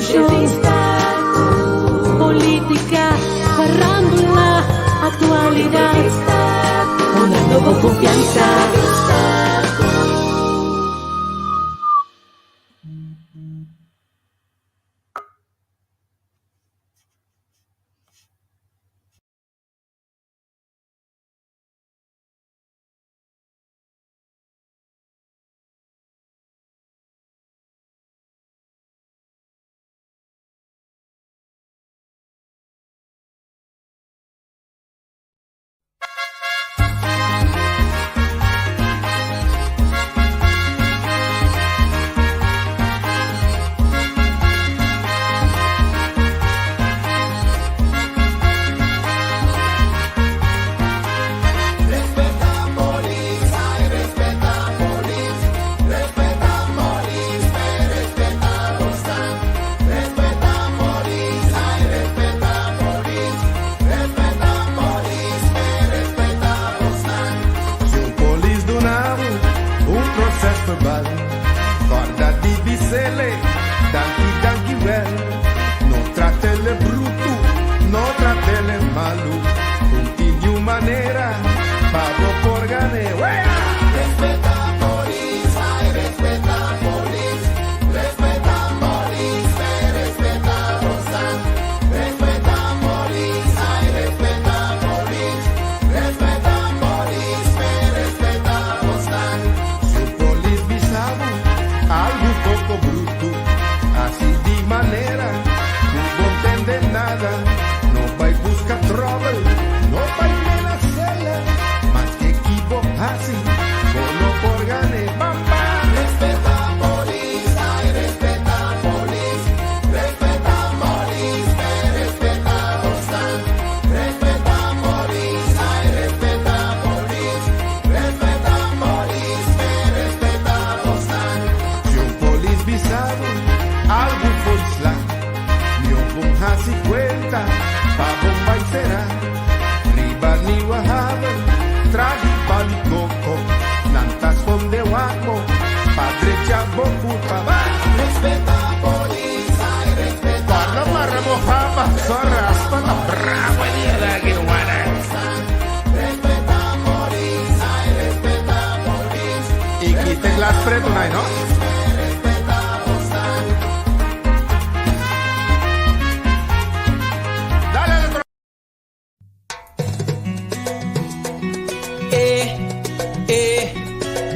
Discusion, politica, farandula, actualidad. Una nueva confianza. Si un polis duna bo un proces verbal, corda di bisele, danki, danki wel. No tratele bruto, no tratele malo, un tin di un manera pa bo por gane. Wea! Respeta polis, ay, respeta polis, respeta polis, respeta Rosan. Respeta polis, ay, respeta polis, respeta polis, respeta Rosan. Si un polis bisa bo algo poco bruto, así di manera, no entende nada, no bay busca trouble, no bay menasele, mas que equivo así, no por gane, bamba. Respeta polis, ay, respeta polis, respeta polis, respeta Rosan. Respeta polis, ay, respeta polis, respeta polis, respeta Rosan. Si un polis bisa bo algo foisla, mi bon hasi cuenta, pa bombay será. Riba ni wahaven, trahi palikoko, nantas fonde wako, padre chabo culpa va. Respeta polis, ay, respeta. Parla marra mojaba, zorra, hasta la bravo día de aquí, guara. Respeta polis, ay, respeta polis. Y quite las preto, ¿no? Respeta Dale al otro. Eh, eh,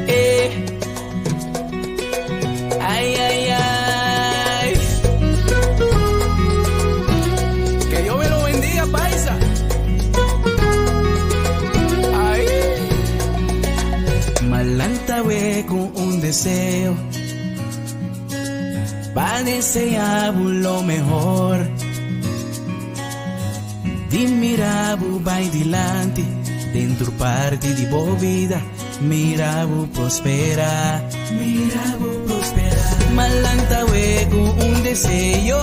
eh. Ay, ay, ay. Que Dios me lo bendiga, paisa. Ay. M'a lanta awe cu un deseo. Pa desea lo mehor. Di mira bo bay dilanti, den parti di bo bida, mira bo prospera, mira bo prospera. M'a lanta awe cu un deseo,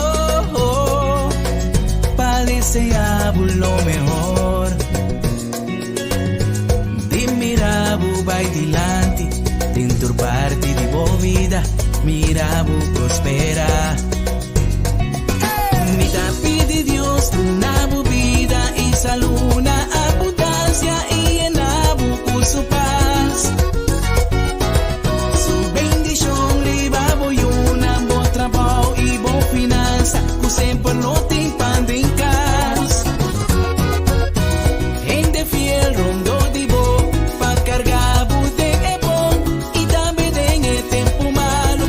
pa desea lo mehor. Di mira bo bay dilanti, den parti di bo bida, mira bo prospera. Mi ta pidi Dios duna bo bida y salud na abundancia y yena bo cu su paz. Su bendicion riba bo yiunan, bo trabou y bo finansa, cu semper lo tin pan den cas. Hende fiel rondo di bo, pa carga bo den e bon y tambe den e tempo malo.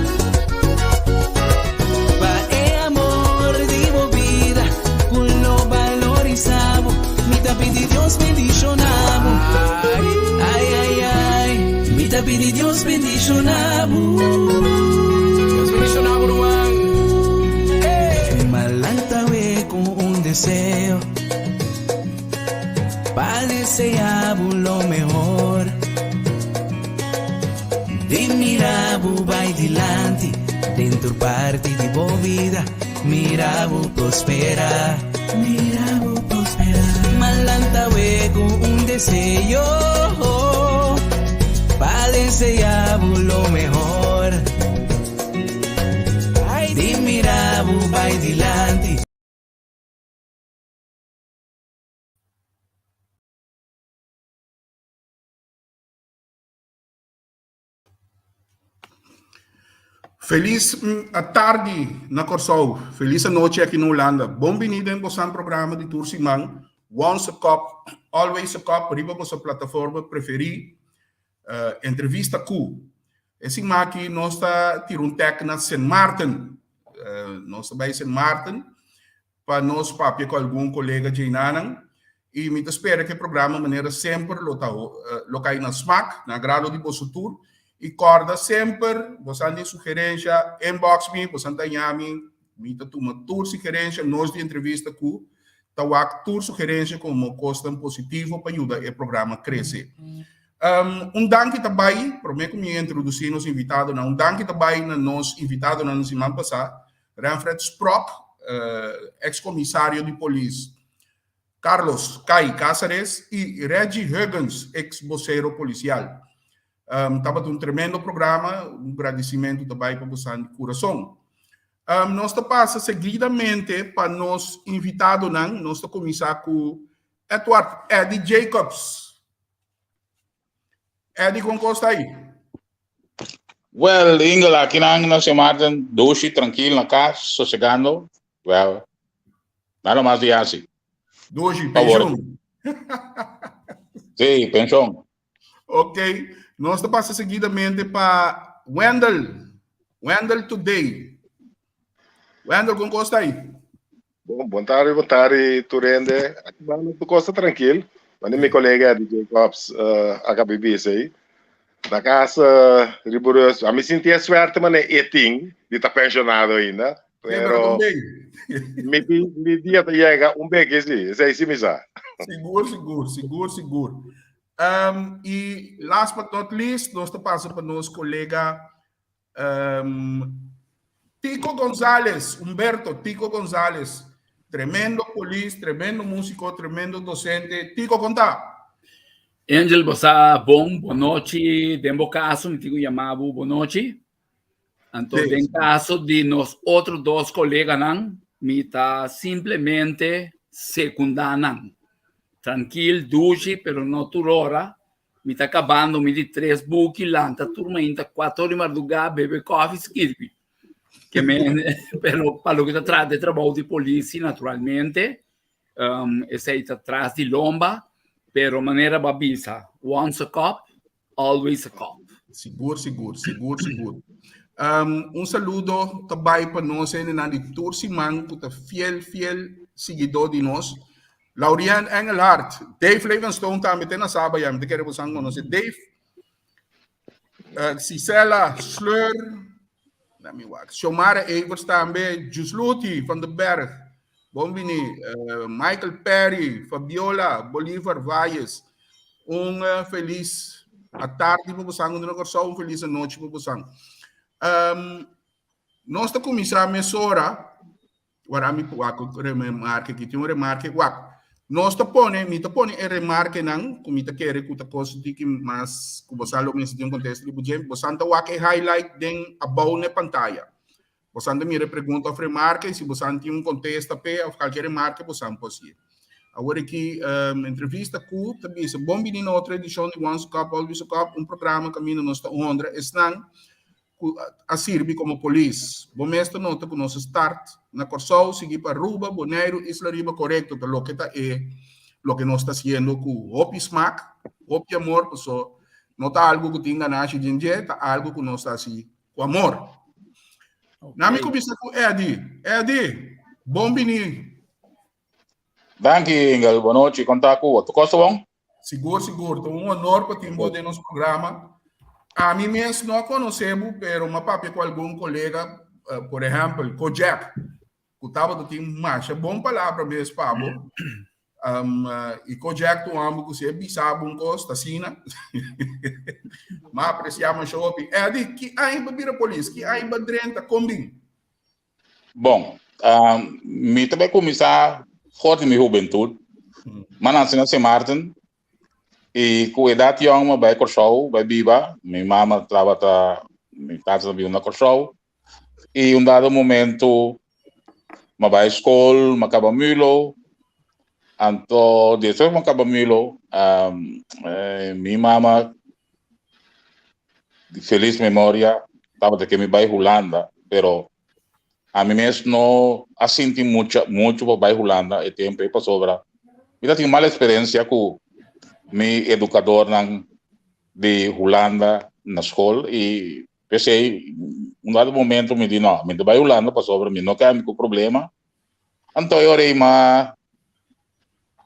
Pa e amor di bo bida, cu lo valorisa bo, mi ta pidi Dios bendiciona bo. Ay, ay, ay, mi ta pidi Dios bendiciona bo. Dios bendiciona bo, ruman. M'a lanta awe cu un deseo, pa desea lo mehor. Di mira bo bay dilanti, den parti di bo bida, mira bo prospera, mira bo prospera. M'a lanta awe cu un deseo, pa desea lo mehor. Di mira bo bay bai dilanti. Felis tardi na Kòrsou, felis anochi aki na Hulanda. Bon bini den bosan programa di tur siman, Once a Cop, Always a Cop, riba boso plataforma preferí, Entrevista Ku. E siman aki nos ta tira un tèk na Sint Maarten. Nos ta bai Sint Maarten pa nos papia ku algun kolega djeinanan i mi ta spera ku e programa manera semper lo ta lo kai na smak, na agrado di boso tur i kòrda semper bosan tin sugerensha inbox mi, bosan ta haña mi, mi ta tuma tur sugerensha, nos di entrevista ku ta wak tur sugerensha komo kosnan positivo pa yuda e programa krese. Un danki ta bai, promé ku mi introdusí nos invitadonan, un danki ta bai na nos invitadonan di siman pasá, Renfred Sprock, ex komisario di polis Carlos Kai Cáceres i Reggie Huggins, ex bosero polisial. Tabata un tremendo programa, un gradisimentu ta bai pa bosan di kurason. Nos ta pasa seguidamente pa nos invitadonan, nos ta kuminsá ku Edward Eddie Jacobs. Eddie, kon kos ta ei? Well, Ingel, aki nan na Sint Maarten, dushi, trankil na kas, sosegando. Well, nada mas di hasi. Dushi, penshon. Sí, penshon. Ok, nos ta pasa seguidamente pa Wendel. Wendel Today. Wendel, kon kos ta ei? Bon, bon tardi, bon tardi tur hende. Aki banda tur kos ta trankil. Wanneer mi kolega Eddie Jacobs uh, a kabi bisa ei. Na kas uh, ribureus, a mi sinti e suerte mane e tin di ta pensionado ainda. Pero mi, mi dia ta yega un beke si, esei si mi sa. Sigur, sigur, sigur, sigur. I last but not least, nos ta pasa pa nos kolega Um, Tico González, Humberto Tico González, tremendo polis, tremendo músico, tremendo docente. Tico, conta. Angel, bosa bon, bon nochi. Den bo caso, mi tico yamabu bon nochi. Anto, sí. den caso di nos otro dos coleganan, mi ta simplemente secundanan. Tranquil, dushi, pero no tur ora. Mi ta kabando mi di tres buki, lanta tur mainta kuater ora di mardugá, bebe kòfi, skirbi. Ke men, pero pa loke ta trata e trabou di polisi, naturalmente, um, esei ta tras di lomba, pero manera bo a bisa, once a cop, always a cop. Sigur, sigur, sigur, sigur. Um, un saludo ta bai pa nos hendenan di tur siman ku ta fiel, fiel siguidó di nos. Laurian Engelhard, Dave Levenstone tambe te na Saba ya, mi ta kere bosan conoce Dave. Uh, Cisela Sleur, let me wak. Xiomara Evers tambe, Jusluti van de Berg, bon bini, uh, Michael Perry, Fabiola Bolivar Valles. Un uh, feliz a tarde pa bosan, un Kòrsou, un feliz anochi pa bosan. Um, nos ta kuminsá mesora Wara mi wak remarke ki tin un remarke wak. Nos ta pone, mi ta pone e remarkenan ku mi ta kere ku ta kos di ki mas ku bosan lo mester tin un kontesta di budje. Bosan ta wak e highlight den abou na e pantaya. Bosan ta mira e pregunta òf remarke i si bosan tin un kontesta p'e òf kalke remarke bosan por hasié. Awor aki entrevista ku ta bisa bon bini na otro edishon di Once a Cop Always a Cop, un programa kaminda nos ta honra esnan ku a sirbi komo polis. Bo mes ta nota ku nos a start na Kòrsou, sigui pa Aruba, Boneiru, Isla Riba, korekto ta loke ta e loke nos ta hasiendo ku hopi smak, hopi amor, paso no ta algu ku tin ganashi djen dje, ta algu ku nos ta hasi ku amor. Na mi kuminsá ku Eddy. Eddy, bon bini. Danki, Ingel. Bon nochi. Kon ta ku bo? Tur kos ta bon? Sigur, sigur. Ta un honor pa tin bo den nos programa. Ami mes no a conoce bo, pero m'a papia cu algun colega, por ehempel, Kojak, cu tabata tin masha bon palabra mes pa bo. I Kojak ta un homber cu si e bisa bo un cos, ta asina. M'a aprecia masha hopi. Eddie, ki aña bo bira polis? Ki aña bo a drenta? Con bin? Bon, mi ta bai kuminsá for di mi hubentut. Mi a nase na Sint Maarten i ku edat yòn mi a bai Kòrsou bai biba. Mi mama tabata, mi tata ta biba na Kòrsou i un dado momento. M'a bai skol, m'a kaba mulo. Anto despues m'a kaba mulo, mi mama di felis memoria tabata ke mi bai Hulanda, pero ami mes no a sinti mucha muchu pa bai Hulanda e tempu ei pasobra mi ta tin mal eksperensia ku mi edukadornan di Hulanda na skol i P'esei, un dado momento mi di, no, mi ta bai Hulanda pasobra mi no ke ami ku problema. Anto e ora ei m'a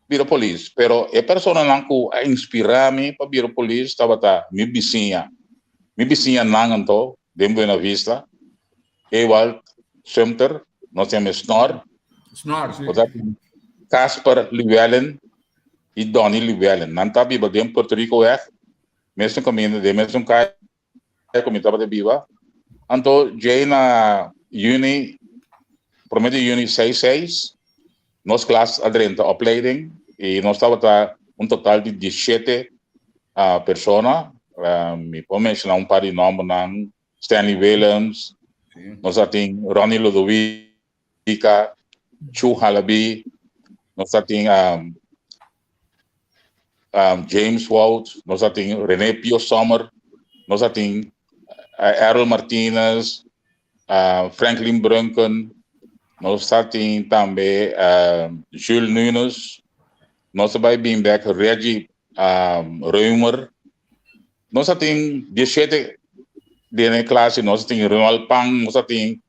bira polis. Pero e personanan ku a inspirá mi pa bira polis tabata mi bisiña. Mi bisiñanan anto den Buena Vista, Ewald Sumter, nos yam'é Snor. Snor, si. Casper Llewellyn i Donny Llewellyn. Nan ta biba den Puerto Ricoweg, mesun kaminda, den mesun kaya. ku mi tabata biba. Anto djei na yüni, promé di yüni seis seis, nos klas a drenta opleiding i nos tabata un total di diesshete persona. Mi por menshoná un par di nòmbernan, Stanley Willems, nos a tin Ronnie Lodowica, Chu Halaby, nos a tin James Wout, nos a tin René Pio Sommer, nos a tin Errol Martinez, Franklin Brunken, nos a tin tambe Jules Nunes, nos a bai bin bek Reggie Reumer, nos a tin 17 den e klase, nos a tin Ronald Pang, nos a tin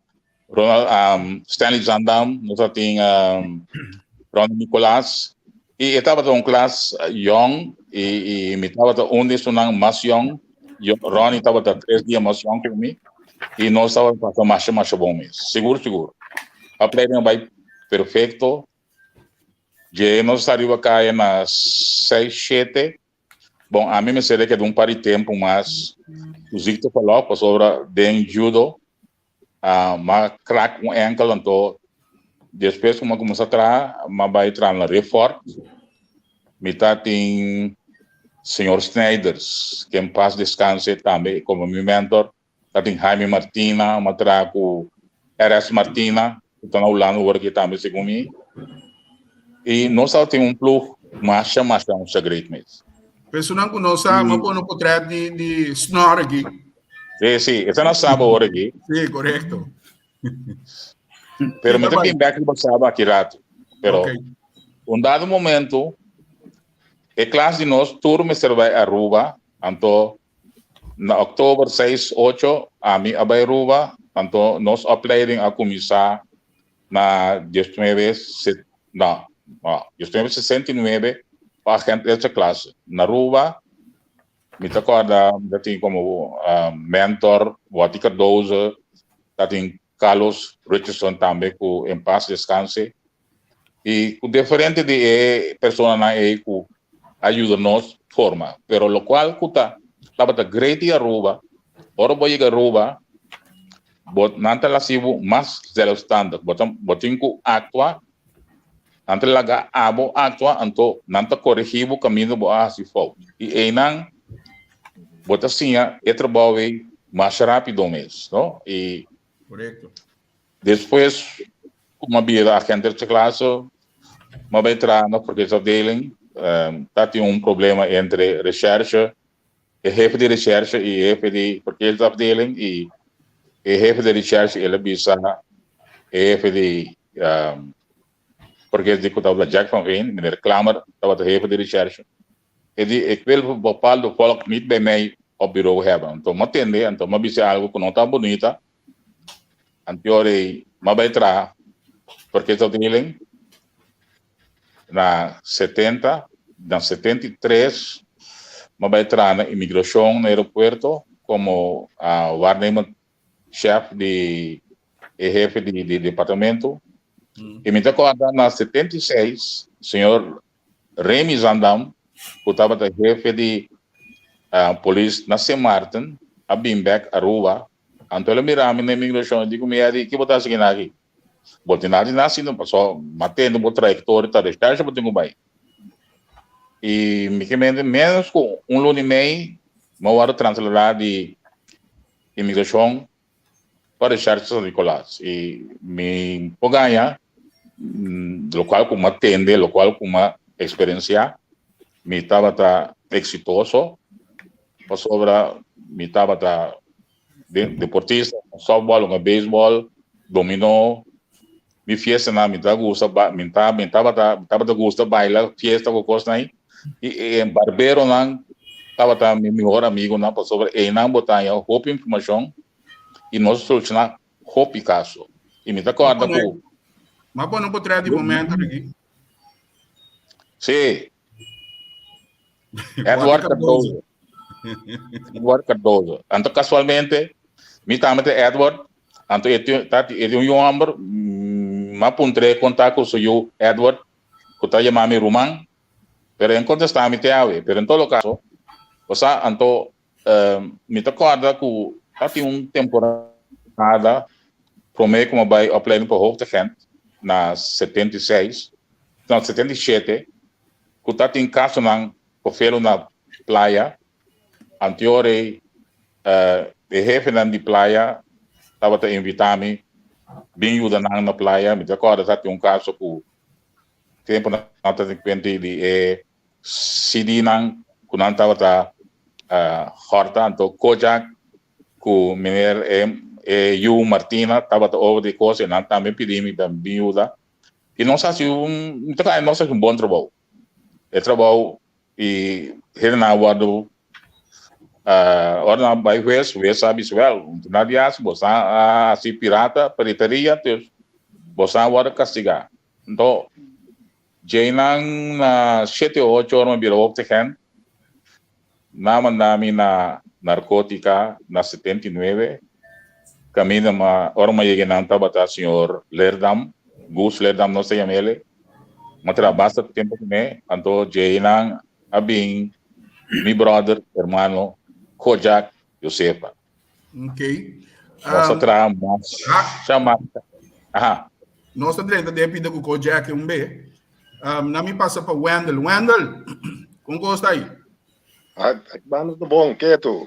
Ronald um, Stanley Zandam, nos a tin um, Ronnie Nicolas. I e tabata un klas eh, jong i, i mi tabata un di esunnan mas jong. Yo, Ronnie tabata tres dia mas jong que mi. I nos tabata pasa masha masha bon mes. Sigur sigur. Opleiding a bai perfecto. Dje nos ta riba kaya na 6, 7. Bon, ami mester a keda un par di tempu mas ku ziekteverlof pasobra den judo uh, m'a krak un enkel anto despues ku m'a kuminsá traha m'a bai traha na Riffort. Mi ta tin señor Snijders, ke en paz descanse tambe komo mi mentor. Ta tin Jaime Martina, m'a traha ku RS Martina, ku ta na Hulanda awor aki tambe segun mi. I nos tabatin un ploeg masha masha un great mes. Personan ku no sa, m'a pone un potret di di snor aki. Sí, sí, esa na Saba awor aki. Sí, korekto. Pero mi ta bin bek riba Saba aki rato. Pero okay. Un dado momento, e klas di nos tur mester bai Aruba, anto Na oktober seis ocho ami a bai Aruba, anto nos opleiding a kuminsá na diesnuebe no, no, diesnuebe sesenta i nuebe pa agent eerste klasse. Na Aruba mi ta kòrda mi ta tin komo mentor Watty Cardozo, ta tin Carlos Richardson tambe ku en pas deskanse i ku diferente di e personanan ei ku a yuda nos forma. Pero lokual ku ta tabata great di Aruba, ora bo yega Aruba bo nan ta hasi bo mas zelfstandig, bo ta bo tin ku aktua, nan ta laga abo aktua anto nan ta koregi bo kaminda bo a hasi fout. I einan bo ta siña e trabou ei mas rápido mes, no? I Korekto. Despues ku m'a bira agente di klasse, m'a bai traha na verkeersafdeling. Ta tin un problema entre recherche, e hefe di recherche i e hefe di verkeersafdeling i e hefe di recherche el a bisa e hefe di verkeers di ku tabata Jack van Veen, meneer Klamer tabata hefe di recherche. E di, ik wil bepaalde volk niet bij mij op bureau hebben. Anto m'a tende, anto m'a bisa algo ku no ta bunita. Anteori m'a bai traha verkeersafdeling na setenta, na 73 m'a bai traha na imigrashon na aeropuerto komo waarnemend chef di e hefe di di departamento. I mi ta kòrda na 76 señor Remy Zandam ku tabata hefe di polis na Sint Maarten a bin bèk Aruba. Anto el a mira mi na imigrashon, el di ku mi, Eddie, ki bo ta hasi kina aki? Bo tin nada di nasi no, pasobra mi a tende bo trayektoria ta reshèrshe bo tin ku bai. I mi ke mente ménos ku un luna i mei mi a wòrdu transladá di imigrashon pa reshèrshe San Nicolas. I mi por gaña. Lokual ku mi a tende, lokual ku mi a eksperensiá, mi tabata eksitoso pasobra mi tabata deportista, sòftbòl, hunga beisbòl, dominó. Mi fiestanan mi ta gusta mi ta mi tabata mi tabata gusta baila fiesta ku kosnan ei. I e barberonan tabata mi mihor amigunan pasobra einan bo ta haña hopi informashon i nos a solushoná hopi kaso. I mi ta kòrda ku. Ma bo no por trae di momento aki. Sí. Edward Cardozo. Edward Cardozo. Anto casualmente, mi tambe ta Edward. Anto e tin ta e tin un yu homber, m'a puntr'é konta ku su yu Edward, ku ta yama mi ruman, pero e no kontestá mi te awe. Pero en todo kaso, bo sa, anto mi ta kòrda ku ta tin un temporada promé ku mi a bai opleiding pa hoofdagent na 76, no, 77, ku ta tin kasonan kofelo na playa, anteor ei e hefenan di playa tabata invitá mi bin yuda nan na playa. Mi ta kòrda ta tin un kaso ku tempu nan ta tin kuenta di e CD-nan ku nan tabata hòrta, anto Kojak ku meneer e yu Martina tabata over di kos i nan tambe pidi mi pa bin yuda. I nos hasi un, mi ta kaya nos hasi un bon trabou. E trabou i hendenan a wòrdu ora nan a bai hues, hues a bisa wèl, nan di hasi, boso a hasi pirata, pirateria, dus boso a wòrdu kastigá. Anto djeinan na shete o ocho ora mi a bira hoofdagent, nan a manda mi na narkotika na 79, kaminda mi ora mi a yega nan tabata señor Leerdam, Guus Leerdam nos ta yama ele, mi a traha basta tempu kuné, anto djeinan a bin mi brother, hermano Kojak Josefa. Ok. Nos a traha masha masha. Aha. Nos ta drenta den pida ku Kojak un be. Um, na mi pasa pa Wendel. Wendel, kon kos ta aí? Ah, mano, ta bon, keto.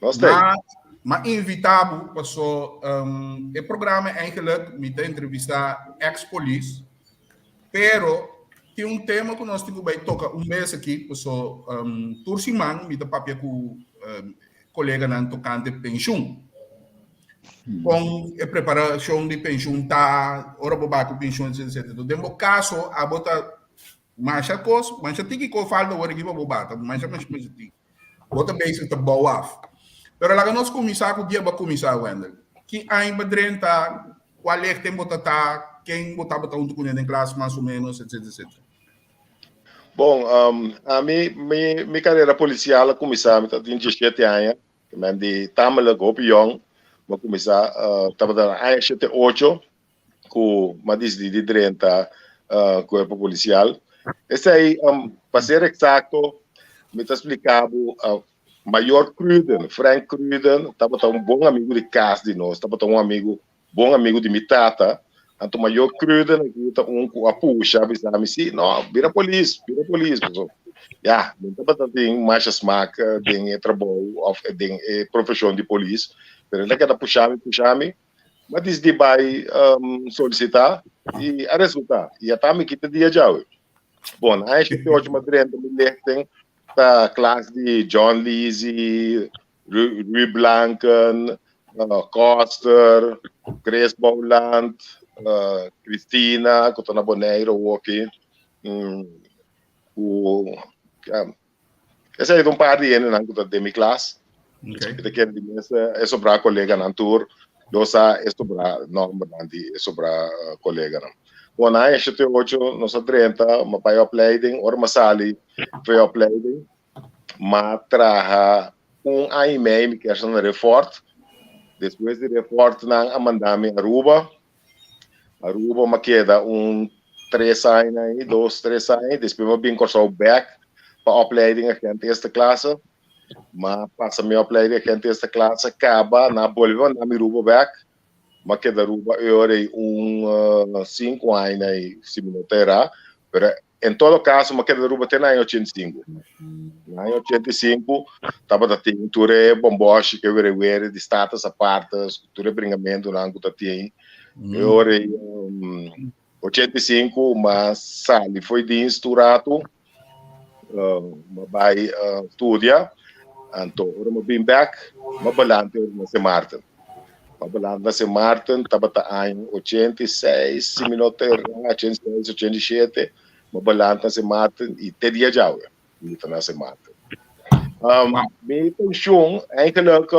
Nos ta. Ma, ma invitabo, paso um, e programa eigenlijk mi ta entrevista ex-police, pero tin un tema ku nos tin ku bai toka un mes aki, paso um, tur siman mi ta papia ku um, koleganan tokante penshun. Kon e preparashon di penshun ta, ora bo bai ku penshun, etcetera, etcetera. Den bo kaso, abo ta masha kos, masha tiki kos falta awor aki pa bo bata, masha, masha, masha tiki. Bo ta bezig ta bou af. Pero laga nos kuminsá ku dia bo a kuminsá, Wendel. Ki aña bo a drenta, kua lichting bo ta ta, ken bo tabata huntu kuné den klas mas o ménos, etcetera, etcetera. Bon, um, ami, mi, mi carera policial a cuminsa, mi tabatin 17 aña, men di tamelijk hopi jong, mi a cuminsa, uh, tabata na aña shete ocho, cu mi a dicidi di drenta uh, cuerpo policial. Esey, um, pa ser exacto, mi ta splica bo, uh, Mayor Cruden, Frank Cruden, tabata un bon amigo di cas di nos, tabata un amigo bon amigo di mi tata, anto mayor Cruden aki ta un ku a pusha bisa mi si, no, bira polis, bira polis. So, ya, mi tabata tin masha smak den e trabou of den e profeshon di polis, pero el a keda pusha mi, pusha mi, m'a disidi bai um, solisita i a resulta, i a ta mi kita dia djawe. Bon, aña 88 m'a drenta mi lichting ta klas di John Lizzie, Ruy Blanken, Koster, Chris Bouland, Christina, ku ta na Boneiru awoki, ku esei ta un par di hendenan ku ta den mi klas. Mi ta kere di mes e sobrá koleganan tur lo sa e sobrá nòmbernan di e sobrá koleganan. Bon, na aña 78 nos a drenta, mi a bai opleiding, ora mi a sali for e opleiding, M'a traha un aña i mei mi kier na Refort. Despues di Refort nan a manda mi Aruba. Aruba m'a keda un tres aña ahí, dos, tres aña. Despues m'a bin Kòrsou bèk pa opleiding agente eerste klasse. M'a pasa mi opleiding agente eerste klasse kaba, nan a bolbe manda mi Aruba bèk. M'a keda Aruba e ora ei un sinku aña ahí, si mi no ta erá. Pero En todo caso, mi keda Aruba te na aña 85. Na aña 85 tabata tin tur e bomboshi ke were were di status apartes, tur e bringamentunan ku ta tin. E ora ei, um, 85 m'a sali fo'i dienst un ratu, m'a bai studia, anto ora m'a bin bek m'a balante ora na Sint Maarten. M'a balante na Sint Maarten tabata aña 86 si mi no ta erra, 86, 87, m'a balante na Sint Maarten i te dia djawe mi ta na Sint Maarten. Mi penshun eigenlijk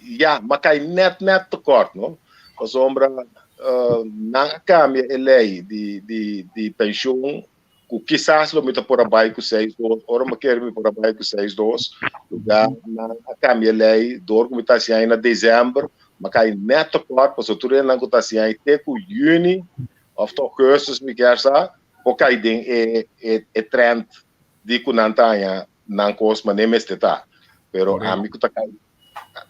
ya, m'a kai net net tekort no, pasobra nan a kambia e lei di di di penshun ku kisas lo mi ta por a bai ku seis dos, ora mi kere mi por a bai ku seis dos, luga nan a kambia e lei dor ku mi ta hasi na desèmber, m'a kai net tekort pasobra tur hendenan ku ta hasi te ku yüni òf te ougùstus mi kier sa por kai den e e trend di ku nan ta haña nan kos manera mester ta. Pero ami ku ta kai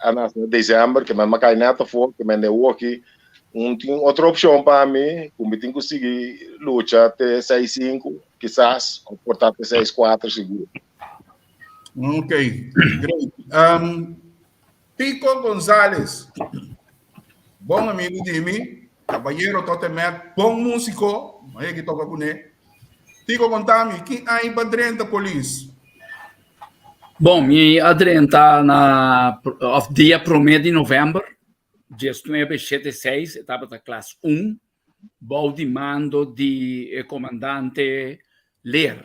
a nase na december, ke men a kai net afó, ke men den woki, un tin otro opshon pa mi, ku mi tin ku sigui lucha te seis sinku, kisas, òf por ta te seis kuater sigur. Ok, great. Um, Tico Gonzalez, bon amigo di mi, caballero tot en met, bon músico, ma ki toca kuné. Tico contami, ki aña pa drenta polis? Bon, mi a drenta na of dia promé di novèmber, diesnuebe shete seis, e tabata klas un, bou di mando di e komandante Leer.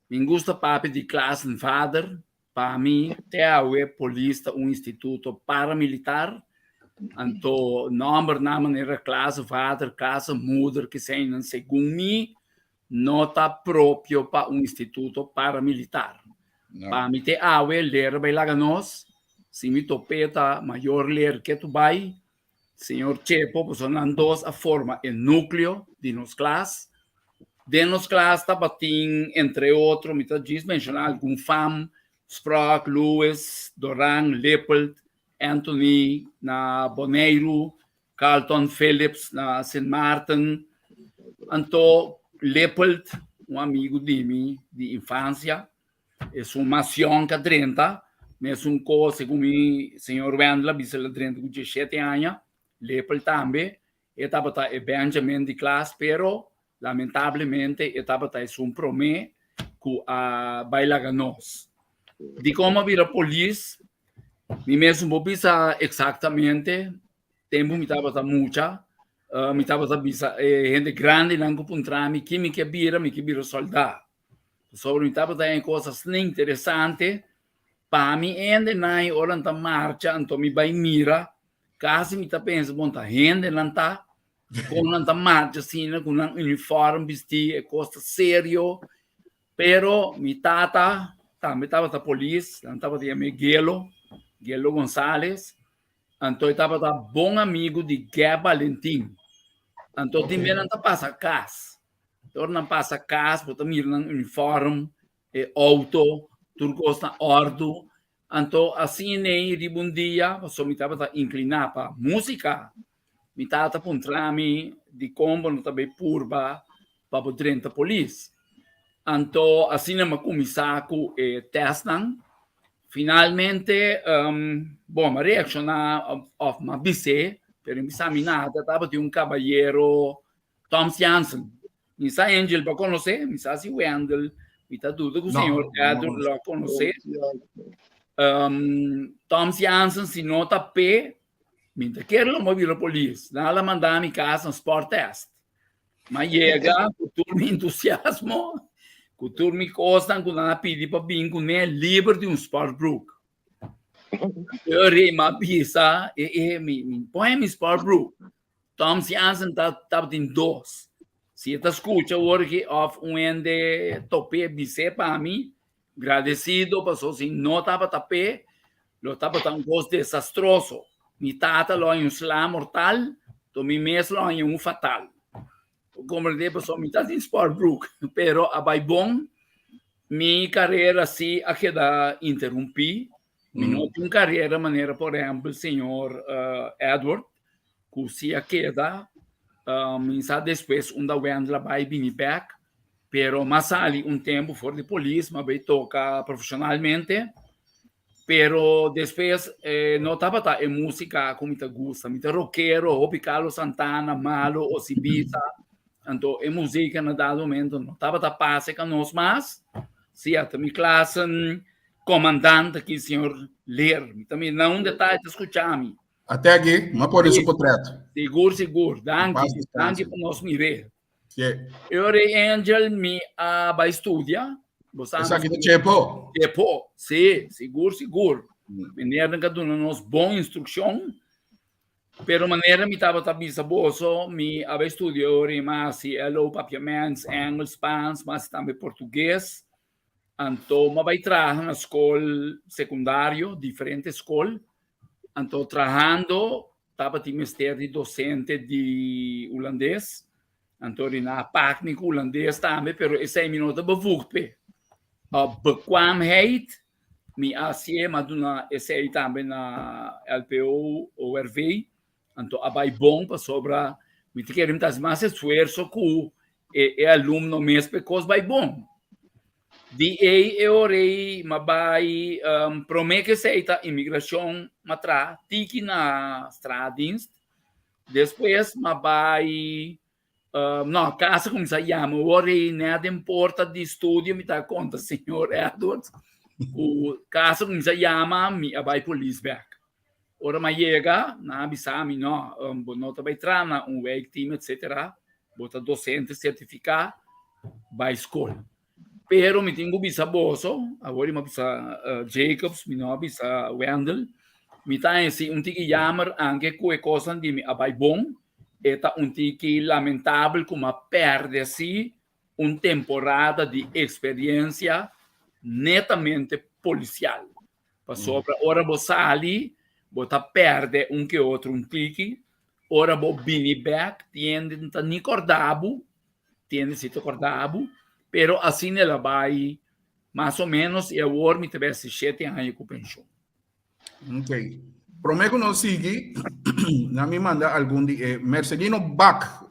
Mi gusta papia di klas en vader, Pa mi, te awe polis ta un instituto paramilitar, anto nòmbernan manera klase vader, klase moeder keseinan segun mi no ta propio pa un instituto paramilitar. Pa mi te awe lera bai laga nos, si mi top'é ta mayor ler ke tu bai, Señor Chepo, pasobra nan dos a forma e núkleo di nos klas. Den nos klas tabatin, entre otro, mi ta djis menshoná algun fam, Sprock, Lewis, Doran, Lippelt, Anthony na Boneiru, Carlton Phillips na Sint Maarten. Anto Lippelt, un amigu di mi di infansia, Esun masion ka drenta, mesun kos segun mi señor Wendel a bisa el a drenta ku diesshete aña, Lepel tambe, e tabata e Benjamin di klas pero lamentablemente e tabata esun promé ku a bai laga nos. Dikon a bira polis? Mi mes no por bisa eksaktamente, tempu mi tabata mucha, mi tabata bisa e hende grandinan ku puntra mi ki mi ke bira, mi ke bira sòldá. Pasobra mi tabata haña kos asina interesante, pa mi hendenan i ora nan ta marcha anto mi bai mira, kasi mi ta pensa bon ta hendenan ta, kon nan ta marcha asina ku nan uniform bistí, e kos ta serio. Pero mi tata tambe tabata polis, nan tabata yam'é Gelo, Gelo Gonzales, anto e tabata bon amigu di Gè Balentin. Anto tin bia nan ta pasa kas. Ora nan pasa kas, bo ta mira nan uniform, e outo, tur kos na òrdu. Anto asina ei riba un dia, pasobra mi tabata inkliná pa músika, mi tata puntra mi dikon bo no ta bai purba pa bo drenta polis. Anto asina mi a kuminsá ku e tèstnan. Finalmente, bon, mi a reakshoná òf mi a bis'é, pero mi sa mi nada, tabatin un kabayero Toms Jansen. Mi sa Angel pa conoce, mi sa si Wendel, mi ta duda ku señor Edward lo conoce. Um, Toms Jansen si no ta pe, mi ta kere lo mo bira polis. Dan ala manda mi casa un sport test. Ma llega ku tur mi entusiasmo, ku tur mi kosnan ku nan a pidi pa bin kuné liber di un sportbroek. Yo rei ma bisa, e, e, mi, mi pone mi sportbroek. Tom Jansen ta tabatin dos. Si e ta skucha awor aki òf un hende top'é bis'é pa mi, gradesido paso si no tabata p'é lo tabata un kos desastroso. Mi tata lo haña un sla mortal, to mi mes lo haña un fatal. Bo komprendé? Paso mi ta tin sportbroek, pero a bai bon. Mi karera si a keda interumpí. Mi no tin un karera manera por ehèmpel señor Edward ku si a keda mi sa despues unda Wendel a bai bini bèk pero m'a sali un tempu for di polis m'a bai toka profeshonalmente. Pero despues eh, no tabata e música ku mi ta gusta. Mi ta rockero, hopi Carlos Santana, Malo, Osibisa. Anto e música na dado momento no tabata pase ka nos mas. Sí, ata mi klassen comandante aquí, señor Leer. Mi también na un detalle te escucha mi. Até aqui, ma por isso portret. Sigur, sigur. Danki, danki pa nos mire. Ore Angel mi a bai studia. Esaki ta Chepo. Chepo, sí, sigur, sigur. Meneer nan ka duna nos bon instrukshon. Pero manera mi tabata bisa boso, mi a bai studia ore ma si LO Papiaments, Engels, Spans, mas tambe Portugues. Anto mi a bai traha na skol sekundario, diferente skol. Anto trahando tabatin mester di dosente di hulandes. Anto di na pak mi ku hulandes tambe, pero esei mi no ta bevoegd p'e. Bekwaamheid mi a hasié, mi a duna esei tambe na LPO, ORV. Anto a bai bon pasobra mi ta kere mi ta hasi mas esfuerso ku e e alumno mes pa e kos bai bon. Di ei e ora ei m'a bai promé ku esei ta imigrashon m'a traha tiki na straatdienst. Despues m'a bai no kas a kuminsá yama ora ei nèt den porta di studio mi ta konta señor Edwards ku kas a kuminsá yama mi a bai polis bèk. Ora m'a yega nan a bisa mi no bo no ta bai traha na un wijkteam etcetera bo ta docente certifica bai school. Pero mi tin ku bisa boso, awor mi a bisa Jacobs, mi no a bisa Wendell, mi ta hasi un tiki yamer anke ku e kosnan di mi a bai bon, e ta un tiki lamentabel ku mi a pèrdè si un temporada di eksperiensia netamente polisial. Pasobra ora bo sali, bo ta pèrdè un ke otro un tiki, ora bo bini bèk, tin hende no ta ni kòrda bo, Tiene si ta corda bo, pero asina el a bai mas o menos y awor mi ta bes shete aña cu pensioen. Ok. Prome cu nos sigui, na mi manda algun di e Mercelino Bak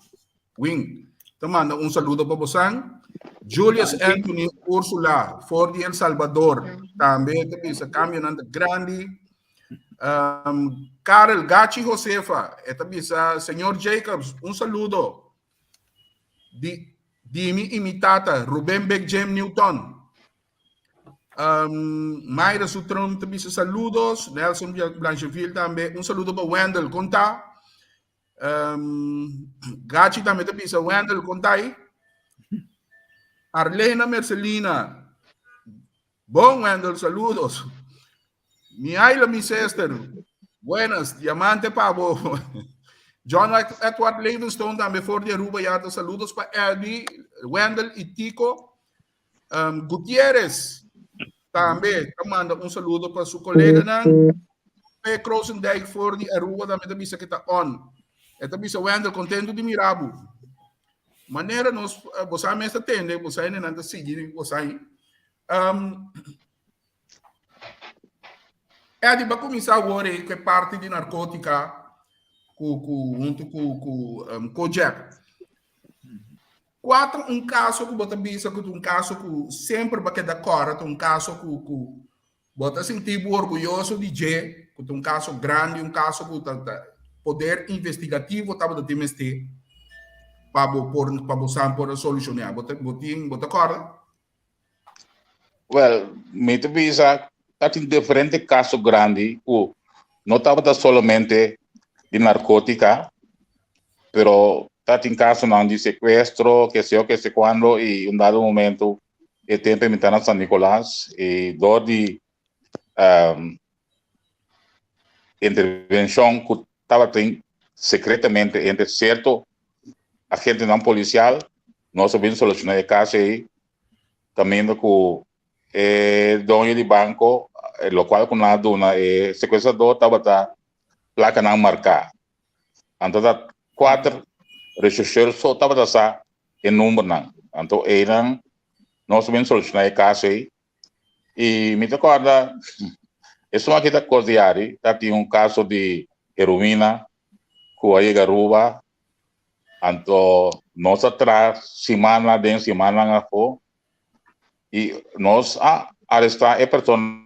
Wing ta manda un saludo pa bosan. Julius Anthony Ursula for di El Salvador tambe ta bisa cambionan ta grandi. Um, Karel Gachi Josefa e ta bisa señor Jacobs un saludo. Di, di mi y mi tata, Ruben Big Jim Newton. Um, Mayra Sutrum te bisa saludos. Nelson Blancheville tambe. Un saludo pa Wendell, konta. Um, Gachi tambe te bisa Wendell, konta ahí. Arlena Mercelina. Bon, Wendell, saludos. Mihaila, mi sister. Buenas, diamante pa bo. John Edward Levenstone tambe for di Aruba ya ta saludos pa Eddie, Wendell y Tico. Um, Gutierrez tambe ta manda un saludo pa su coleganan. P. Krosendijk for di Aruba tambe ta bisa que ta on. E ta bisa Wendell contento di mirabu. Manera nos, eh, bo sa mes ta tende, bo sa nan ta sigui, bo sa. Um, Eddie, ba kuminsá awor ei ku e parti di narkótika ku ku huntu ku ku um, Kojak. Kua ta un kaso ku bo ta bisa ku ta un kaso ku semper bo a keda kòrda, ta un kaso ku ku bo ta sinti bo orguyoso di dje, ku ta un kaso grandi, un kaso ku ta ta poder investigativo tabata tin mester pa bo por pa bo sa por a solushoná. Bo ta bo tin bo ta kòrda? Well, mi ta bisa ta tin diferente caso grandi cu no tabata solamente di narcotica, pero ta tin casonan di secuestro, que sé yo, que sé cuando, y un dado momento e tempo mi ta na San Nicolas y door di um, intervencion cu tabatin secretamente entre cierto agentenan policial, nos a bin soluciona e caso ei, caminda cu e doño di banco, locual cu nan a duna e secuestrador tabata placanan marca. Anto ta cuater rechercheur so tabata sa e numbernan. Anto einan nos a bin soluciona e caso ei. Y mi ta corda, esun aki ta cos di Ari, ta tin un caso di heroina cu a yega Aruba, anto nos a traha simana den simanan afo y nos a aresta e persona.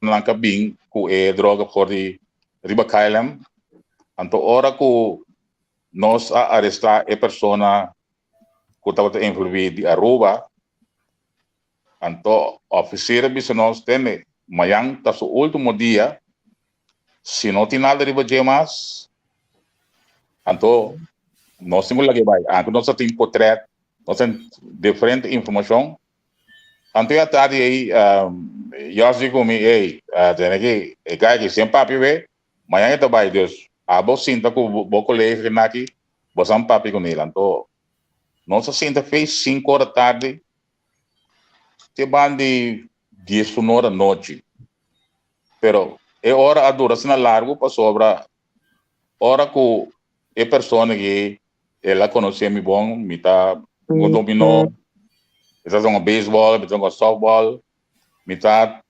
Nan ka bin ku e droga for di riba KLM. Anto ora ku nos a arestá e persona ku tabata envolví di Aruba, anto ofisier a bisa nos, Tende, mayan ta su último dia, si no tin nada riba dje mas, anto nos tin ku lag'é bai. Anke nos a tin potrèt, nos tin diferente informashon. Anto e atardi ei, Jos di ku mi, Ey, tene ki e guy aki sin papia be, mañan e ta bai, dus abo sinta ku bo kolega kinan aki, bo san papia ku nel. Anto nos a sinta fei sinku ora tardi te ban di diesun ora nochi. Pero e ora a dura asina largu pasobra ora ku e persona aki El a conoce mi bon, mi ta un dominó, mi ta hunga baseball, mi ta hunga softball, mi ta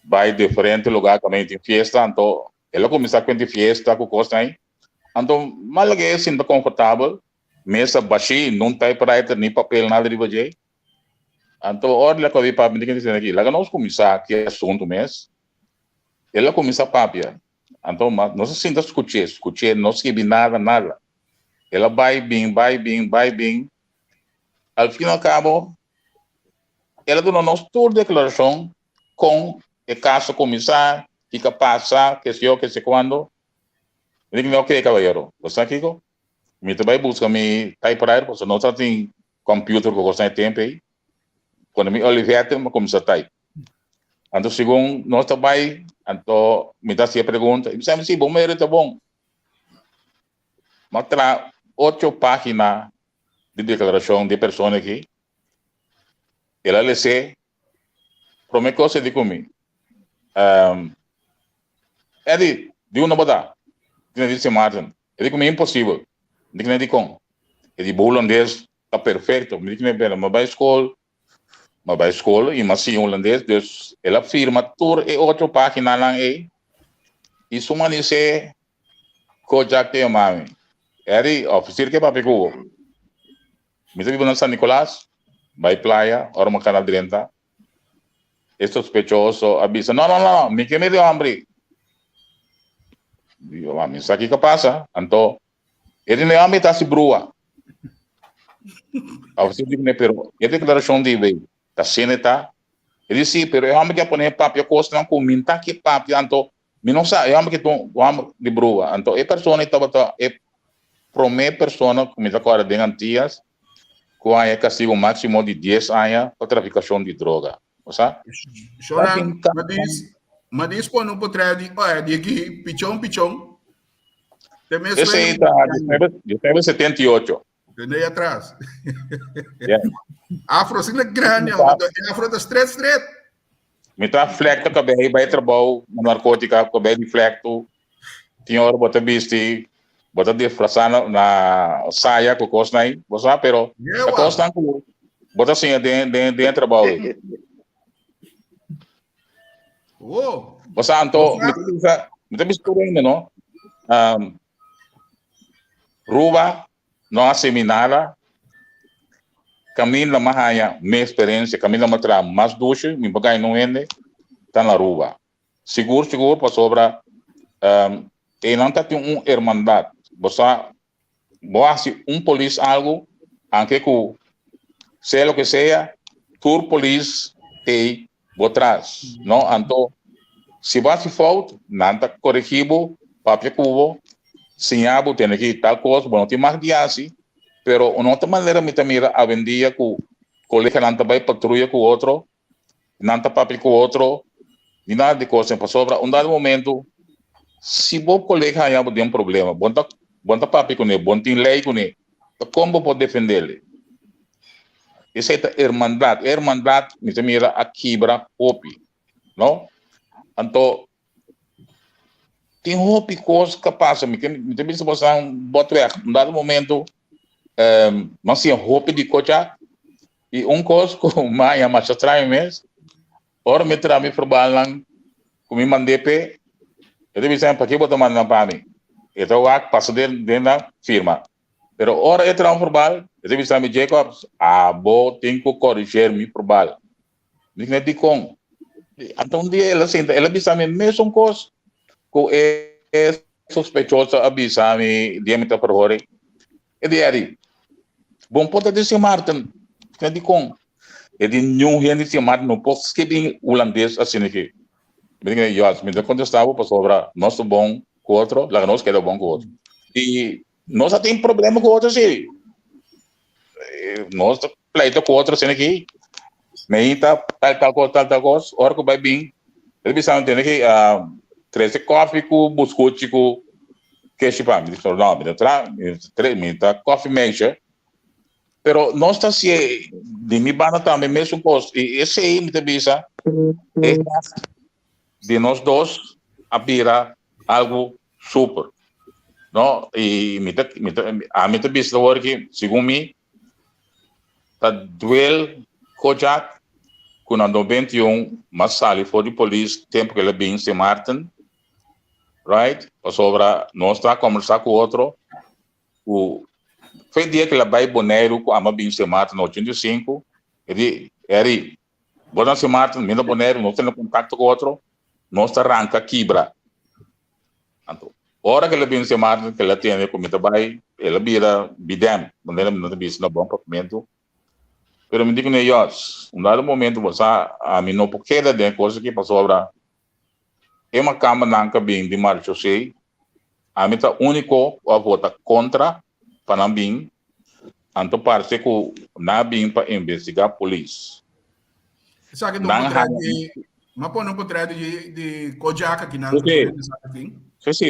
bai diferente lugar caminda tin fiesta, anto el a cuminsa cu e fiesta cu cosnan ayi, anto mi a laga e sinta comfortabel, mesa bashi, nun typewriter ni papel nada riba dje, anto ora el a cuminsa papia mi di aki, laga nos cuminsa ki asunto mes, el a cuminsa papia, anto nos a sinta scuche, scuche, no skibi nada, nada. El a bai bin, bai bin, bai bin. Al fin al cabo, el a duna nos tur declaracion con e caso a cuminsa, kico a pasa, ke si yo, ke si cuando. Mi di, ok, caballero, bo sa kico? Mi ta bai busca mi typewriter, pasobra nos a tin computer cu cosnan e tempo ey. Cuando mi Olivetti, mi a cuminsa type. Anto segun nos ta bai, anto mi ta haci e pregunta, y mi sa, si, bo mere ta bon. M'a traha ocho página di deklarashon di e persona aki. El a les'é. Promé kos e di ku mi, Eddie, di unda bo ta? Mi di Sint Maarten. E di ku mi, Imposibel. Mi di ku dikon? E di, Bo hulandes ta perfekto. Mi di ku pero mi a bai skol. Mi a bai skol i mi a siña hulandes. Dus el a firma tur e ocho páginanan ei. I su manisé Kojak ta yama mi, Eddie, ofisier ke papia ku bo? Mi ta biba na San Nicolas, bai playa, ora mi kana drenta, e sospechoso a bisa, No, no, no, mi ke mira e hombre. Digo, mi sa kiko pasa. Anto, e di, e hombre ta hasi brua. Ofisier di kuné, pero e deklarashon di bay ta asina e ta? E di, si, pero e hombre ke a pone papia kosnan ku mi ta ke papia, anto Mi no sa, e homber ki ta un homber di brua. Anto e persona ei tabata e prome persona ku mi ta kòrda den Antias ku haña e kastigo máksimo di dies aña pa trafikashon di droga. Bo sa? Shoran, ma dis, ma dis pone un potrèt di oe di aki, pichon pichon. Te mes Esei ta 1978. Tende ahí atrás. Yeah. Afro sin la grande, afro ta straight straight. Mi ta flekto kabei bai trabou na narkotika, kabei di flekto. Tin ora bo ta bisti, bo ta disfrasá na, na saya ku kosnan ei, bo sa, pero ta kosnan ku bo ta siña den den den e trabou ei. Oh. Bo sa, anto mi ta bisa, mi ta bisa tur hende, no? Um, Ruba no a hasi mi nada. Kaminda m'a haña mi eksperensia, kaminda m'a traha mas dushi, mi por gaña nun hende, ta na Aruba. Sigur sigur pasobra einan ta tin un hermandat. Bo sa, bo hasi un polis algu, anke ku sea loke sea, tur polis tei bo tras, no? Anto, si bo hasi fout, nan ta korigí bo, papia ku bo, siña bo tene ki tal kos, bo no tin mag di hasi, pero un otro manera mi ta mira awendia ku koleganan ta bai patruya ku otro, nan ta papia ku otro, ni nada di kos, pasobra un dado momento, si bo kolega haña bo den problema, bo ta bo ta papia kuné, bo no tin lei kuné, ta kon bo por defendel? Esei ta hermandad. E hermandad mi ta mira a kibra hopi, no? Anto tin hopi kos ka pasa. Mi mi ta bisa boso botweg. Un dado momento um, mi a siña hopi di kocha i un kos ku mi a haña masha straño mes, ora mi traha mi verbalnan ku mi mand'é p'e, e ta bisa mi, Pakiko bo ta manda nan pa mi? E ta wak pasa den den nan firma. Pero ora e traha un verbal, e ta bisa mi, Jacobs, abo tin ku koriger mi verbal. Mi di, Dikon? Anto un dia el a sinta, el a bisa mi mesun kos ku e sospechoso a bisa mi dia mi ta verhoor. E di Eddie, bon por ta di Sint Maarten. E di kon? E di niun hende di Sint Maarten no por skirbi hulandes asina aki. Mi di Jos, mi ta kontestá bo pasobra nos ta bon ku otro, laga nos keda bon ku otro. I nos a tin problema ku otro si. Nos ta pleita ku otro asina aki. Mi ta tal tal kos, tal tal kos. Ora ku bai bin, e ta bisa mi tene ki trese kòfi ku buskuchi ku keshi pa mi. Mi di, no, mi ta tra, mi ta kòfi meisje. Pero nos ta hacié di mi banda tambe mesun cos y esey mi ta bisa e di nos dos a bira algo super no y mi ta mi ta ami ta bisa awor ki segun mi ta duel Kojak cu na 91 mas sali for di polis tempo cu el a bin Sint Maarten right pasobra nos ta combersa cu otro ku fe dia ku el a bai Boneiru ku ama bin Sint Maarten na 85, e di, Harry, bo na Sint Maarten, mi na Boneiru, nos tene kontakto ku otro, nos ta ranka kibra. Anto, ora ku el a bin Sint Maarten, ku el a tende ku mi ta bai, el a bira bidem, manera mi no ta bisa na bon papiamentu, pero mi di kuné, Yòs, un dado momento bo sa, ami no por keda den e kos aki pasobra E makambanan ka bin di Marchosé, ami ta úniko ku a vota kontra pa nan bin, anto parse ku nan a bin pa investigá polis. Esaki ta un Nan potret haña di, m'a pone un potret di di Kojak aki nan Sí, sí. esaki tin. Sí, sí.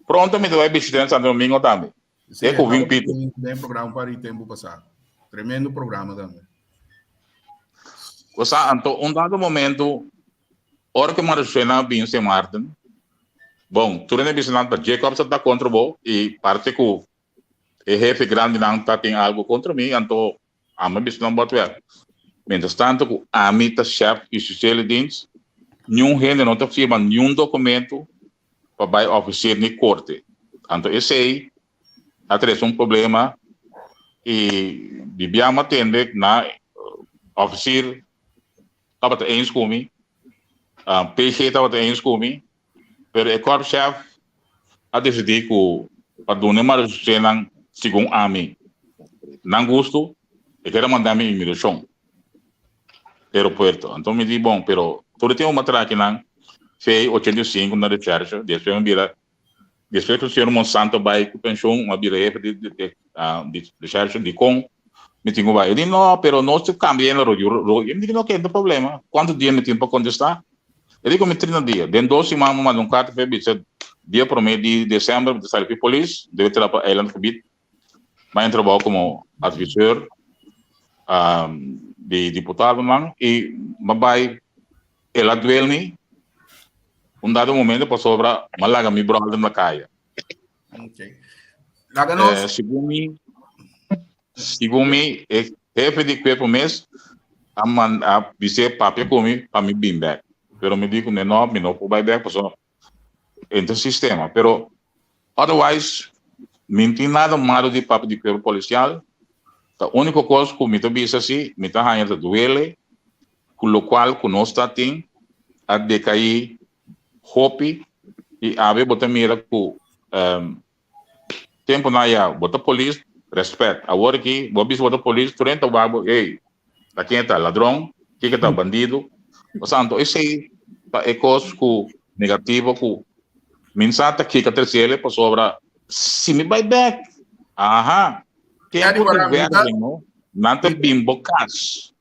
Pronto mi ta bai bishita na Santo Domingo tambe. Sí, E ku Vin tabata Pieter. den den programa un par di tempu pasá. Tremendo programa tambe. Osea, anto un dado momento Ora ku Maricela bin Sint Maarten, bon, tur hende bisa nan ta Jacobs a ta kontra bo i parse ku e hefe grandinan ta tin algu kontra mi, anto ami a bisa nan bòt wèl. Mientras tanto ku ami ta shèf justitiële dienst, niun hende no ta firma niun dokumentu pa bai ofisier ni korte. Anto esei a trese un problema i bibiamo a tende na ofisier tabata eens ku mi, PG tabata eens ku mi, pero e korpschef a desidí ku pa duna e maresusenan segun ami nan gustu, e kere manda mi inmigrashon aeropuerto. Anto mi di bon, pero tur e tempu mi a traha akinan, fei 85 na recherche, despues mi bira Despues ku señor Monsanto bai ku penshon, mi a bira hefe di di recherche, dikon mi tin ku bai? E di no, pero nos tin ku kambia hende royo royo. Mi di no, ke no problema. Kuantu dia mi tin pa kontestá? E di ku mi trinta dia. Den dos siman mi manda un karta pa e bisa dia promé di desèmber mi ta sali fi polis, debe traha pa eilandgebied. Mi a entra trabou komo adviseur di diputadonan i mi a bai El a duel mi un dado momento pasobra m'a laga mi brother na kaya. Okay. Laga nos. Eh, segun mi, segun mi, e jefe di cuerpo mes a man, a bis'é papia ku mi pa mi bin bek. Pero mi di ku ne no, mi no por bai bek pasobra entra sistema. Pero otherwise mi no tin nada malo di papia di cuerpo policial. Ta unico cos cu mi ta bisa si, mi ta haña ta duele cu locual cu nos ta tin a decaí hopi y awe bo ta mira cu temponan aya bo ta polis respet awor aki bo a bisa bo ta polis tur hende ta wak bo ey ta ken ta ladron kiko ta bandido osea anto esey ta e cos cu negativo cu mi sa ta kiko trece pasobra si mi bay bek aha tempo di werking no nan ta bin bo cas.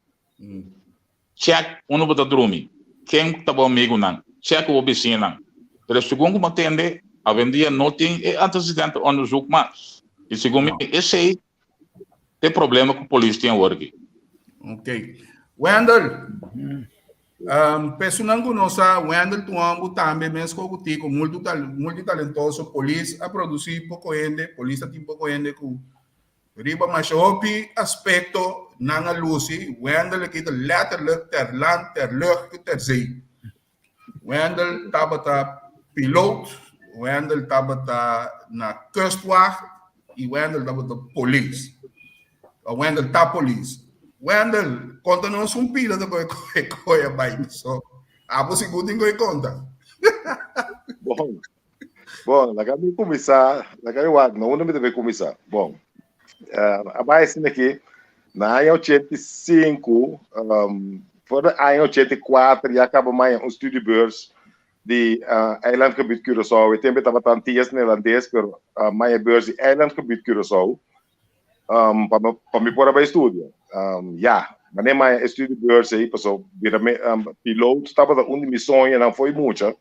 Check unda bo ta drumi, ken ta bo amigunan, check ku bo bisiñanan. Pero segun ku bo tende, awendia no tin e antecedente onderzoek mas. I segun mi esei ta e problema ku polis tin awor aki. Ok. Wendel, um, personan ku no sa, Wendel ta un homber tambe mes ku Tico, multitalentoso. Polis a produsi poko hende, polis ta tin poko hende ku Riba masha hopi aspekto nan a lusi, Wendel a kita letterlijk ter land, ter lucht i ter zee. Wendel tabata piloot, Wendel tabata na kustwacht i Wendel tabata polis. Wendel ta polis. Wendel, konta nos un pila ta koe koe a bai so. Abo sigur tin ku e konta. Bon, bon, laga mi kuminsá, laga mi wak, na unda mi ta bai kuminsá? Bon, uh, a bai asina aki, na aña 85, um, for de aña 84 ya kaba maya un studiebeurs di uh, Eilandgebied Curaçao. E tempo tabata Antillas Neerlandes, pero uh, maya beurs di Eilandgebied Curaçao. Um, pa, pa mi por a bai studia. Um, ya, mané maya e studiebeurs ei, paso bira me, um, piloot tabata un di mi soñonan foi mucha.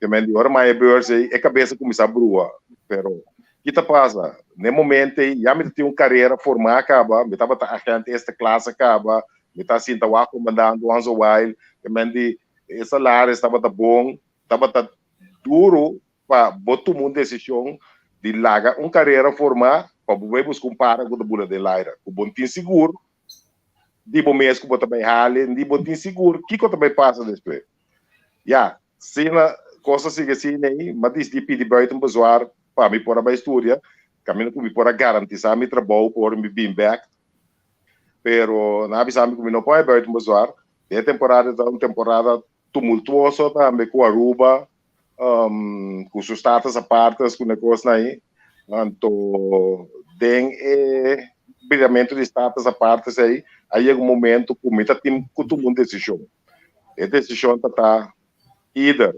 Ke men di ora maya beurs ei, e kabesa kuminsá brua. Pero, ki ta pasa? Ne momento ei, ya mi ta tin un karera formá kaba, mi tabata agente eerste klasse kaba, mi ta sinta wak komandant once a while, ke men di e salaris tabata bon, tabata duro pa bo tuma un desishon di laga un karera formá pa bo bai buska un para ku ta bula den laira, ku bo no tin sigur di bo mes ku bo ta bai hali, ni bo tin sigur kiko ta bai pasa despues. Ya, sina kos a sigui asina ei, mi a disidí pidi buiten bezwaar pa mi por a bai studia, kaminda ku mi por a garantisá mi trabou pa ora mi bin bèk. Pero nan a bisa mi ku mi no por bai buiten bezwaar. Den e temporada ta un temporada tumultuoso tambe ku Aruba, um, ku su status apartes, ku ne kosnan ei. Anto den e biriamentu di status apartes ei, a yega un momento ku mi ta tin ku tuma un desishon. E desishon ta ta either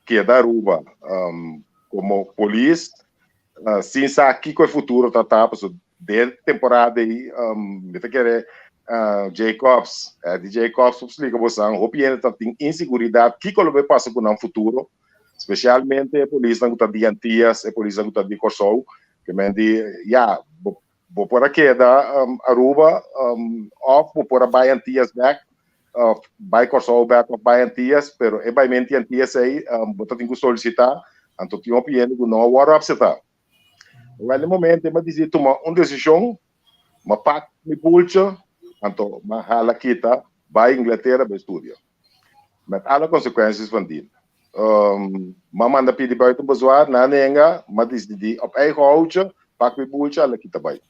keda Aruba um, komo polis, uh, sin sa kiko e futuro ta ta, pasobra den temporada ei um, mi ta kere uh, Jacobs, eh, di Jacobs por splika bosan, hopi hende ta tin inseguridat kiko lo bai pasa ku nan futuro, spesialmente e polisnan ku ta di Antillas, e polisnan ku ta di Kòrsou, ke men di, ya, bo, bo por a keda um, Aruba um, òf bo por a bai Antillas bèk, òf bai Kòrsou bèk òf bai Antillas, pero e baimenti Antillas ei um, bo ta tin ku solisitá, anto tin hopi hende ku no a wòrdu apseptá. Wel, e momento mi a disidí tuma un desishon, mi a pak mi bultje, anto mi a hala kita bai Inglatera bai studia. Met alle konsekuensies van dien. Um, mi a manda pidi buiten bezwaar, nan a nenga, mi a disidí op eigen houtje, pak mi bultje, hala kita bai.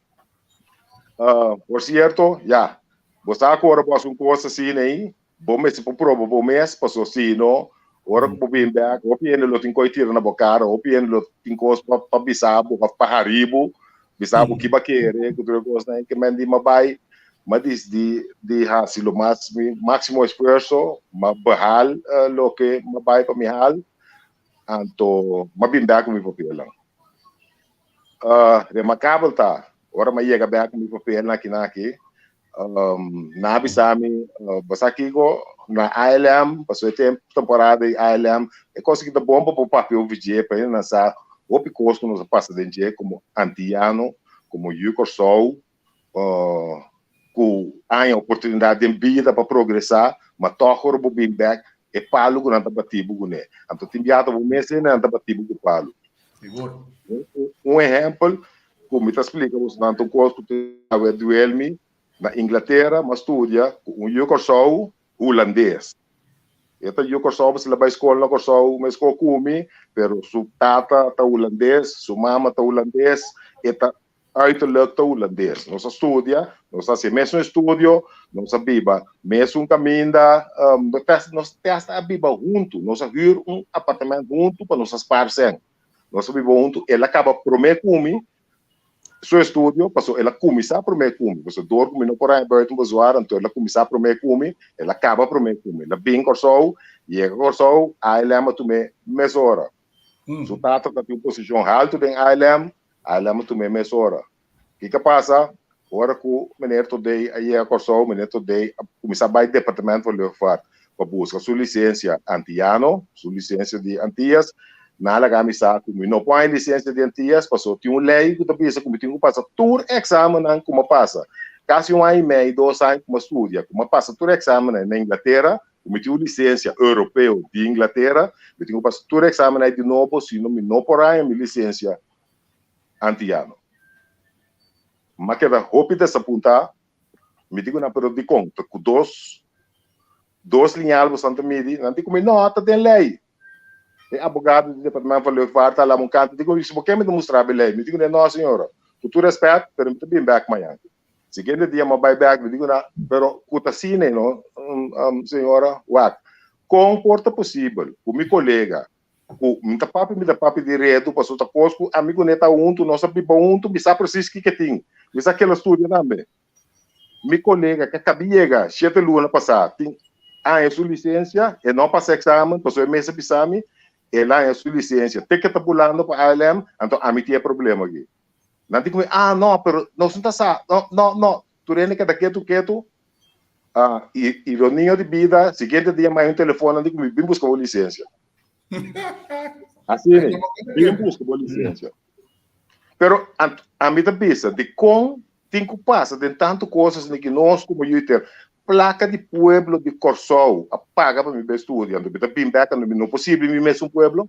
Uh, por sierto, ya, bo sa ku ora bo hasi un kos asina ei, Bo mester por proba bo mes, paso si no, ora ku bo bin bek, hopi hende lo tin koi tira na bo kara, hopi hende lo tin kos pa pa bisa bo òf pa hari bo, bisa bo ki bo a kere, ku tur e kosnan. Ke men di m'a bai, m'a disidí di hasi lo mas mi máksimo esfuerso, m'a behal loke m'a bai pa mi hal, anto m'a bin bek ku mi papelnan. Remarkabel ta, ora m'a yega bek ku mi papelnan akinan aki, Um, na bisa mi, uh, basa kiko, na ALM, paso e tempo temporada di ALM, e cosa que ta bom pa papia over dje, pa na sa hopi kos ku nos a pasa den dje como antiano, como yu Kòrsou, uh, ku haña oportunidad den bida pa progresá, ma tòg ora bo bin bèk, e palu ku nan ta bati bo kuné. Anto tin biaha bo mes nan ta bati bo ku palu. Sigur. Un ehèmpel ku mi ta splika boso nan ta un kos ku ta duel mi, na Inglatera mi a studia ku un yu Kòrsou hulandes. E ta yu Kòrsou pasobra el a bai skol na Kòrsou meskos ku mi, pero su tata ta hulandes, su mama ta hulandes, e ta uiterlijk ta hulandes. Nos a studia, nos a hasi e mesun estudio, nos a biba mesun kaminda, nos te hasta a biba huntu, nos a hür un apartamento huntu pa nos a spar sèn. Nos a biba huntu, el a kaba promé ku mi su estudio, pasobra el a kuminsá promé ku mi, pasobra dor ku mi no por haña buiten bezwaar, anto el a kuminsá promé ku mi, el a kaba promé ku mi. El a bin Kòrsou, yega Kòrsou, ALM a tum'é mesora. Su tata ta tin un posishon haltu den ALM, ALM a tum'é mesora. Kiko a pasa? Ora ku meneer Todey a yega Kòrsou, meneer Todey a kuminsá bai Departement van Luchtvaart pa buska su lisensia antiano, su lisensia di Antillas. Nan a laga mi sa ku mi no por haña lisensia di Antillas pasobra tin un lei ku ta bisa ku mi tin ku pasa tur eksamennan ku mi a pasa. Kasi un aña i mei, dos aña ku mi a studia, ku mi a pasa tur eksamennan na Inglatera, ku mi tin un lisensia europeo di Inglatera, mi tin ku pasa tur eksamennan di nobo, sino mi no por haña mi lisensia antiano. M'a keda hopi desapuntá, mi di ku nan, pero dikon? Ta ku dos dos liñal boso ta midi? Nan di ku mi, no, ta den lei. E abogado di Departamento van Luchtvaart a lama un kanta, di ku mi, si bo ke mi ta mustra bo e lei. Mi di ku nan, no señora, ku tur rèspèt, pero mi ta bin bèk mañan. Siguiente dia m'a bai bèk, mi di ku nan, pero ku ta asina, no, señora, wak. Kon por ta posibel ku mi kolega ku mi ta papia mi ta papia di redu pasobra ta kos ku ami ku ne ta huntu nos a biba huntu mi sa presis kiko e tin mi sa kila studia tambe mi kolega ke kabi yega shete luna pasá tin haña su lisensia e no pasa eksamen pasobra e mes a bisa mi el a haña su lisensia te ke ta bulando pa ALM anto ami tin e problema aki nan tin ku mi ah no pero nos no ta sa no no no tur hende keda ketu ketu Ah, ironia di bida, siguiente dia maya un telefon di mi bin busca bo licencia. Así ne, bin busca bo licencia. Pero a mi ta bisa, di con tin cu pasa den tanto cosas ni que nos como Juiter, placa di pueblo di Corsou a paga pa mi be studia, anto mi ta bin bek, anto mi no por sirbi mi mes un pueblo.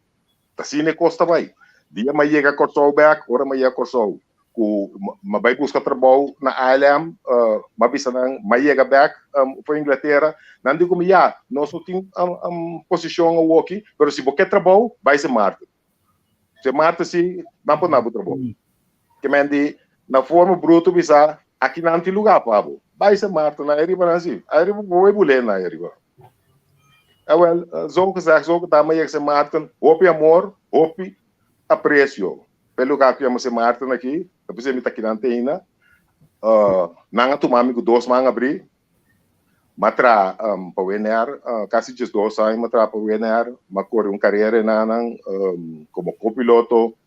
Ta asina e kos ta bai. Dia m'a yega Kòrsou bèk, ora m'a yega Kòrsou, ku m'a bai buska trabou na ALM, m'a bisa nan m'a yega bèk for Inglatera, nan di ku mi, ya, nos no tin posishon awoki, pero si bo ke trabou, bai Sint Maarten. Sint Maarten si, nan por na bo trabou. Ke men di, na forma bruto bisa, aki nan tin lugá pa bo. Bai Sint Maarten, nan ariba nan si, ariba bo e bulé nan ariba. Awel, zo gezegd, zo gedaan, ma yega Sint Maarten, hopi amor, hopi aprecio. P'e lugá ku yama Sint Maarten aki, ta bisa mi ta kinan te ainda. Nan a tuma mi ku dos man abrí. M'a traha pa WNR, kasi 12 aña m'a traha pa WNR. M'a kore un karera enanan komo kopiloto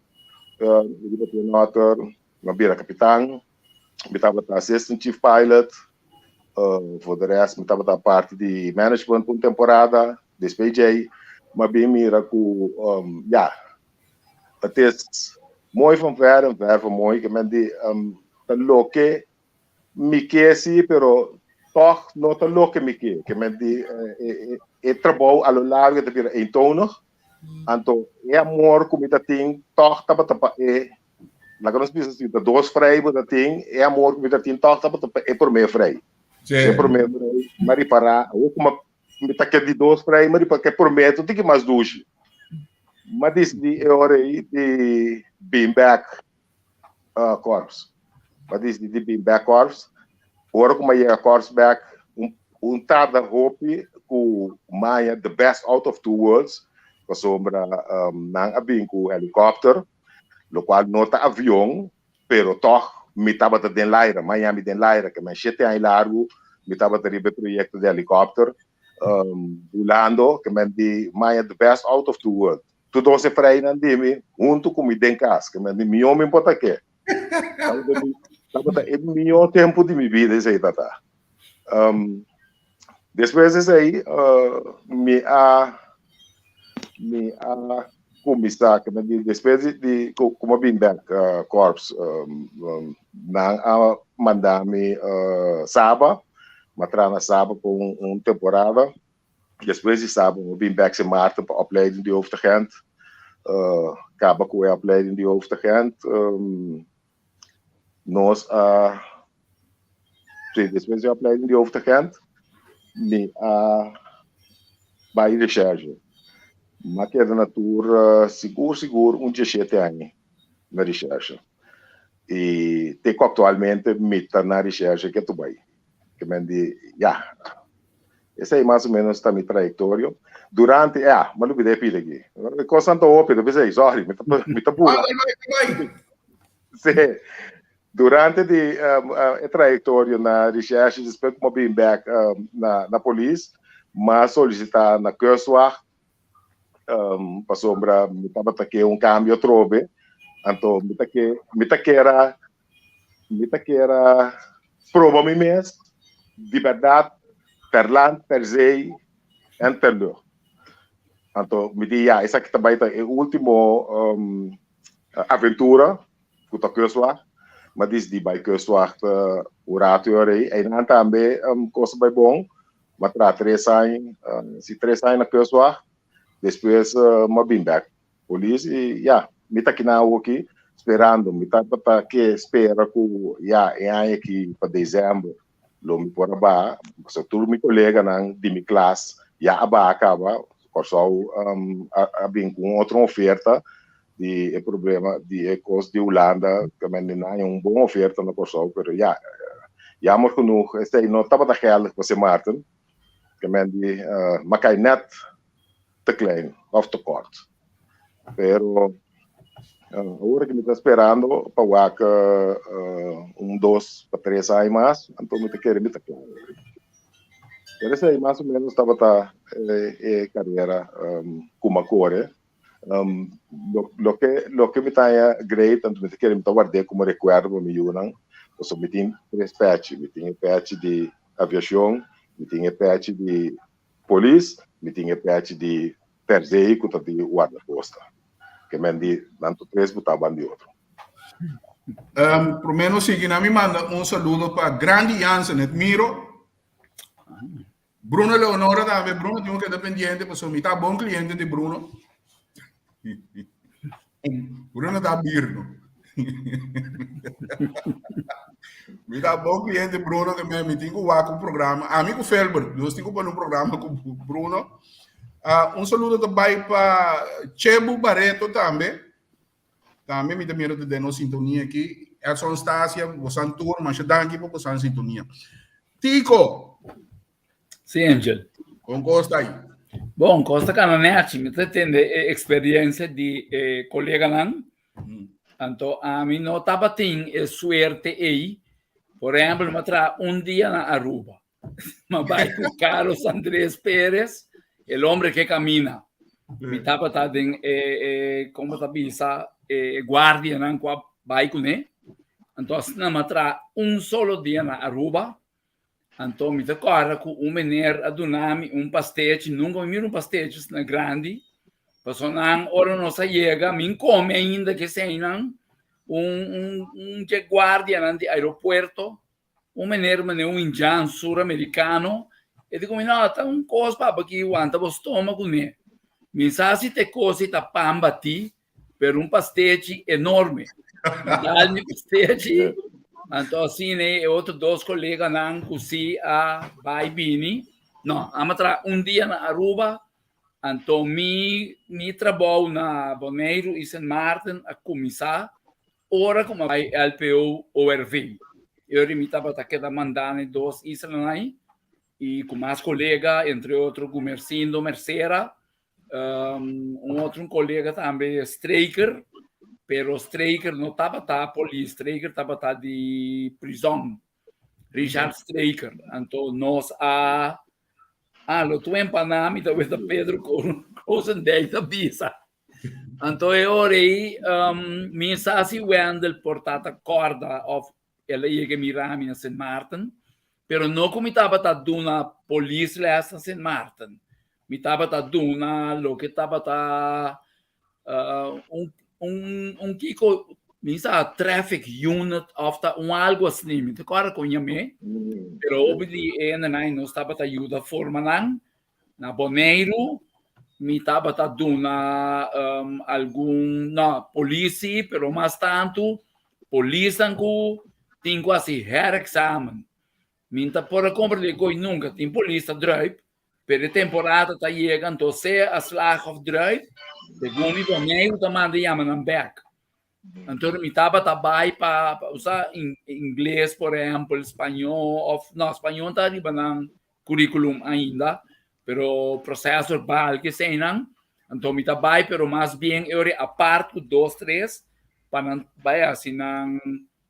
riba Twin Otter. M'a bira kapitan. Mi tabata assistant chief pilot. Voor de rest mi tabata parti di management pa un temporada. Despues djei m'a bin mira ku ya, het is mooi van ver en ver van mooi. Ke men di ta loke mi ke si, pero tog no ta loke mi ke. Ke men di e trabou a lo largo ta bira eentonig. Anto e amor ku mi ta tin tog tabata pa e Laga nos bisa si ta dos frei bo ta tin, e amor ku mi ta tin tòg tabata pa e promé frei. Sí. E promé frei, m'a ripará, awor ku mi ta ke di dos frei, m'a ripará ku e promé ta un tiki mas dushi. M'a disidí e ora ei di bin bèk kòrps. M'a disidí di bin bèk kòrps. Ora ku m'a yega kòrps bèk, un un tarda hopi ku m'a haña the best out of two worlds, pasobra nan a bin ku helikòpter. Locual no ta avion, pero toch mi tabata den laira, Miami den laira, ke men shete aña largu mi tabata riba e proyecto di helicopter, bulando, ke men di maya the best out of two world. Tur dos e freinan di mi hunto cu mi den cas, ke men di mihó mi por ta ke. Tabata e mihó tempo di mi bida esei tata. Despues di esei mi a mi a kuminsá despues di di ku mi a bin bèk kòrps nan a manda mi Saba, mi a traha na Saba pa un temporada, despues di Saba mi a bin bèk Sint Maarten pa opleiding di hoofdagent, kaba ku e opleiding di hoofdagent nos a sí, despues di opleiding di hoofdagent mi a bai recherche. Mi a keda na tur sigur sigur un 17 aña na recherche. I te ku aktualmente mi ta na recherche ke tu bai. Ke men di ya, esei mas o menos ta mi trayektorio. Durante, ya, mi a lubida e pida aki. E kosnan ta hopi, ta bisa ei, sorry, mi ta mi ta bula. Bai, bai, bai. Sí. Durante di e trayektorio na recherche, despues ku mi a bin bèk na na polis, mi a solisitá na Kustwacht pasobra mi tabata ke un kambio atrobe. Anto mi ta ke mi ta kera Mi ta kier a proba mi mes di bèrdat per land, per zee en per lucht. Anto mi di ya, esaki ta bai ta e ultimo aventura ku ta Kustwacht. Mi a disidí bai Kustwacht un ratu e ora ei. Einan tambe kos a bai bon. Mi a traha tres aña, si tres aña na Kustwacht. Despues mi a bin bèk Polis y ya, mi ta kinan awoki sperando, mi ta ta ke spera ku ya e aña aki pa december lo mi por a baha, pasobra tur mi koleganan di mi klas ya a baha kaba, Kòrsou a bin ku un otro oferta di e problema di e kos di Hulanda, ta mende nan haña un bon oferta na Kòrsou, pero ya, jammer genoeg esei no tabata geldig pa Sint Maarten. Ke men di m'a kai nèt te klein òf te kòrt. Pero awor ku mi ta sperando pa wak un dos pa tres aña mas, anto mi ta kere mi ta kla. Pero esei mas o menos tabata e karera ku m'a kore. Loke loke mi ta haña great, anto mi ta kere mi ta ward'é komo rekuerdo pa mi yunan, pasobra mi tin tres pèchi, mi tin e pèchi di aviashon, mi tin e pèchi di polis, mi tin e pèchi di Terzei ku ta di wardakosta. Ke men di nan tur tres butá ban di otro. Promé nos sigui nan mi manda un saludo pa Grandi Jansen Edmiro. Bruno Leonora tambe. Bruno tin un keda pendiente pasobra mi ta bon kliente di Bruno. Bruno ta birno. Mi ta bon cliente Bruno que me mi tin ku wak un programa. Ami ku Felbert, nos tin ku pone un programa ku Bruno. Uh, un saludo ta bai pa Chebu Barreto tambe. Tambe mi ta mira te den nos sintonia aki. Edson Stasia, bosan tur, masha danki pa bosan sintonia. Tico. Sí, Angel. Kon kos ta ahí? Bon, kos ta kana nechi. Mi ta tende e experiencia di e koleganan. Mm. Anto ami no tabatin e suerte ei. Por ehempel, mi a traha un dia na Aruba. Mi bai ku Carlos Andrés Pérez, el hombre que camina. Mi tabata den e, e como ta bisa, e guardianan ku a bai kuné. Anto asina mi a traha un solo dia na Aruba. Anto mi ta kòrda ku un meneer a duna mi un pastechi, nunka mi mira un pastechi asina grandi, pasobra nan ora nos a yega mi n kome ainda keseinan, un un un dje guardianan di aeropuerto, un meneer manera un indian suramerikano, e di ku mi no ta un kos papa ki wanta bo stoma kuné, mi sa si ta e kos ei ta pan batí, pero un pastechi enorme. Dal mi pastechi, anto asina e otro dos coleganan cu si a bai bini. No, amo tra un dia na Aruba, anto mi mi trabou na Boneiru y Sint Maarten a cuminsa ora cu mi a bai LPO ORV. E ora mi tabata keda manda na e dos islanan ai y cu mas colega, entre otro Gumercindo Mercera, Um, un otro un colega tambe, Straker, pero Straker no tabata polis, Straker tabata di prison. Richard Straker. Anto nos a ah, lo tu empanami ta weta Pedro Krozendijk ta bisa. Anto e ora ei, um, mi sa si Wendel por tata corda of El a yega mira mi na Sint Maarten, pero no ku mi tabata duna polis les na Sint Maarten. Mi tabata duna loke tabata uh, un, un, un kiko, mi sa traffic unit of ta un algo así, mi te kòrda kon yam'é, pero hopi di e hendenan nos tabata yuda forma nan. Na Boneiru mi tabata duna um, algun, no, polisi, pero mas tantu polisnan ku tin ku hasi herexamen. Mi ta por a komprendé ku nunka tin polis ta druip, pero e temporada ta yega, anto sea a slag of druip, segun mi Boneiru ta manda yama nan bèk. Anto mi tabata bai pa, pa usa in, ingles, por ehempel, spañó, of no, spañó ta riba nan curriculum ainda, pero proceso verbal que eseinan. Anto mi ta bai, pero mas bien e ora apart ku dos, tres, pa nan bai hasi nan,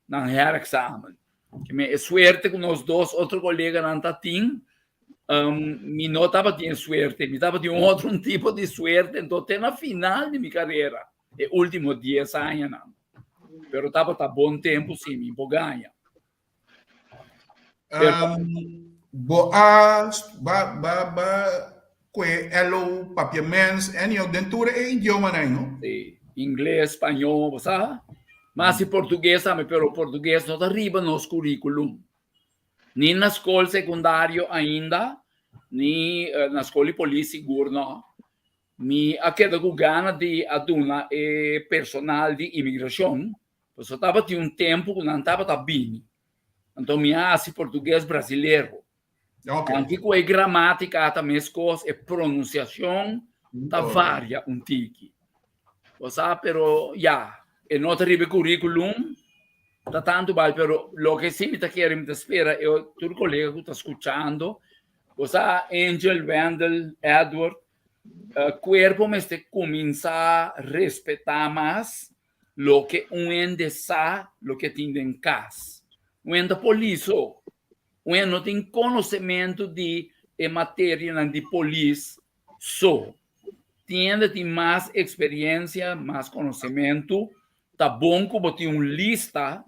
nan herexamen. Ke men e suerte ku nos dos otro koleganan ta tin, um, mi no tabatin e suerte, mi tabatin un otro un tipo di suerte, anto te na final di mi carera, e último 10 añanan. Pero tabata bon tempo sí, mi por gaña. Pero, um, bo a ba ba ba kue elo papiaments en yo den tur e idioma nai, no? Sí, inglés, spañol, bo sa? Mas si portugués tambe, pero portugués no ta riba nos curriculum. Ni na skol sekundario ainda, ni na skol di polis sigur no. Mi a keda ku gana di a duna e personal di imigrashon, pasobra tabatin un tempu ku nan tabata bini. Anto mi a hasi portugues brasilero. Aunke ku e gramátika ta meskos, e pronunsiashon ta varia un tiki. Bo sa, pero ya, e no ta riba e curriculum, ta tantu bal, pero loke si mi ta kere, mi ta spera e tur colega cu ta scuchando, Bo sa Angel, Wendell, Edward, cuerpo mester cuminsa respeta mas loke un hende sa loke tin den cas. Un hende ta polis so. Un hende no tin conocemento di e materianan di polis so. Tin hende tin mas experiencia, mas conocemento. Ta bon cu bo tin un lista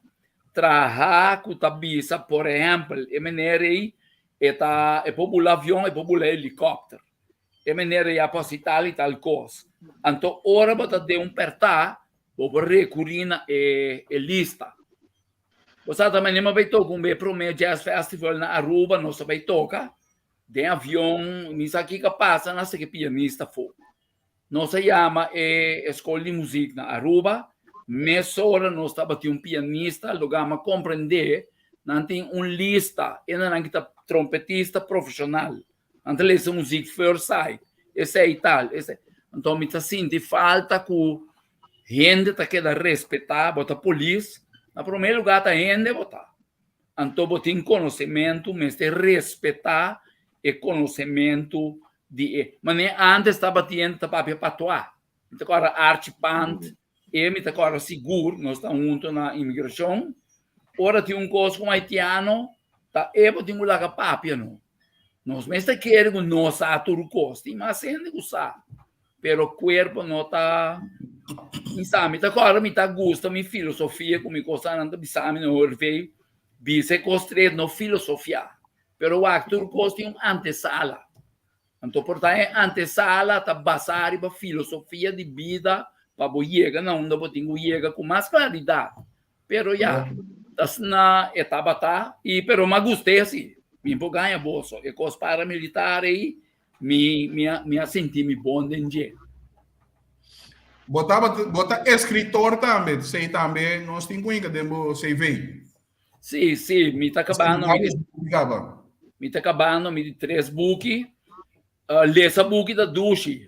traha cu ta bisa, por ehempel, e meneer ey e ta e por bula avion, e por bula helicopter. E meneer ey a por haci tal y tal cos. Anto ora bo ta den un perta, bo por recuri na e e lista. Bo sa ta manera mi a bay toca un be prome jazz festival na Aruba, nos a bay toca den avion, mi sa kico a pasa, nan a saki pianista afo. Nos a yama e skol di muzik na Aruba. Mesora nos tabatin un pianista, loga mi a komprendé nan tin un lista, enanan ki ta trompetista profeshonal. Nan ta lesa muzik first sight, esei tal, esei. Anto mi ta sinti falta ku hende ta keda respetá, bo ta polis, na promé lugá ta hende bo ta. Anto bo tin konosementu, mester respetá e konosementu di e manera antes tabatin ta papia patoa. Mi ta kòrda Archie Pant, e mi ta kòrda sigur, nos ta huntu na imigrashon. Ora tin un kos ku un haitiano, ta e bo tin ku laga papia no. Nos mester kere ku nos sa tur kos, tin mas hende ku sa, pero kuerpo no ta mi sa. Mi ta kòrda mi ta gusta mi filosofia ku mi kosanan ta bisa mi no Hervé, bisa e kos stret no filosofia. Pero wak tur kos tin un antesala. Anto por ta e antesala ta basá riba filosofia di bida pa bo yega na unda bo tin ku yega ku mas klaridat. Pero ya, ta asina e tabata i pero m'a gust'é si. Mi por gaña boso. E kos paramilitar ei mi mi a mi a sinti mi bon den dje. Bo tabata bo ta eskritor tambe, esei tambe nos tin ku hinka den bo CV. Sí, sí, mi ta kabando mi di, mi ta kabando mi di tres buki. Uh, lesa buki ta dushi,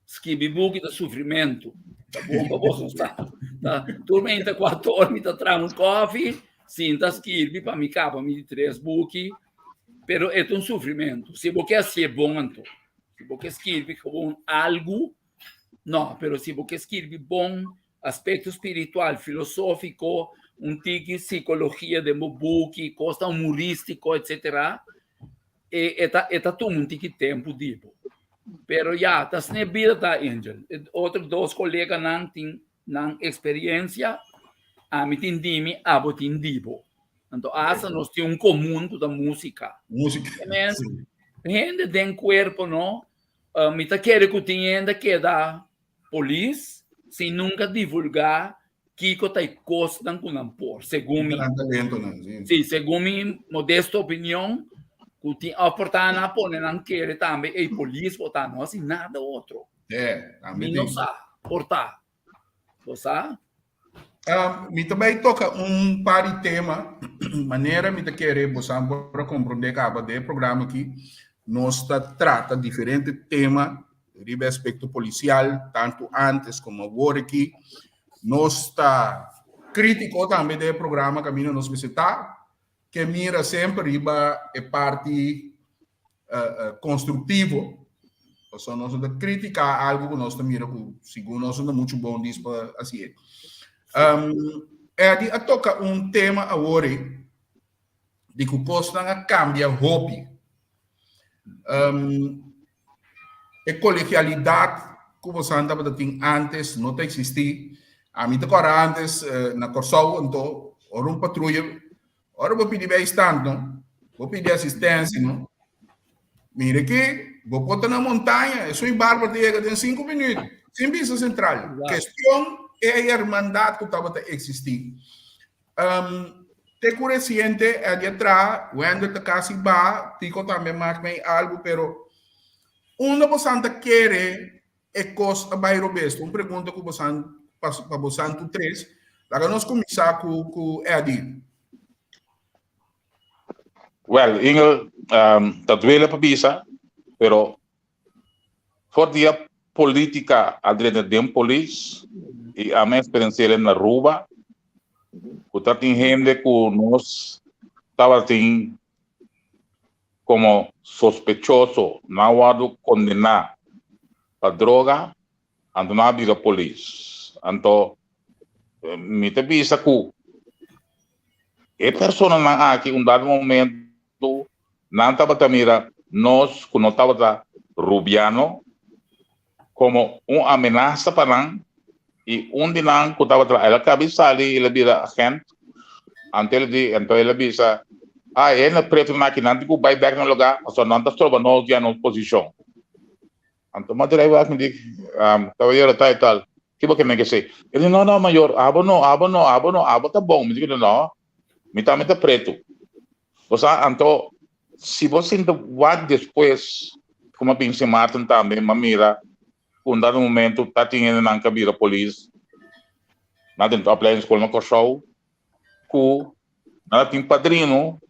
skibi buki ta sufrimentu. Ta bon pa boso sa. Ta, tur meinta cuatro or mi ta traha un koffie, sinta skirbi pa mi kaba mi di tres buki. Pero e ta un sufrimentu. Si bo ke hasié bon anto. Si bo ke skirbi gewoon algu, no, pero si bo ke skirbi bon, Aspecto spiritual, filosofico, un tiki psicologia den bo buki, cosnan humoristico, etcetera, e, e ta, e ta tuma un tiki tempo di bo. Pero ya, ta asina e bida ta, Angel. E otro dos coleganan tin nan experiencia, ami tin di mi, abo tin di bo. Anto hasta nos tin un comun cu ta musica. Musica. Amen. Hende den cuerpo, no? Uh, mi ta kere cu tin hende keda Polis sin nunca divulga kico ta e cosnan cu nan por, segun mi. Nan talentonan, si. Si, segun mi modesto opinion, cu tin of por ta nan a pone nan kere tambe ey polis por ta, no haci nada otro. Eh, tambe Mi no tin. sa, por ta. Bo sa? Mi ta bai toca un par di tema, manera mi ta kere bosan por a comprende caba den e programa aki, nos ta trata diferente tema riba e aspecto policial, tanto antes como awor aki. Nos ta critico tambe den e programa caminda nos mester ta, ke mira semper riba e parti constructivo, pasobra nos no ta critica algo cu nos ta mira cu segun nos no ta mucho bon dis pa hacié. Eddie a toca un tema awor ei di cu cosnan a cambia hopi. E colegialidad cu bosan tabata tin antes no ta existi. Ami ta cora antes na Corsou anto ora un patruya Ora bo pidi bijstand no, bo pidi asistencia no, mira ki bo por ta na montaña, esun barber ta yega den sinku minuut, sin bisa central. Kestion e hermandad ku tabata existi. Um, te ku resiente Eddie a traha, Wendell ta kasi baha, Tico tambe maak mei algu, pero unda bosan ta kere E kos a bai robes? Un pregunta ku bosan pa bosan tur tres. Laga nos kuminsá ku ku Eddie. Well, Ingel, um, ta duele pa bisa, pero for dia politica a drenta den polis y a me experienciar na Aruba, ku ta tin hende ku nos tabatin. komo sospechoso, nan a wòrdu kondená pa droga, anto nan a bira polis. Anto mi ta bisa ku e personanan aki un dado momento nan tabata mira nos ku no tabata rubiano komo un amenasa pa nan i un di nan ku tabata el a kabi sali el a bira agent anto el di anto el a bisa ah e hende pretonan aki nan tin ku bai bek nan lugá pasobra nan ta stroba nos di nos posishon. Anto m'a drai wak mi di, Caballero tal y tal, ki bo ke men ke sey? El di, no, no, mayor, abo no, abo no, abo no, abo ta bon. Mi di, no, mi tambe ta pretu. Bo sa, anto, si bo sinta wak despues, ku m'a bin Sint Maarten tambe, m'a mira ku un dado momento ta tin hendenan ka bira polis na den opleidingsschool na Kòrsou, ku nan a tin padrino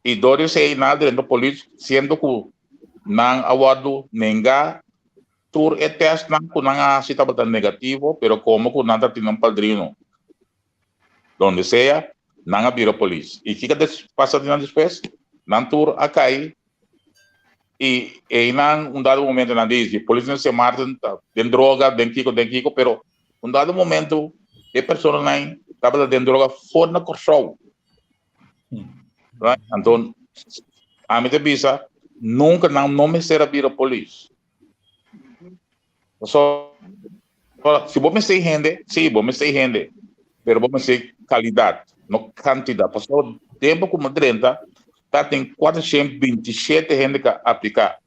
i dor di esei nan a drenta polis siendo ku nan a wòrdu nenga tur e tèstnan ku nan a hasi tabata negativo pero komo ku nan ta tin nan padrino donde sea nan a bira polis i kiko a pasa di nan despues nan tur a kai i einan un dado momento nan di polis na Sint Maarten ta den droga den kiko den kiko pero Un dado momento e personanan tabata den droga for na Kòrsou. Right? Anto ami ta bisa nunka nan no mester a bira polis. So, si bo mester hende, si bo mester hende, pero bo mester kalidat, no kantidat. Pasobra tempu ku mi drenta ta tin 427 hende ku a apliká.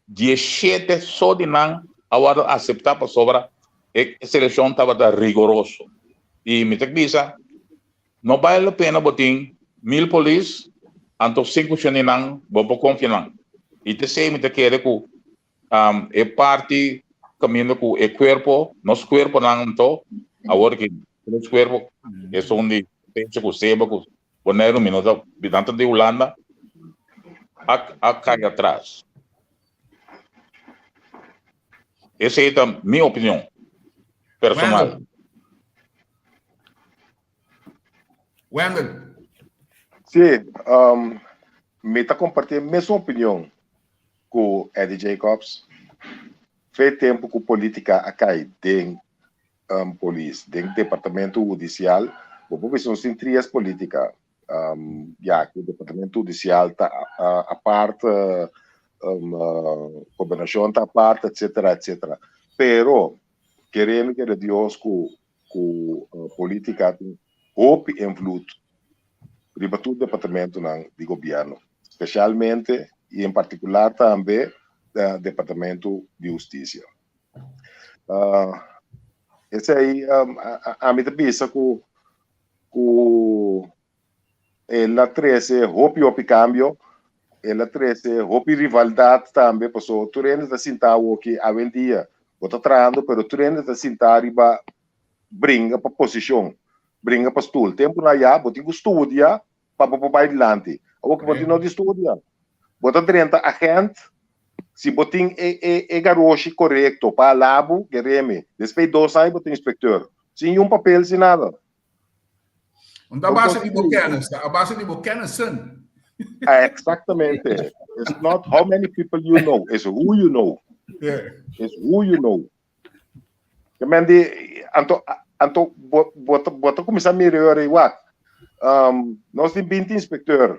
Dieshete so di nan a wòrdu aseptá pasobra e selekshon tabata rigoroso. I mi ta bisa, no bale la pena bo tin mil polis, anto 5% di nan bo por konfia nan. I t'esei mi ta kere ku e parti kaminda ku e kuerpo, nos kuerponan anto, awor ki tres kuerpo, esun di Pensa ku Seba ku Boneiru mi no ta nan ta di Hulanda a a kai atras. Esei ta mi opinion personal. Wendel. Sí, um, mi ta compartí e mesun opinion ku Eddie Jacobs. Fe tempu ku polítika a kai den um, polis, den departamento hudicial, bo por bisa nos tin trias politica. Um, ya ku departamento hudicial ta uh, apart, uh, um, uh, gobernacion ta apart, etcétera, etcétera. Pero, queremos kere Dios ku, ku uh, politica tin hopi invloed riba tur departamentonan di gobierno, especialmente y en particular tambe uh, departamento di husticia. Uh, esei um, a, a, mi ta bisa ku ku el a trese hopi hopi cambio, el a trese hopi rivalidad tambe, paso tur hende ta sinta awoki awendia, bo ta trahando pero tur hende ta sinta riba bringa pa posicion, bringa pa stoel. Tempo na ya bo tin ku studia pa bo por bai dilanti. Awoki bo tin no di studia. Bo ta drenta agent si bo tin e e e garoshi korekto pa alabu keremi. Despues dos aña bo ta inspekteur. Sin yun papel sin nada. Un ta base di bo kennis, ta a base di bo kennissen. Exactamente. It's not how many people you know, it's who you know. Yeah. It's who you know. Ke men di, anto, anto bo, bo, ta, bo ta kuminsá mira e ora ei wak. Um, nos tin 20 inspekteur,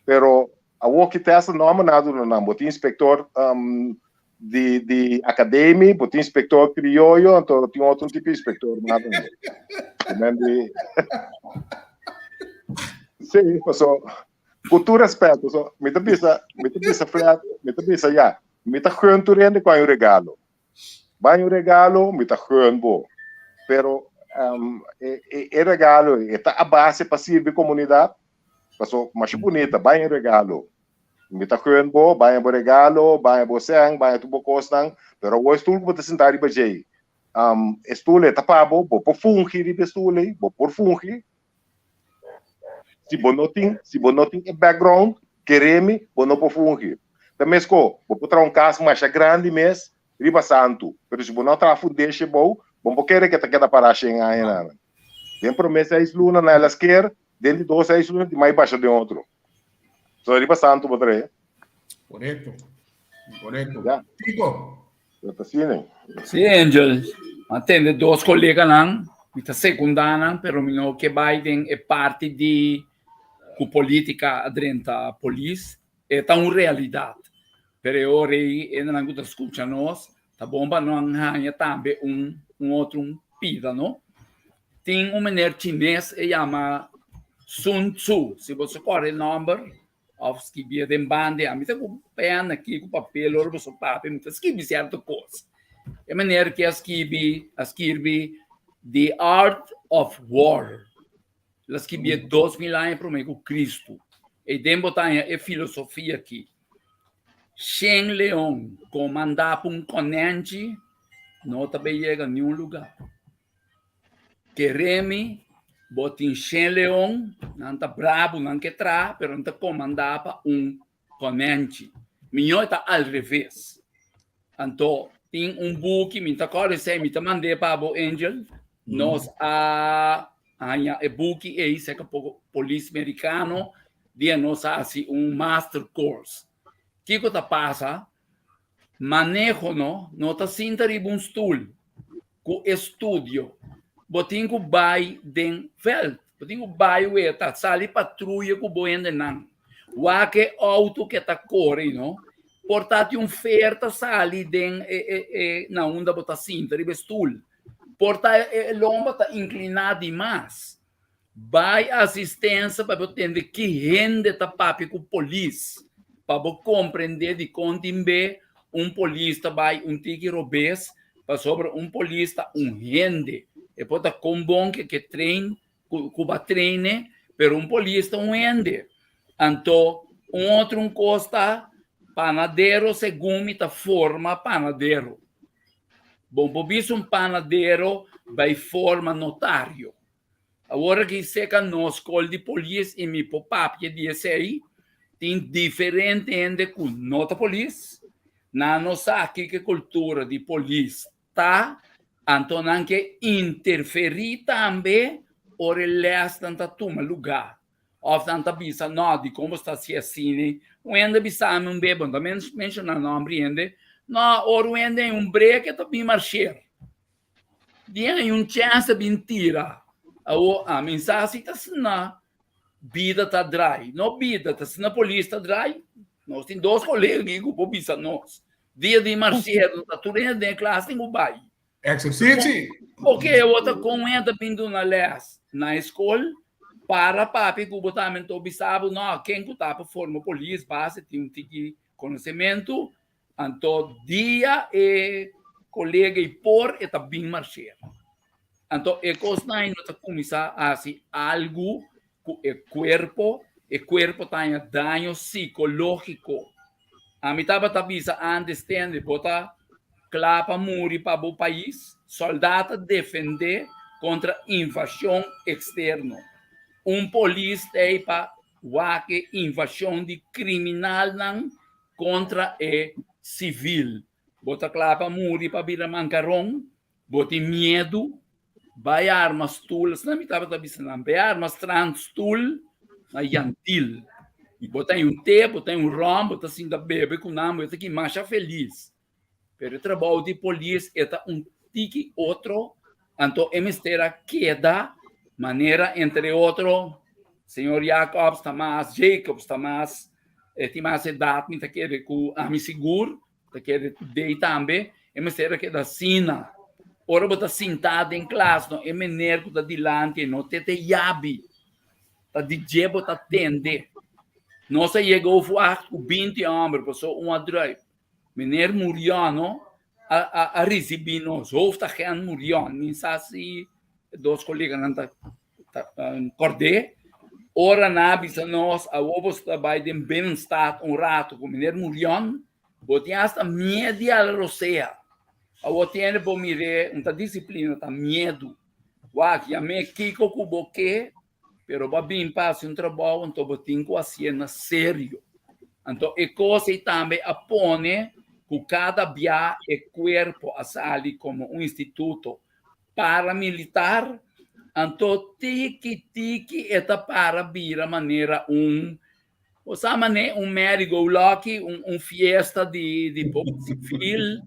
pero awor ki testa no a manda duna nan. Bo tin inspektor um, di, di akademi, bo tin inspektor krioyo, anto tin otro tipo inspektor mas tambe. Ke men di, sí, paso, ku tur respeto, so, mi ta bisa, mi ta bisa flat, mi ta bisa ya, Mi ta gun tur hende ku hay un regalo. Bai un regalo, mi ta gun bo. Pero um, e, e, e regalo e ta a base pa sirbi komunidat. Paso, masha bunita, bai un regalo. Mi ta gun bo, bai bo regalo, bai bo sèn, bai tur bo kosnan. Pero awor e stoel ku bo ta sinta riba djei, um, e stoel e ta pa bo, bo por fungi riba e stoel ei, bo por fungi. Si bo no tin, si bo no tin e background, keremi, bo no por fungi. Ta mesko, bo por traha un kas masha grandi mes riba santu, pero si bo no traha fundeshe bou, bo no por kere ke ta keda pará shen aña nada. Den promé seis luna nan el a sker, den di dos seis luna di mai basha den otro. So riba santu bo trae. Korekto. Korekto. Ja. Tico. Dat ta asina. Sí, Angel. A tende dos koleganan, mi ta sekundá nan, pero mi no ke bai den e parti di ku politika a drenta polis. E ta un realidat. Pero e ora ei, hendenan ku ta skucha nos, ta bon pa nan haña tambe un un otro un pida, no? Tin un meneer chines e yama Sun Tzu, si boso kòrda e nòmber òf skibié den banda, ami ta ku pèn aki ku papel ora boso papia mi ta skibi sierto kos. E meneer ke a skibi a skirbi The Art of War. El a skibié 2000 aña promé ku Kristu. Ei den bo ta haña e filosofia aki. Shen leon komandá pa un konènchi no ta bay yega niun lugá. Keremi bo tin shen leon, nan ta brabu, nan ke traha, pero nan ta komandá pa un konènchi. Miñó e ta al reves. Anto tin un buki, mi ta kòrda esei, mi ta mand'é pa bo, Angel. Nos a haña e buki ei serka polis merikano dia nos a hasi un master course. Kiko ta pasa? Maneho no, no ta sinta riba un stul ku estudio. Bo tin ku bai den vèlt, bo tin ku bai weta, sali patruya ku bo hendenan. Wak e outo ke ta kore, no. Por ta tin un fer ta sali den e e e na unda bo ta sinta riba e stul. Por ta e lomba ta inkliná dimas. Bai asistensia pa bo tende ki hende ta papia ku polis, pa bo komprendé dikon tin be un polis ta bai un tiki robes, pasobra un polis ta un hende. E por ta kon bon ke ke train, ku bo a train'e, pero un polis ta un hende. Anto un otro un kos ta, panadero segun mi ta forma panadero. Bon por bisa un panadero bai forma notario. Awor aki seka nos skol di polis i mi por papia di esei, tin diferente hende ku no ta polis, nan no sa kiko e kultura di polis ta, anto nan ke interferí tambe ora e lèsnan ta tuma lugá. Òf nan ta bisa, no, dikon bo sta hasi asina? Un hende bisa mi un bes, bo no ta menshoná nòmber di hende, no, ora un hende haña un brek e ta bin marsher. Di haña un chèns ta bin tira. Awor, ami sa si ta asina bida ta drai. No bida, ta asina polis ta drai. Nos tin dos kolega aki ku por bisa nos. Dia di marsher, no ta tur hende den e klas tin ku bai. Exercici. Ok, awor ta kon hende ta bin duna lès na e skol para papia ku bo tambe ta bisa bo, no, ken ku ta pa forma polis base tin un tiki konosementu. Anto dia e kolega i por e ta bin marsher. Anto e kosnan ei no ta kuminsá hasi algu ku e kuerpo, e kuerpo ta haña daño sikológiko. Ami tabata bisa ántes tende bo ta kla pa muri pa bo pais, sòldá ta defendé kontra invashon eksterno. Un polis ta ei pa wak e invashon di kriminalnan Kontra e sivil. Bo ta kla pa muri pa bira mankaron? Bo tin miedu? Bai arma stul. Asina mi tabata bisa nan, bai arma strandstul na Yantil. Bo ta un te, bo ta un rom, bo ta sinta bebe ku nan, bo ta ki masha felis. Pero e trabou di polis e ta un tiki otro, anto e mester a keda manera entre otro señor Jacobs ta mas, Jacobs ta mas, e tin mas edat mi ta kere ku ami sigur, ta kere today tambe, e mester a keda asina. Ora bo ta sintá den klas no e meneer ku ta dilanti e no te te yabi, ta di dje bo ta tende. Nos a yega ofu acht ku 20 hòmber pasobra un a druip. Meneer Muriano a, a, a ricibi nos, hoofdagent Murion, mi sa si dos coleganan ta, ta um, cordé. Ora na bisa nos, awor bo ta bai den binnenstad un rato cu meneer Murion, bo tin hasta miedo di ala rosea. Awor tiene bo mire, un ta disciplina, ta miedo. Wak, yam'é kiko cu bo ke, Pero bo a bin pa hasi un trabou, anto bo tin ku hasié na serio. Anto e kos ei tambe a pone ku kada bia e kuerpo a sali komo un instituto paramilitar, anto tiki tiki e ta para bira manera un. Bo sa manera un merry go lucky, un fiesta di civil,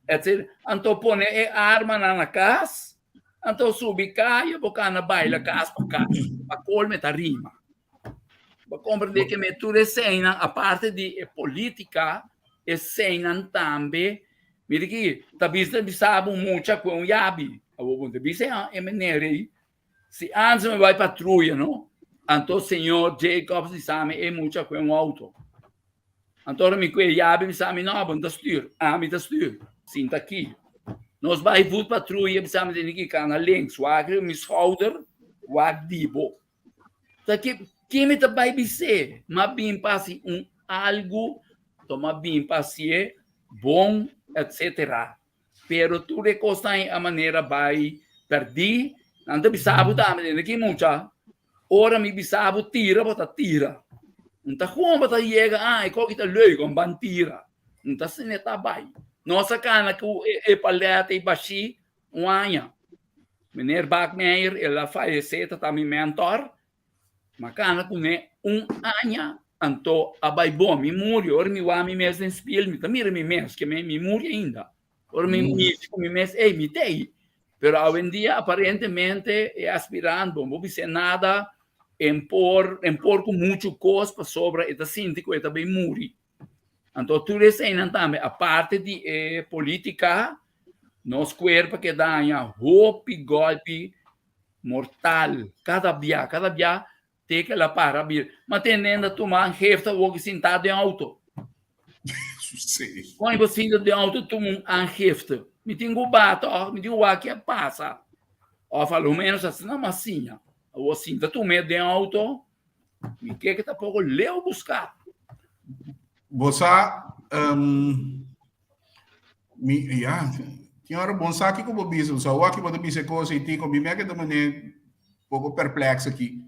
etc. Anto pone e armanan na kas, anto subi kaya bo kana baila kas pa kas, pa kolme ta rima. Bo komprende ke me tur eseinan aparte di e politika, eseinan tambe, mira aki, ta bisa bisa bo mucha ku un yabi. Awor bo ta bisa e meneer ei, si antes mi bai patruya no, anto señor Jacobs bisa mi e mucha ku un auto. Anto ora mi ku e yabi bisa mi no, bo no ta stuur, ami ta stuur, sinta aki. Nos bai voet patruya bisa mi tene ki kana links, wak riba mi schouder, wak di bo. Ta ki ki mi ta bai bis'é? M'a bin pa hasi un algu, to m'a bin pa hasié bon, etsetera. Pero tur e kosnan ei a manera bai pèrdí. Nan ta bisa bo tambe, tende ki mucha, ora mi bisa bo tira, bo ta tira. Un ta gewoon bo ta yega, ah, e koki ta leuk, un ban tira. Un ta asina e ta bai. Nos a kana ku e palèt ei bashí un aña. Meneer Bakmeijer, el a fayesé, ta ta mi mentor. M'a kana kuné un aña, anto a bai bon. Mi muri, ora mi wak mi mes den spiel, mi ta mira mi mes, ke mi muri ainda. Ora mi mishi ku mi mes, ey, mi t'ey. Pero awendia aparentemente e aspirant bon bo bis'é nada, en por, en por ku muchu kos pasobra e ta sinti ku e ta bay muri. Anto tur eseinan tambe, aparte di e politica, nos cuerpo a keda haña hopi golpi mortal cada bia, cada bia te ke la para bir. Ma tende hende a tuma aangifte awor ki sinta den auto. Sí. Kon bo sinta den auto tuma un aangifte? Mi tin ku bata òf mi tin ku wak ke a pasa. Òf a lo menos asina mi a siña. Awor sinta tuma den auto. Mi ke ke ta poko leu buska. Bo sa, um, mi, ya, tin ora bon sa kiko bo bisa, bo sa wak bo ta bisa e kos ei tiko, mi meke ta mane poko perplex aki.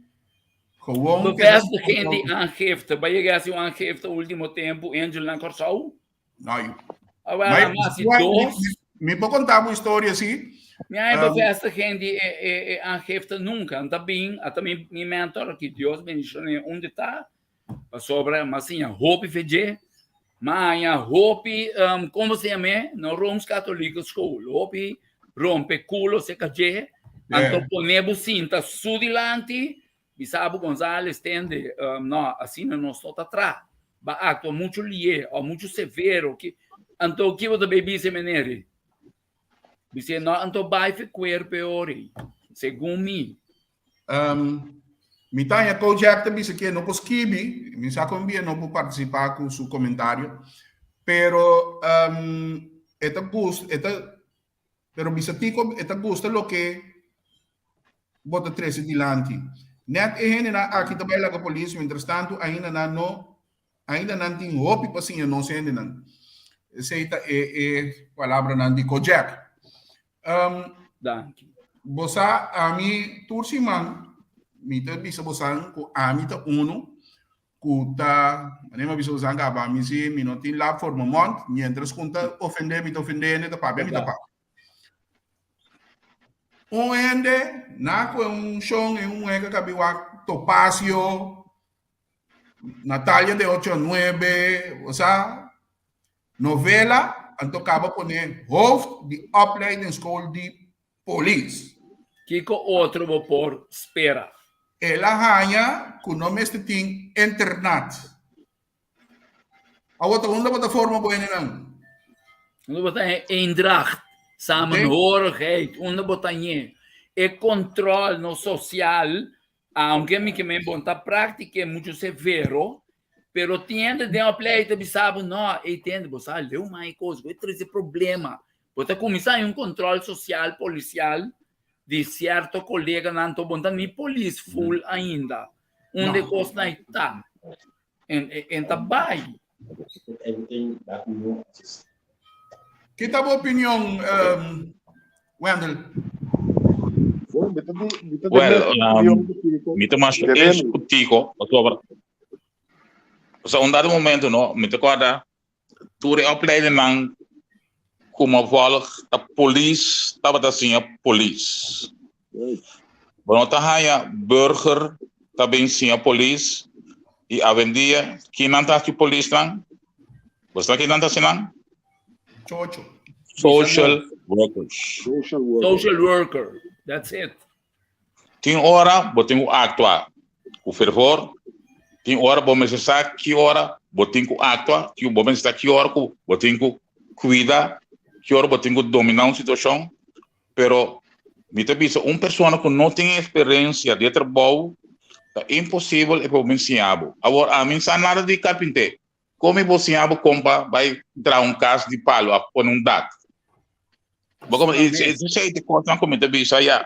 Gewoon ke Bevestiging di aangifte. Bo a yega hasi un aangifte ultimo tempu, Angel, na Kòrsou? No, yo. Awel, a mas di dos. Mi por conta un historia si. Mi a bevestiging di e, e, e aangifte nunca. Anta bin, ata mi, mi mentor ki Dios bendicione unda ta. Pasobra m'a siña hopi fedje. M'a haña hopi, um, como se llama? No Rooms Katholieke School. Hopi rompe culo cerca dje. Anto pone bo sinta su dilanti. Bisa bo Gonzales tende, um, no, asina nos no ta tra. Ba actua mucho lié o mucho severo. Ki, anto ki bo ta bay bisa meneri? Bisa no, anto bay fe cuerpo ori, segun mi. Um, mi ta haña Kojak ta bisa ke no por skibi, mi sa kon bia no por participa ku su komentario, pero um, e ta gust, e ta, pero bisa tiko e ta gusta loke bo ta trese dilanti. Net e hendenan aki ta bai laga polis, mientrastantu ainda nan no, ainda nan tin hopi pa siña nos hendenan. Esei ta e e palabranan di Kojak. Um, Danki. Bo sa, ami tur siman mi ta bisa bosan ku ami ta unu ku ta, manera mi a bisa bosan kaba, ami si mi no tin lap for mi mond, mientras ku ta ofende mi ta ofende hende, ta papia mi ta papia. Un hende na ku un shon i un muhé ka wak Topacio, Natalia de ocho a nuebe, osea, novela, anto kaba pone hoofd di opleidingsschool di polis. Kiko otro bo por spera? El a haña ku no mester tin internat. Awor ta unda bo ta forma bo hendenan? Unda bo ta haña eendracht, samenhorigheid, unda bo ta hañ'é? E control no social, aunke mi ke men bon ta practica mucho severo, pero tin hende den opleiding ta bisa bo, no, ey tende, bo sa leu mas e cos, bo e trece problema. Bo ta cuminsa haña un control social, policial, di cierto coleganan, anto bo no ta ni polis full ainda. Unda e cosnan ei ta? En, en ta bai. Ki ta bo opinion, um, Wendel? Well, um, mi ta mas eens ku Tico, pasobra so un dado momento no, mi ta korda tur e opleidingnan ku mi a volg ta polis tabata siña polis. Bo no ta haña burger ta bin siña polis. I awendia kinan ta hasi polisnan? Bo sa kinan ta hasi nan? Chocho. Social workers. Social worker. Social worker. That's it. Tin ora bo tin ku aktua ku fervor, tin ora bo mester sa ki ora bo tin ku aktua, ki bo mester sa ki ora ku bo tin ku kuida, ki ora bo tin ku dominá un situashon, Pero mi ta bisa un persona ku no tin eksperensia di e trabou ta imposibel e por bin siña bo. Awor ami no sa nada di karpinté. Kon mi por siña bo kon pa bai traha un kas di palu òf pone un dak? Bo komo i esei ta e kosnan ku mi ta bisa ya.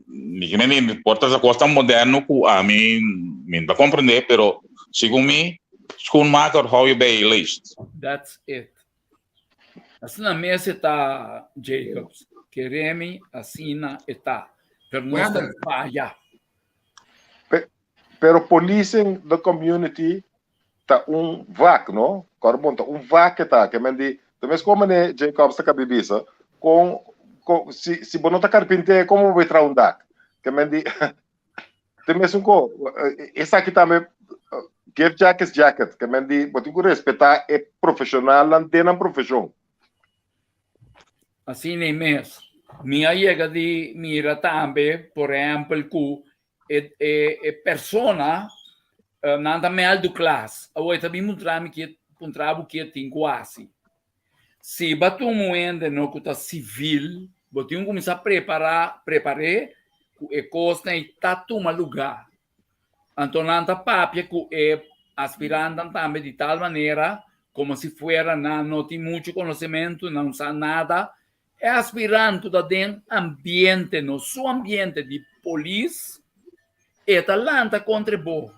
Mi ke mende por ta kosnan moderno ku ami mi no ta komprendé pero segun mi schoenmaker hou je bij je leest. That's it. Asina mes e ta, Jacobs. Keremi, asina e ta. Pero nos ta faya. Pero policing the community ta un vak, no? Kòrda bon, ta un vak e ta. Ke men di, ta mes kon mane Jacobs ta kabi bisa, kon, kon, si, si bo no ta karpinté, kon bo bai traha un dak? Ke men di, Te mesun ko, esaki tambe give Jack his jacket, ke men di bo tin ku respetá e profeshonalnan den nan profeshon. Asina ei mes. Mi a yega di mira tambe, por ehèmpel, ku e e e persona nan ta mèldu klas. Awor e ta bin puntra mi ke puntra bo ke tin ku hasi. Si bo a tuma un hende no ku ta sivil, bo tin ku kuminsá prepará, prepar'é ku e kosnan ei ta tuma lugá. Anto nan ta papia ku e aspirantenan tambe di tal manera komo si fuera nan no tin muchu konosementu, nan no sa nada. E aspirant ku ta den ambiente, no su ambiente di polis, e ta lanta kontra e bo.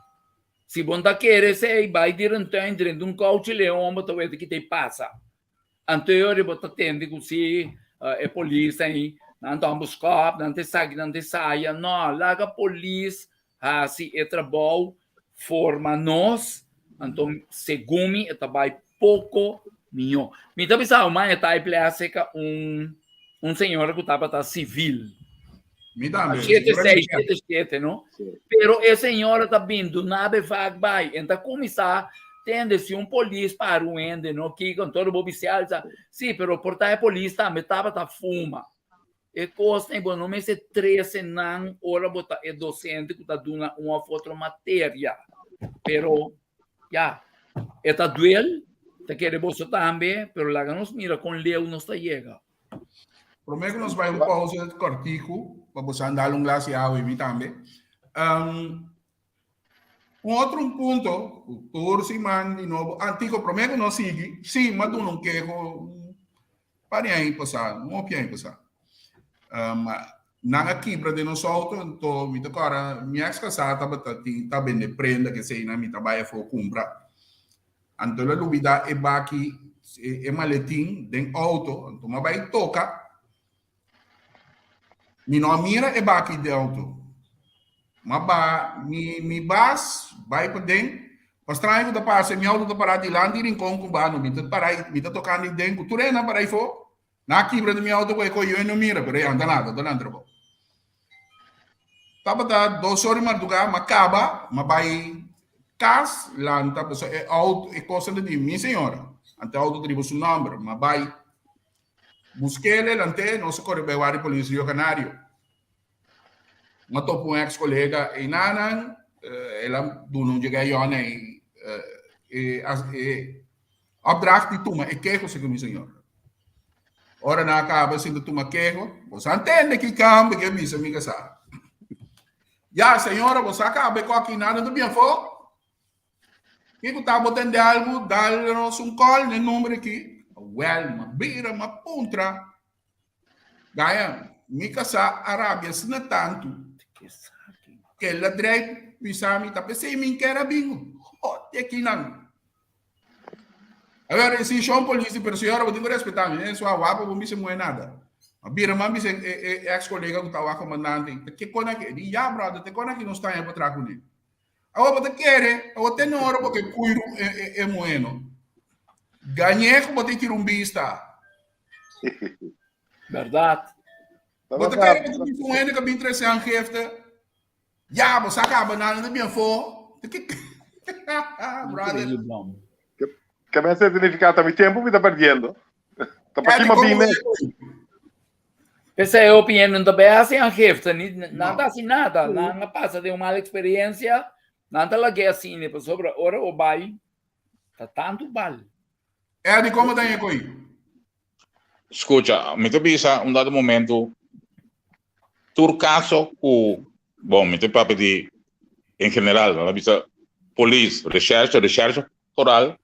Si bo ta kere esei, bai dierentuin drenta un kouchi leon bo ta wete ki ta pasa. Anto e ora bo ta tende ku si e polis ei nan ta hombo skòp, nan ta esaki, nan ta esaya. No, laga polis hasi e trabou, forma nos, anto segun mi e ta bai poko mihó. Mi ta bisa bo man e ta e aserka un un señora ku tabata sivil. Mi tambe. Shete seis, shete shete, no? Pero e señora ta bin duna be vak bai. En ta kuminsá tende si un polis para un hende, no? Kiko, anto bo bisa alsa. Sí, pero por ta e polis tambe tabata fuma. E kosnan, bo no mester trese nan ora bo ta e docente ku ta duna un of otro materia. Pero, ya, e ta duel, ta kere boso tambe, pero laga nos mira kon leu nos ta yega. Promé ku nos bai un pausa kòrtiku, pa boso a dal un glas di awa i mi tambe. Um, un otro un punto, ku tur siman di nobo, antiko, promé ku nos sigui, sí, m'a duna un keho un par di aña pasá, un hopi aña pasá. Um, nan a kibra den nos outo, anto mi ta kòrda, mi eks kasá tabata tin, ta bende prenda keseinan, mi ta bai afó kumpra. Anto el a lubida e baki, e maletin den auto. Anto mi a bai toca. Mi no a mira e baki den auto. Mi a ba, mi, mi bas bai paden. Pa straño cu ta pasa, mi auto ta para dilanti Rincon Cubano. Mi ta para, mi ta tocando den cu tur hende a para ayfo. Nan a kibra di mi auto cu e coyo e no mira, pero e anda nada, ta nan trabou. Tabata dos or di marduga, m'a caba, m'a bay cas, lanta, pasobra e auto, e cosa ta di mi señora, anto e auto ta riba su nomber, m'a bay busquele, lant'e, nos a core bay wak di polis Rio Canario. M'a topa un ex colega eynanan, el a duna un djegay yòn ey, e, e Opdracht di tuma e keho segun mi Señor. Ora nan a kaba sinta tuma keho, bo sa ntende ki kambe ke bisa mi kasá. Ya, señora, bo sa kaba e koki nada ta bien fo. Kiko ta bo tende algu, dal nos un call na e number aki. Wel, ma bira, ma puntra. Gaya, mi kasá a rabia asina tantu ke el a drei bisa mi ta p'esei mi ker a bin hote akinan. Awor, si shon polisi, pero señora bo tin ku respetá mi, e sua wapa bo bisa muhé nada. A bira man bisa e e ex kolega ku ta wak komandante, ta ke kon aki? E di, ya brother, te kon aki nos ta haña pa traha kuné. Awor bo ta kere, awor te no ora bo ke kuiru e e e muhé no. Gañ'é ku bo ta tira un bista. Berdad. Bo ta kere bo ta bisa un hende ku a bin trese aangifte? Ya, bo sa kaba nan ta bien fo. Brother. Ke men significa ta mi tempo mi ta perdiendo. Ta pa ki ma bine. P'esei hopi hende no ta bay hasi aangifte, ni nan ta hasi nada, nan a pasa den un mal experiencia, nan ta lag'é asina, pasobra ora bo bay, ta tantu bal. Eddie, como ta e koi? Scucha, mi ta bisa un dado momento, tur caso cu, bon, mi ta papia di en general, no ta bisa polis, recherche, recherche foral,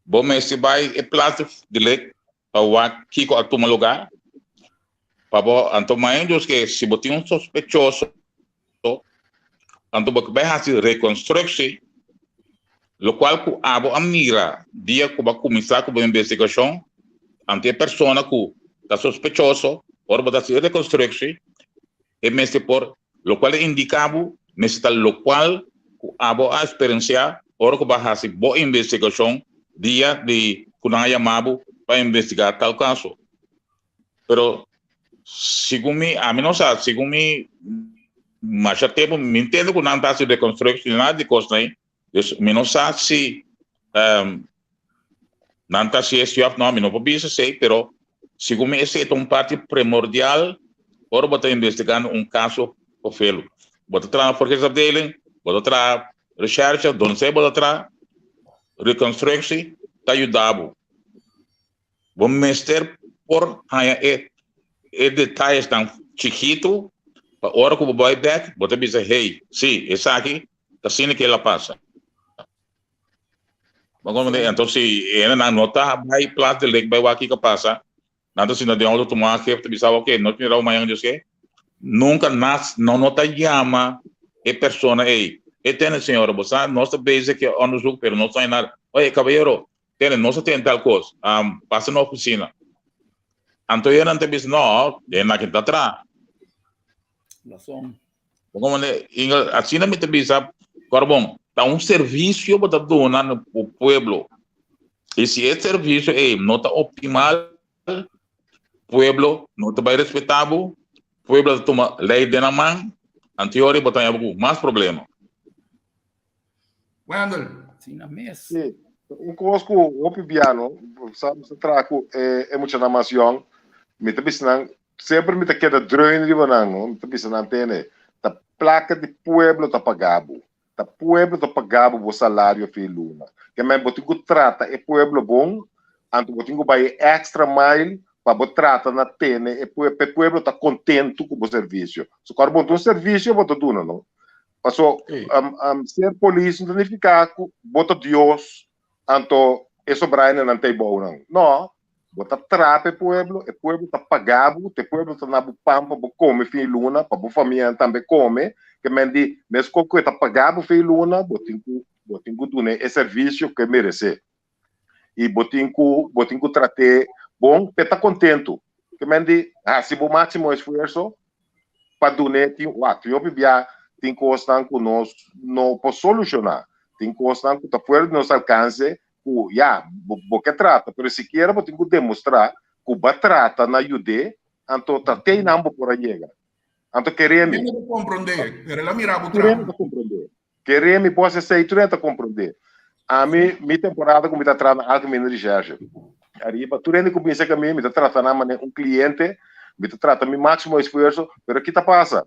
bo mester bai e plaats di delict pa wak kiko a tuma lugar, pa bo, anto mañana dus ke si bo tin un sospechoso, anto bo bai hasi reconstructie, locual cu abo a mira dia cu bo a cuminsa cu bo investigacion, anto e persona cu ta sospechoso, ora bo ta hasi e reconstructie, e mester por, locual e indica bo, mester ta locual cu abo a experiencia ora cu bo a hasi bo investigacion dia di cu nan a yama bo pa investiga tal caso. Pero segun mi, ami no sa, segun mi masha tempo mi entiende ku nan ta hasi reconstruction nada di kosnan ei. Dus mi no sa si um, nan ta hasi esei of no, mi no por bisa esei, pero segun mi esei ta un parti primordial ora bo ta investigando un kaso of velo. Bo ta traha forensafdeling, bo ta traha recherche, donde sea bo ta traha, reconstructie ta yuda bo. Bo mester por haña e e detayesnan chikitu pa ora ku bo bai bek bo ta bisa hey, si, esaki ta asina ke el a pasa. Bo komprende? Anto si hendenan no ta bai plas di lek bai wak kiko a pasa, nan ta sinta den outo tuma gif ta bisa oke no tin rou mañan dioske. Nunka nas no no ta yama e persona ey, e tene señora bo sa nos ta bezig ke onderzoek pero no ta haña nada. Oye kabayero, Tene, nos a tene tal kos. Um, pasa na ofisina. Anto nan ta bisa, no, den na ta tra. Razón. Como ne, Ingel, asina mi ta bisa, Corbon, ta un servicio bo ta duna na pueblo. Y si e servicio ei no ta optimal, pueblo no ta bai respetá bo, pueblo ta tuma ley den nan man, anto yori bo ta haña bo ku mas problema. Wendel. Asina mes. Sí. Un kos ku hopi bia no, sa mi ta traha ku e e muchanan mas yòn, mi ta bisa nan, semper mi ta keda dreun riba nan no, mi ta bisa nan tene, ta plaka di pueblo ta paga bo, ta pueblo ta paga bo bo salario fin luna. Ke men bo tin ku trata e pueblo bon, anto bo tin ku bai e extra mile pa bo trata na tene e pue pa e pueblo ta kontentu ku bo servisio. So kòrda bon, ta un servisio bo ta duna no. Paso, um, um, ser polis no significa ku bo ta Dios, anto e sobraina nan ta bou nan. No, bo ta trapa e pueblo, e pueblo ta paga bo, te pueblo ta na bo pan pa bo come fin luna, pa bo famia tambe come, ke men di, mes ku ta paga bo fin luna, bo tin ku, bo tin ku duna e servicio ke merece. I bo tin ku, bo tin ku trat'é bon p'e ta kontentu. Ke men di, hasi bo máksimo esfuerso pa dun'é tin wak. Tin hopi bia tin kosnan ku nos no por solushoná. Tin kosnan ku ta fuera di nos alkanse ku ya, bo, bo ke trata, pero sikiera bo tin ku demostrá ku bo a trata na yud'é, anto ta te einan bo por a yega. Anto kere mi. Hende ta komprondé, pero el a mira bo Tur hende traha. ta komprondé. Kere mi por hasi esei, tur hende ta komprondé. Ami, mi temporada ku mi ta traha na Algemene Recherche, ariba tur hende ku bin serka mi, mi ta trata nan manera un kliente, mi ta trata mi máksimo esfuerso, pero ki ta pasa?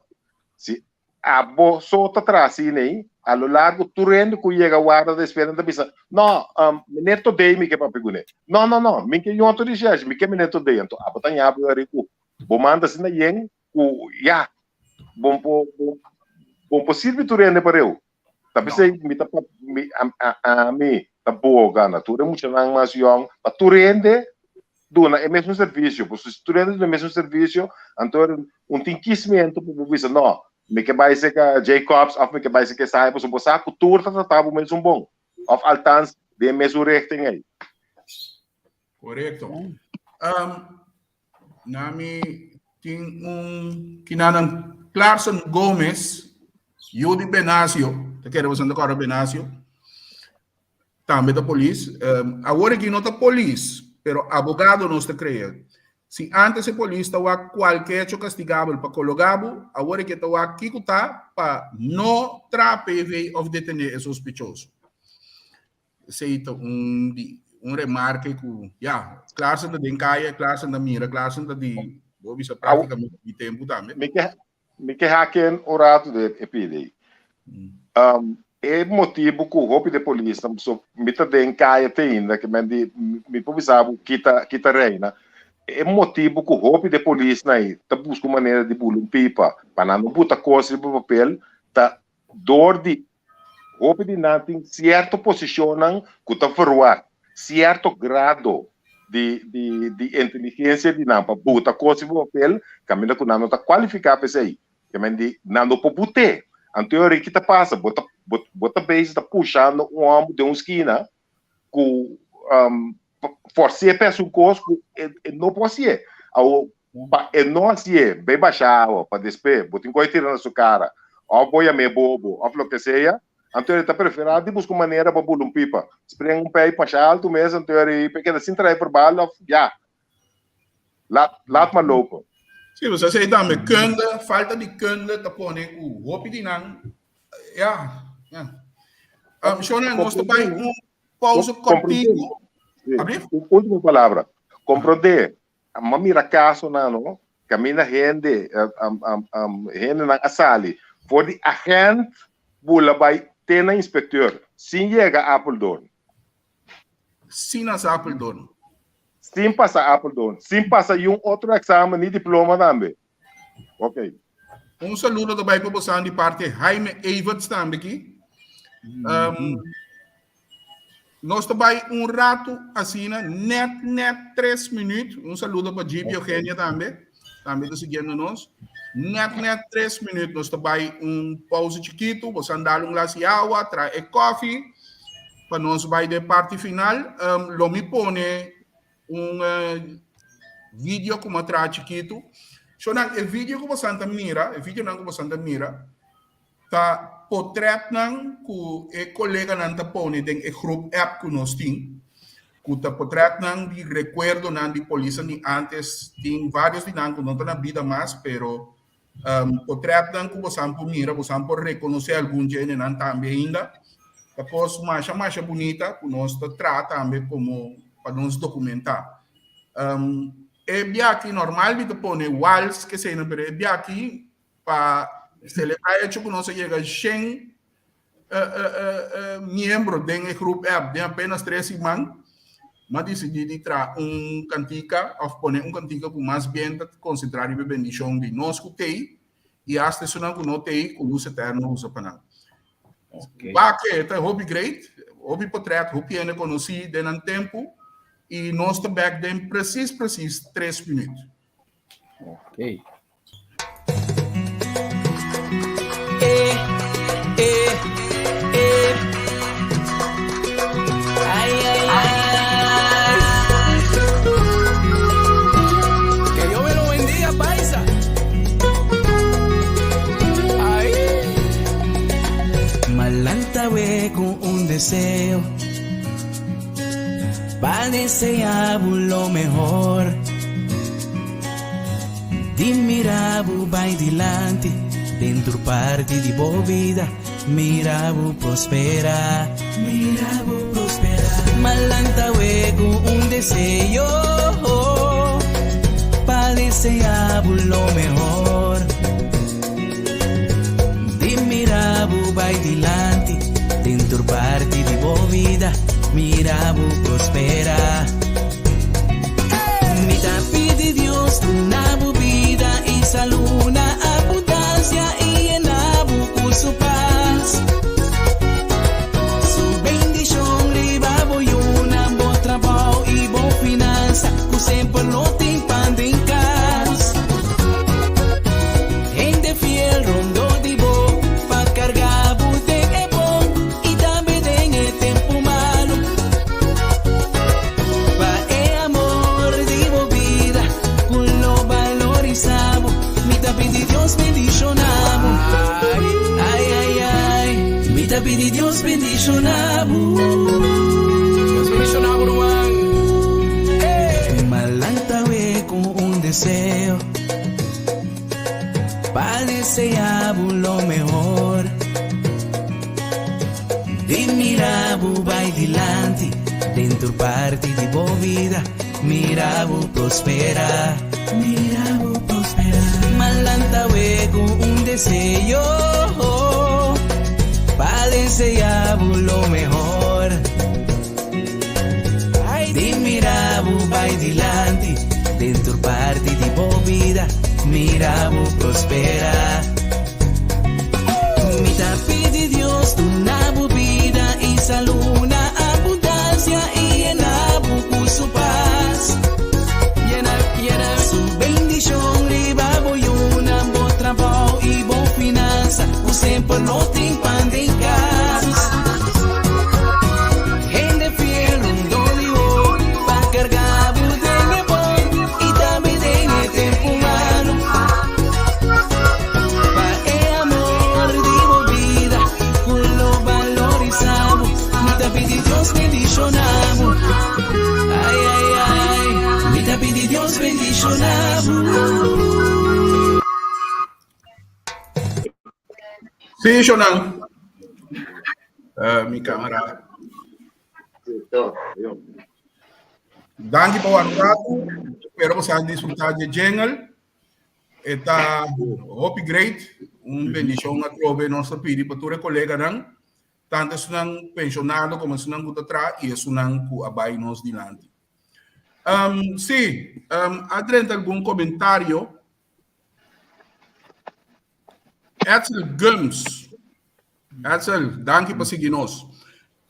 Si abo so ta traha asina ei, a lo largo tur hende ku yega warda ta espera ta bisa, no, meneer Todé mi ke papia kuné. No, no, no, mi ke Yonto Recherche, mi ke meneer Todé. Anto abo ta ña bo ari ku bo manda asina yen ku ya, bon po bon po sirbi tur hende pareu. Ta p'esei mi ta mi ami ta boga na tur e muchanan mas yòn pa tur hende duna e mesmo servisio. Pasobra si tur hende duna e mesmo servisio, anto un tin kismentu pa bo bisa no, mi ke bai serka Jacobs òf mi ke bai serka esaki pasobra bo sa ku tur ta trata bo mesun bon òf altans den e mesun richting ei. Korekto. Nami tin un kinanan Clarkson Gomez, yu di Benacio, ta kere boso ta kòrda Benacio, tambe ta polis. Um, awor aki no ta polis, pero abogado nos ta krea. Si antes e polis ta wak kualke hecho kastigabel pa kologá bo, awor e ke ta wak kiko ta pa no traha PV òf detené e sospechoso. Esei ta un di un remarke ku ya, Clarsen ta den kaya, Clarsen ta mira, Clarsen ta di bo bisa práktikamente di tempu tambe. Mi ke Mi ke haken un ratu de e pidi. E motibu ku hopi de polisnan so mi ta den kaya te ainda ke men di mi por bisa bo kita kita reina. E motibu ku hopi de polisnan ei ta buska un manera di bula un pipa pa nan no buta kos riba papel ta dor di hopi di nan tin sierto posishonnan ku ta verwagt sierto grado di di di inteligensia di nan pa buta kos riba papel kaminda ku nan no ta kualifiká pa esei. Ke men di nan no por but'é. Anto e ora ki ta pasa? Bo ta bo ta bezig ta pushando un hòmber den un skina ku fors'é pa hasi un kos ku e no por hasié. Awor pa e no hasié bai basha awa pa despues bo tin ku bai tira na su kara òf bo yam'é bobo òf loke sea, anto e ta preferá di buska un manera pa bula un pipa, spring un pei masha altu mes anto e pa e keda sin traha verbal òf ya, laat laat maar lopen. Sí, bo sa esei tambe kunde, falta di kunde ta pone ku hopi di nan ya, ya. Shona, nos ta bai un pausa kòrtiku. Ablief? Un último palabra. Komprondé, m'a mira kasonan no, kaminda hende, hendenan a sali for di agent bula bai te na inspekteur sin yega Apeldoorn. Sin hasa Apeldoorn. Sin pasa Apeldoorn, sin pasa yun otro eksamen ni diploma tambe. Ok. Un saludo ta bai pa bosan di parte Jaime Everts tambe aki. Nos ta bai un ratu asina, net net 3 minuut. Un saludo pa JP Eugenia tambe. Tambe ta siguiendo nos. Net net 3 minuut nos ta bai un pausa chikitu. Bosan dal un glas di awa, trae koffie. Pa nos bai de parti final. Lo mi pone un video ku mi a traha chikitu. Shownan, e video ku bosan ta mira, e videonan ku bosan ta mira, ta potretnan ku e koleganan ta pone den e groep app ku nos tin, ku ta potretnan di rekuerdonan di polisnan di antes. Tin varios di nan ku no ta na bida mas, pero potretnan ku bosan por mira, bosan por rekonosé algun dje nan tambe ainda. Ta kos masha masha bunita ku nos ta traha tambe komo pa nos dokumentá. E biaha aki normal mi ta pone wals keseinan, pero e biaha aki pa selebrá e hecho ku nos a yega shen miembro den e grup app den apenas tres siman, m'a disidí di traha un kantika òf pone un kantika ku mas bien ta konsentrá riba e bendishon di nos ku t'ei i asta esunnan ku no t'ei ku lus eterno usa pa nan. Wak ta hopi great, hopi potrèt, hopi hende konosí den nan tempu i nos ta bèk den presis presis tres minüt. Ok. Eh, eh, eh. Ay, ay, ay. Que Dios me lo bendiga, paisa. Ay. Malanta we con un deseo. Pa deseá bo lo mehor. Di mira bo bai dilanti den tur parti di bo bida. Mira bo prospera, mira bo prospera. Malanta we ku un deseo pa deseá bo lo mehor. Di mira bo bai dilanti den tur parti di bo bida, mira bo prospera. Mi ta pidi Dios duna bo bida i salú na abundansia i yena bo ku su pas. Su bendishon riba bo yunan, bo trabou i bo finansa, ku semper lo tin pan den kas. Hende fiel rondó di bo pa karga bo den e bon i tambe den e tempu malu. Pa e amor di bo bida ku lo balorisa bo, mi ta pidi Dios bendishona bo. Ai, ai, ai, mi ta pidi Dios bendishona bo. Dios bendishona bo, ruman. Malanta we ku un. deseo pa deseá bo lo mehor. Di mira bo bai dilanti den tur parti di bo bida, mira bo prospera, mira bo prospera. Malanta we ku un deseo pa deseá bo lo mehor. Di mira bo bai dilanti den tur parti di bo bida, mira bo prospera. Mi ta pidi Dios duna bo bida i salú na abundansia i yena bo ku su pas. Yena, yena su bendishon riba bo yunan, bo trabou i bo finansa, ku semper lo tin pan den kas. Hende fiel rondó di bo pa karga bo den e bon i tambe den e tempu malu. Pa e amor di bo bida ku lo balorisá bo, mi ta pidi Dios bendishoná bo. Ai, ai, ai, mi ta pidi Dios bendishoná bo. Sí, Shonan. Uh, mi cámara. Danki pa un rato. Espero que vocês disfrutar de jingle. Eta hopi great. Un bendición a trobe nos pidi pa tur coleganan. Tanto esunnan pensionado como esunnan ku ta tra y esunnan ku a bai nos dilanti. Um, sí, um, a drenta algun comentario. Edsel Gums. Edsel, danki pa sigui nos.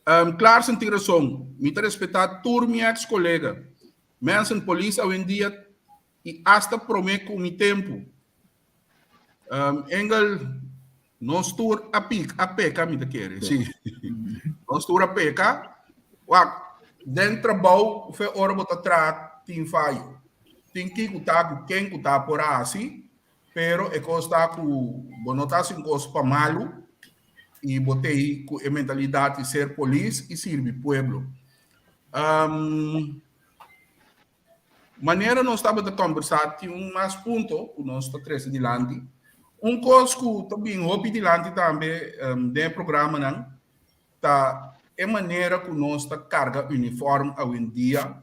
Um, Clarsen tin rason. Mi ta respetá tur mi ex colega. Mensen polis awendia i asta promé ku mi tempu. Um, Engel, nos tur a pik, a peka mi ta kere. Sí. Nos tur a peka. Wak, den trabou, fe ora bo ta traha tin fayo. Tin ki ku ta ku ken ku ta por a hasi, pero e kos ta ku bo no ta hasi un kos pa malu i bo tei ku e mentalidat di ser polis i sirbi pueblo. Um, Manera nos tabata kombersá tin un mas punto ku nos ta trese dilanti. Un kos ku ta bin hopi dilanti tambe den e programanan ta e manera ku nos ta karga uniform awendia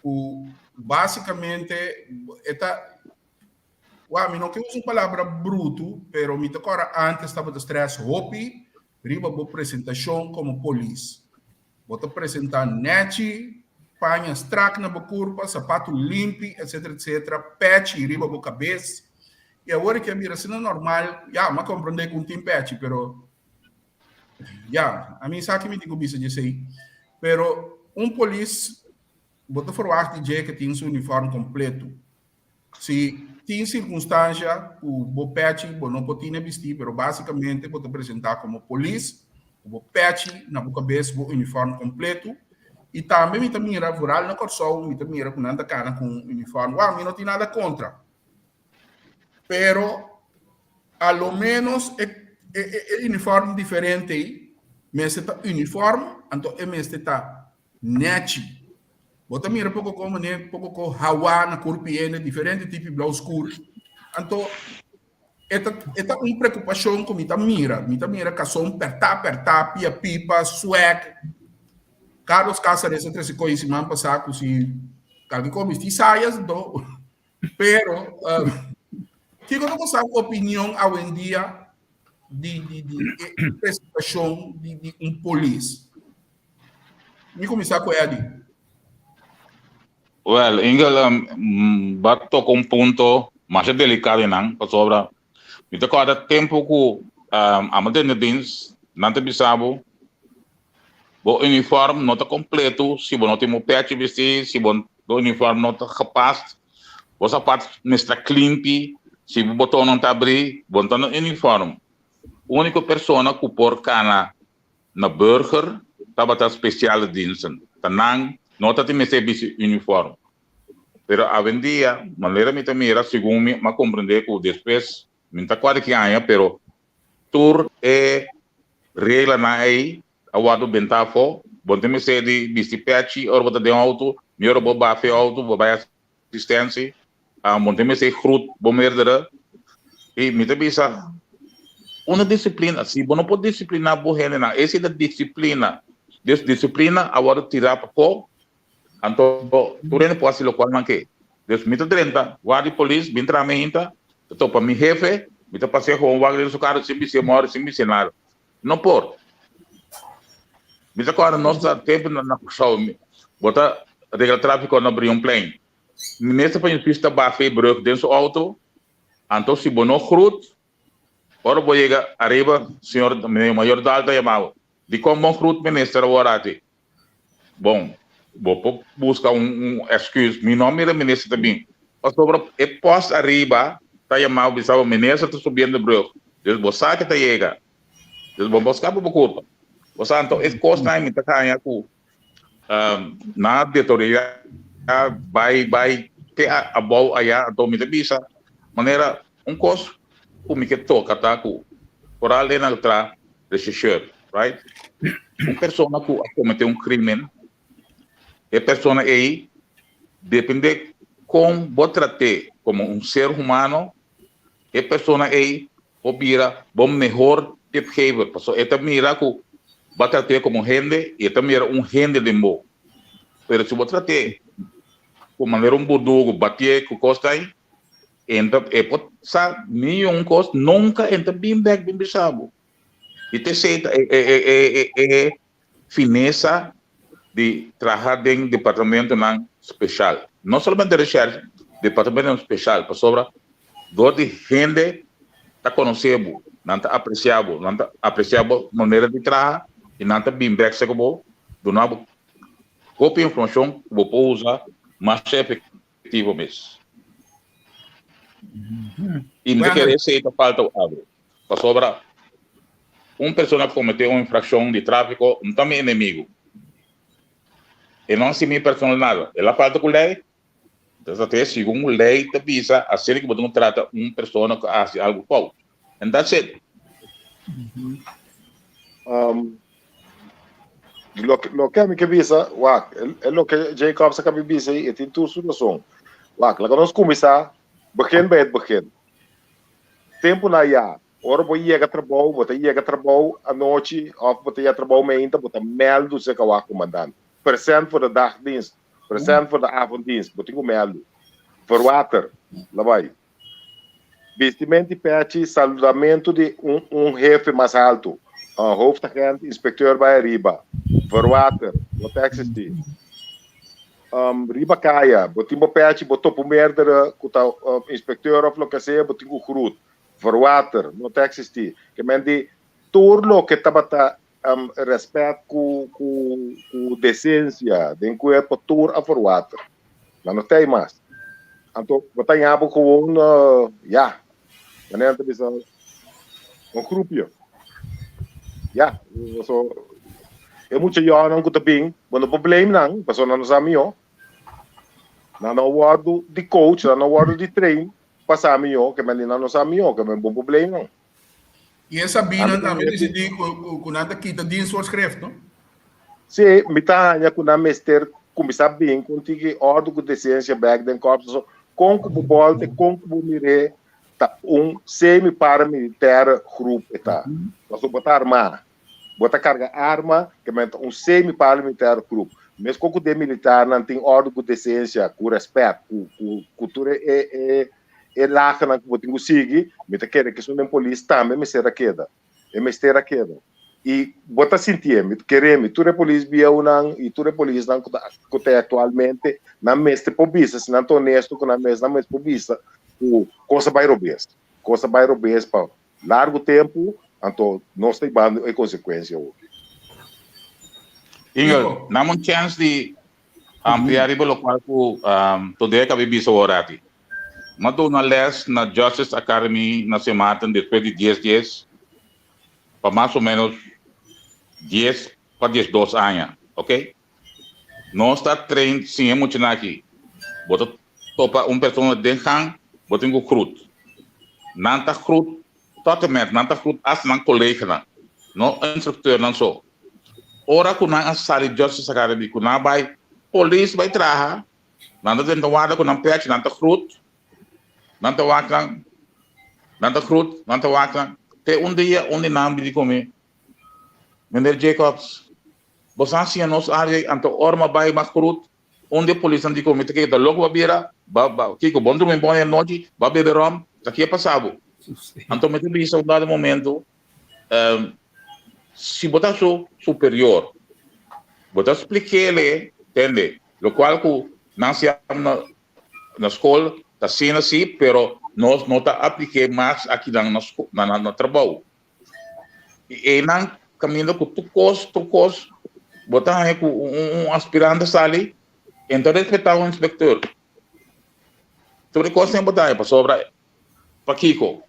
ku basikamente e ta wak mi no ke usa un palabra brutu pero mi ta kòrda antes tabata strès hopi riba bo presentashon komo polis. Bo ta presentá nèchi, paña strak na bo kurpa, sapatu limpi, etcetera, etcetera, pèchi riba bo kabes. I awor ke a bira asina normal, ya, m'a komprondé ku un tin pèchi, pero ya, ami sa ki mi tin ku bisa djesei. Pero un polis, bo ta ferwagt di dje ke tin su uniform kompleto. Si tin sirkunstansha ku bo pèchi bo no por tine bistí, pero básikamente bo ta presentá komo polis ku bo pèchi na bo kabes, bo uniform kompletu. I tambe mi ta mira, vooral na Kòrsou, mi ta mira ku nan ta kana ku un uniform. Wou, mi no tin nada kontra, pero a lo ménos e e uniform diferente ei mester ta uniform, anto e mester ta nèchi. Bo ta mira poko ko mane poko ko hawa na kurpi hende, diferente tipi blou skur. Anto e ta e ta un preokupashon ku mi ta mira. Mi ta mira kason pèrtá pèrtá, pia pipa, swag. Carlos Cáceres a trese koi siman pasá ku si kalke kos bisti sayas anto. Pero kiko ta boso opinion awendia di di di e presentashon di di un polis? Mi kuminsá ku Eddie. Well, Ingel, um, ba toca un punto masha delicado nan, pasobra mi ta kòrda tempu ku um, amo den de dienst, nan ta bisa bo, bo uniform no ta completo si bo no tin bo pechi bisti, si bo bo uniform no ta gepast, bo sapat mester klimpi, si bo botonnan ta abrí, bo no ta na uniform. Úniko persona ku por kana Na burger tabata speciale diensten, ta nan no ta tin mester bisti uniform. Pero awendia, manera mi ta mira, segun mi a comprende cu despues, mi no ta cuadra ki aña, pero tur e reglanan ey a wordo benta afo, bo no tin mester di bisti pechi ora bo ta den auto, ni ora bo baha fe auto, bo bay asistencia. Bo no tin mester groet bo meerdere. I mi ta bisa, una disiplina, si bo no por disipliná bo hendenan, esei ta disiplina. Dus disiplina a wòrdu tirá pafó, anto tur hende por hasi lokual nan ke. Dus mi ta drenta, guardia di polis bin traha mi hinta, ta topa mi hefe, mi ta pasea gewoon wak den su karo sin bis'é mòri, sin bis'é nada. No por. Mi ta kòrda nos ta tempu na Kòrsou, bo ta regla tráfiko na Brionplein. Minister pa Justisia ta baha e brug den su auto, anto si bo no groet, ora bo yega ariba, señor Mayor Daal ta yama bo, Dikon bon groet minister awor ati? Bon, bo por buska un excuse, mi no mira minister ta bin, pasobra e post ariba ta yama bo bisa bo minister ta subiendo brug, dus bo sa ke ta yega, dus bo por skapa bo kurpa. Bo sa anto e kosnan mi ta haña ku Na detoriá bai bai te abou ayá anto mi ta bisa manera un kos ku mi ke toka ta ku foral den nan tra rechercheur right un persona ku a komete un krimen e persona ei depende kon bo trat'é komo un ser humano e persona ei por bira bo mehor tipgever pasobra e ta mira ku bo a trat'é komo hende i e ta mira un hende den bo. Pero si bo trat'é ku manera un burdugu, batié ku kos ta ei, e ta e por sa niun kos, nunka e ta bin bèk bin bisa bo. I ta esei ta e e e e finesa di traha den departamentonan special. No solamente recherche, departamentonan special, pasobra dor di hende ta conoce bo, nan ta aprecia bo, nan ta aprecia bo manera di traha y nan ta bin bek cerca bo, duna bo hopi informacion cu bo por usa mas efectivo mes. Y mi ta kere esey ta falta awe, pasobra un persona comete un infraccion di trafico no ta mi enemigo. E no haci mi personal nada. El a falta cu ley, entonces ta segun ley ta bisa asina cu bo tin cu trata un persona cu a haci algo fout. And that's it. Loke ami ke bisa, wak, e loke Jacobs a kabi bisa ei, e tin tur su rason. Wak, laga nos kuminsá begin bij het begin. Tempunan ya, ora bo yega trabou, bo ta yega trabou anochi òf bo ta yega trabou meinta, bo ta mèldu serka wak komandant. Present voor de dagdienst, present voor de avonddienst, bo tin ku mèldu. Verwater, la bai. Bistimento di pechi, saludamentu di un un hefe mas haltu, hoofdagent, inspecteur bai ariba, verwater, no ta existi. Riba kaya, bo tin bo pechi, bo topa un meerdere ku ta inspecteur of loke sea, bo tin ku groet, verwater, no ta existi. Ke men di tur loke tabata respet ku ku ku desensia den kuerpo tur a verwater. Nan no ta ei mas. Anto bo ta ña bo gewoon ya, manera nan ta bisa un groepje. Ya, so e mucha yònan ku ta bin, bo no por blame nan, pasobra nan no sa mihó. Nan no wòrdu di coach, nan no wòrdu di train pa sa mihó, ke men di nan no sa mihó, ke men bo por blame nan. I e sabinan tambe disidí ku nan ta kita dienstvoorschrift, no? Sí, mi ta haña ku nan mester kuminsá bin ku un tiki òrdu ku desensia bèk den kòrp. So, kon ku bo bòlta i kon ku bo mir'é ta un semi-paramilitaire groep e ta. Pasobra bo ta armá, bo ta karga arma, ke men ta un semi-paramilitaire groep. Meskos ku den militarnan tin òrdu ku desensia, ku rèspèt, ku ku tur e e E lagennan ku bo tin ku sigui, mi ta kere ku esun den polis tambe mester a keda. E mester a keda. I bo ta sintié, mi ta kere mi, tur e polis bieunan i tur e polisnan ku ta ku ta aktualmente, nan mester por bisa, si nan ta honesto ku nan mes, nan mester por bisa ku kos a bai robes. Kos a bai robes pa largu tempu, anto nos ta hibando e konsekuensia hopi. Ingel, nan un chèns di Amplia riba lokual ku Todea kabi bisa awor aki. M'a duna les na Justice Academy na Sint Maarten despues di dies dies pa mas o menos dies pa diesdos aña, ok. Nos ta train siña muchanan aki. Bo ta topa un persona den gang, bo tin ku groet. Nan ta groet tot en met, nan ta groet hasta nan koleganan, no instructeurnan so. Ora ku nan a sali Justice Academy ku nan a bai polis bai traha, nan ta drenta warda ku nan pèchi, nan ta groet. Nan ta wak nan, nan ta krut, nan ta wak nan. Te un dia un di nan bini ku mi, Meneer Jacobs, bo sa siña nos área anto ora mi a bai mas krut, un di e polisnan di ku mi ta keda loko bo a bira, ba ba kiko bo no drumi bon e anochi, bo a bebe ròm, ta ke a pasa bo? Anto mi ta bisa un dado momento, si bo ta su superior, bo ta splik'é, tende, lokual ku nan siña na Na skol ta asina si, pero nos no ta aplik'é mas akinan na na na trabou. I einan kaminda ku tur kos, tur kos, bo ta haña ku un un aspirante sali, e no ta respetá un inspektor. Tur e kosnan bo ta haña pasobra pakiko?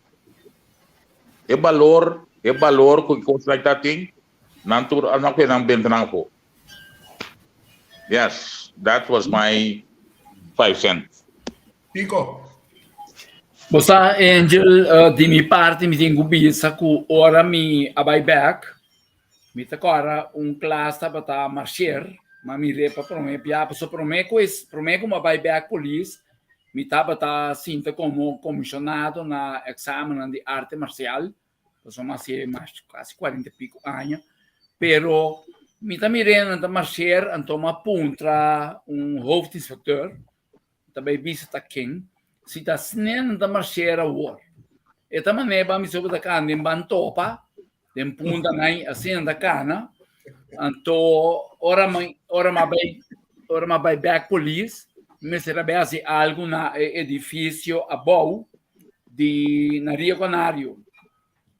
E balor, e balor ku e kosnan ta tin, nan tur a nan kue nan benta nan afó. Yes, that was my 5 cents. Pico. Bo sa, Angel, di mi parti mi tin ku bisa ku ora mi a bai bek, mi ta kòrda un klas tabata marsher, ma mi repa promé bia, pasobra promé ku es, promé ku mi a bai bek polis, mi tabata sinta komo komishonado na eksamennan di arte marsial. Pasobra mi a hasi mas kasi kuarenta i piko aña. Pero mi ta mir'é nan ta marsher, anto mi a puntra un hoofdinspecteur, mi ta bai bisa ta ken, si ta asina nan ta marsher awor. E ta manera ban bisa ku ta kana den ban topa, den punta nan asina nan ta kana. Anto ora mi ora mi a bai ora mi a bai bek polis, mi mester a bai hasi algu na e edifisio abou. di na Rio Canario.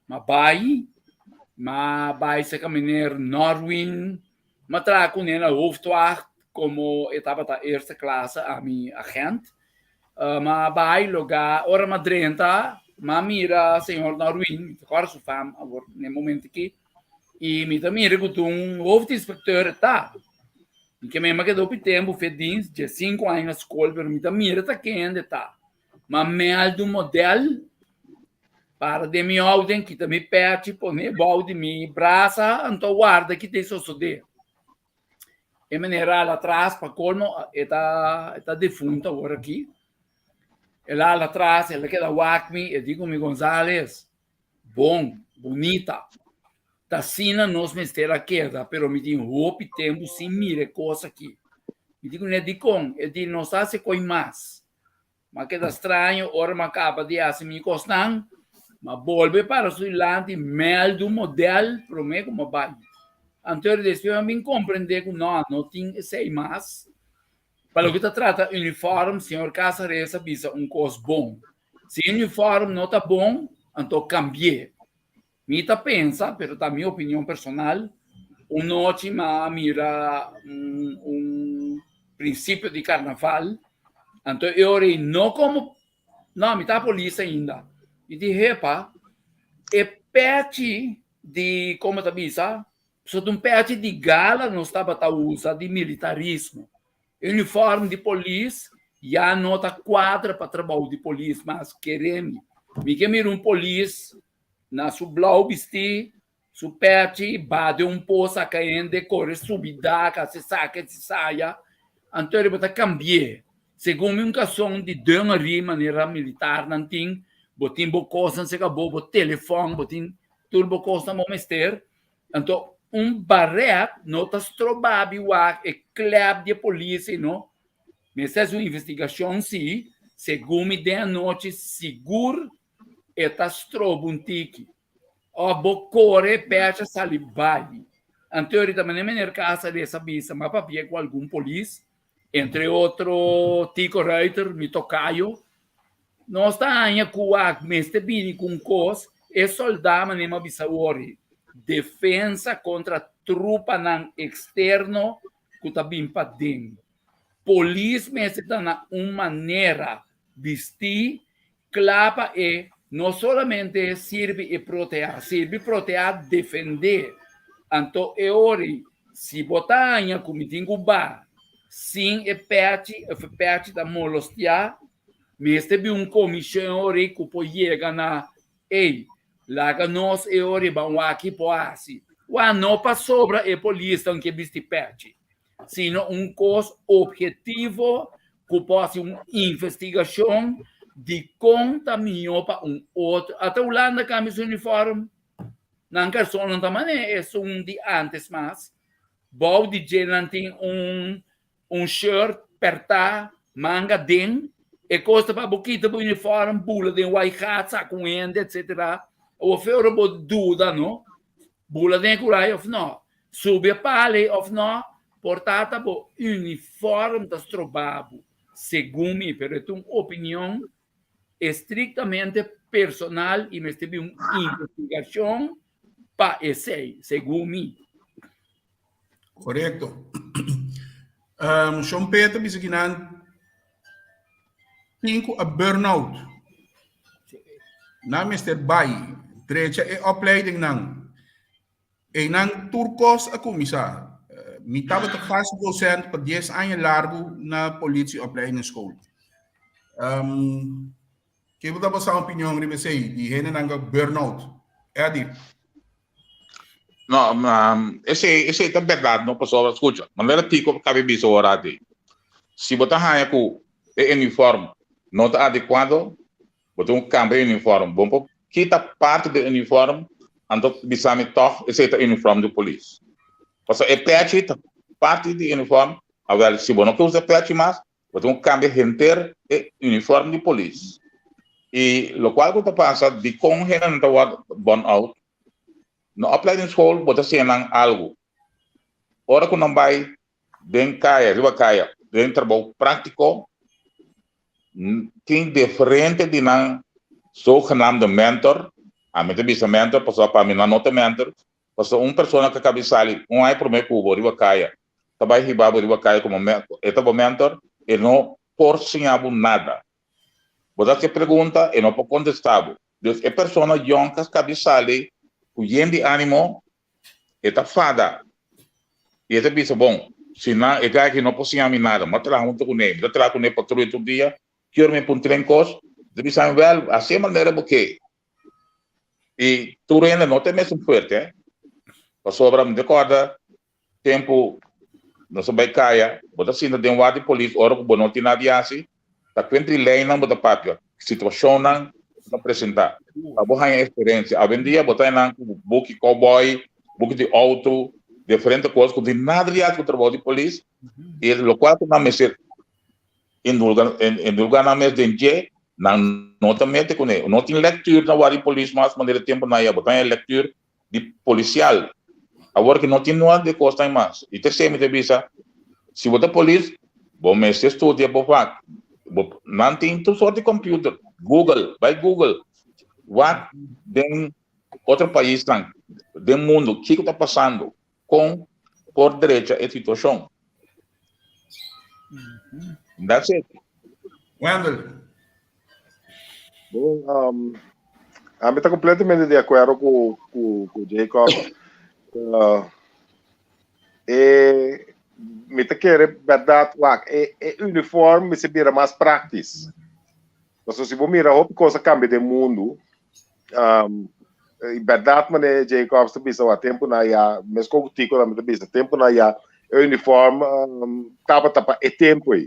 Ma bai, ma bai cerca meneer Norwin, ma traha kuné na hoofdwacht como e tabata eerste klasse ami agent. Ma bai loga, ora ma drenta, ma mira señor Norwin, mi ta kòrda su fam awor n'e momento aki, i mi ta mira ku ta un hoofdinspecteur e ta. Mi ke mema keda hopi tempu fe dienst, 15 aña na skol, pero mi ta mira ta kende ta. Ma mèldu modèl para den mi ouden, kita mi pèchi, pone bou di mi brasa, anto warda kita e sosodé. E meneer a hala atras, pa kolmo e ta e ta defunto awor aki. El a hala atras, el a keda wak mi, e di ku mi, Gonzales, bon, bunita. Ta asina nos mester a keda, pero mi tin hopi tempu sin mira e kos aki. Mi di kuné, dikon? E di, nos ta hasi koi mas. M'a keda straño ora m'a kaba di hasi mi kosnan, m'a bolbe para su dilanti mèldu modèl promé ku m'a bai. Anto despues m'a bin komprendé ku nò, no tin esei mas. Pa loke ta trata unifòrm, señor Casares a bisa un kos bon. Si unifòrm no ta bon, anto kambi'é. Mi ta pensa, pero ta mi opinion personal, un nochi m'a mira un un principio di carnaval, anto e ora ei no como, no, mi ta polis ainda, mi di hepa, e pechi di, como ta bisa, so ta un pechi di gala nos tabata usa di militarismo. Uniform di polis ya no ta cuadra pa trabou di polis mas, kere mi. Mi ke mira un polis Na su blou bistí, su pèchi, ba den un pos saka hende, kore subi dak, hasi esaki, hasi esaya. Anto riba ta kambi'é. Segun mi un kason di dungerie manera militarnan tin, bo tin bo kosnan serka bo, bo telefòn, bo tin tur bo kosnan bo mester. Anto un barèt no ta stroba bi wak e klèp di e polis ei no. Mester hasi un investigashon si, segun mi den anochi sigur E ta stroba un tiki. Of bo kore pecha sali bai. Anto ahorita mane meneer Cáceres a bisa m'a papia ku algun polis, entre otro Tico Ruiter, mi tokayo. Nos ta haña ku wak mester bini ku un kos, e soldá mane m'a bisa wori, defensa kontra trupanan eksterno ku ta bin paden. Polis mester ta na un manera bistí Kla pa e no solamente sirbi i proteá, sirbi, proteá, defendé. Anto e ora si bo ta haña ku mi tin ku ba sin e pèchi òf e pèchi ta molostiá, mester bin un komishon ora ku por yega na ey, laga nos e ora ban wak ki por hasi. Wak no pasobra e polisnan ke bisti pèchi, sino un kos ophetivo ku por hasi un investigashon. Dikon ta mihó pa un otro? Ata Hulanda kambia su uniform. Nan karson ta manera esun di antes mas. Bou di dje nan tin un un shirt pertá, manga den. E kos ta pa bo kita bo uniform, bula den waigat, saka un hende, etcetera. Awor fe ora bo duda, no? Bula den e kurai of no? Subi e pali of no? Por ta ta bo uniform ta stroba bo, segun mi, pero e ta un opinion estrictamente personal y mester bin un investigacion pa esey, segun mi. Correcto. Um, Sean Peter bisa ki nan tin ku a burnout. Nan mester bai drecha e opleiding nan. Einan tur kos a kuminsá. Mi tabata gastdocent pa dies aña largu na Politieopleidingsschool. Um, ke bo ta basa opinion riba esei di hendenan ku burnout? Eddie. No, um, esei, esei ta berdad, no, pasobra, escucha, manera Tico kabi bisa ora ati, si bo ta haña ku e uniform no ta adecuado, Bo tin un kambia uniform. Bo por kita parti di uniform, anto bisa mi tòg esei ta uniform di polis. Pasobra e pèchi ta parti di uniform, awèl si bo no ke usa e pèchi mas, bo tin ku kambia henter e uniform di polis. I lokual ku ta pasa, dikon hendenan ta wòrdu burn out? Na opleidingsschool bo ta siña nan algu. Ora ku nan bai den kaya, riba kaya, den trabou práktiko, tin diferente di nan zogenaamde mentor, ami ta bisa mentor pasobra pa mi nan no ta mentor, pasobra un persona ku a kaba di sali un aña promé ku bo riba kaya, ta bai hiba bo riba kaya komo e ta bo mentor, e no por siña bo nada. Bo ta hasi pregunta, e no por kontestá bo. Dus e persona yòn ku a kaba di sali ku yen di ánimo, E ta fada i e ta bisa, Bon, si nan e guy aki no por siña mi nada, mi a traha huntu kuné, mi ta traha kuné patruya tur dia, ki ora mi puntra en kos, e ta bisa mi, Wèl, hasi e manera bo ke. I tur hende no ta e mesun fuerte, eh. Pasobra mi ta kòrda tempu nos a bai kaya, bo ta sinta den ward di polis ora ku bo no tin nada di hasi, Ta kuenta di leinan bo ta papia, situashonnan ku ta presentá pa bo haña eksperensia. Awendia bo ta haña nan ku buki kòbòi, buki di outo, diferente kos ku tin nada di hasi ku trabou di polis i lokual ku nan mester indulga indulga nan mes den dje, nan no ta mete kuné. No tin lèktur na wak di polis mas manera tempunan ya bo ta haña lèktur di polisial. Awor ki no tin nada di kosnan mas. I terser mi ta bisa, si bo ta polis, bo mester studia bo vak. Bo, nan tin tur sort di computer, Google, bai Google, wak den otro paisnan, den mundo, kiko ta pasando, kon por drecha e situashon. That's it. Wendel. Bon, um, ami ta completamente de acuerdo cu, cu, cu Jacob. Uh, e, mi ta kere verdad, wak, e, e uniform mi se bira mas praktisch. Paso si bo mira hopi cosa cambia den mundo, um, e verdad mane Jacob ta bisa wa tempo na ya, mesco cu Tico tambe ta bisa, tempo na ya, e uniform um, tabata pa e tempo ei.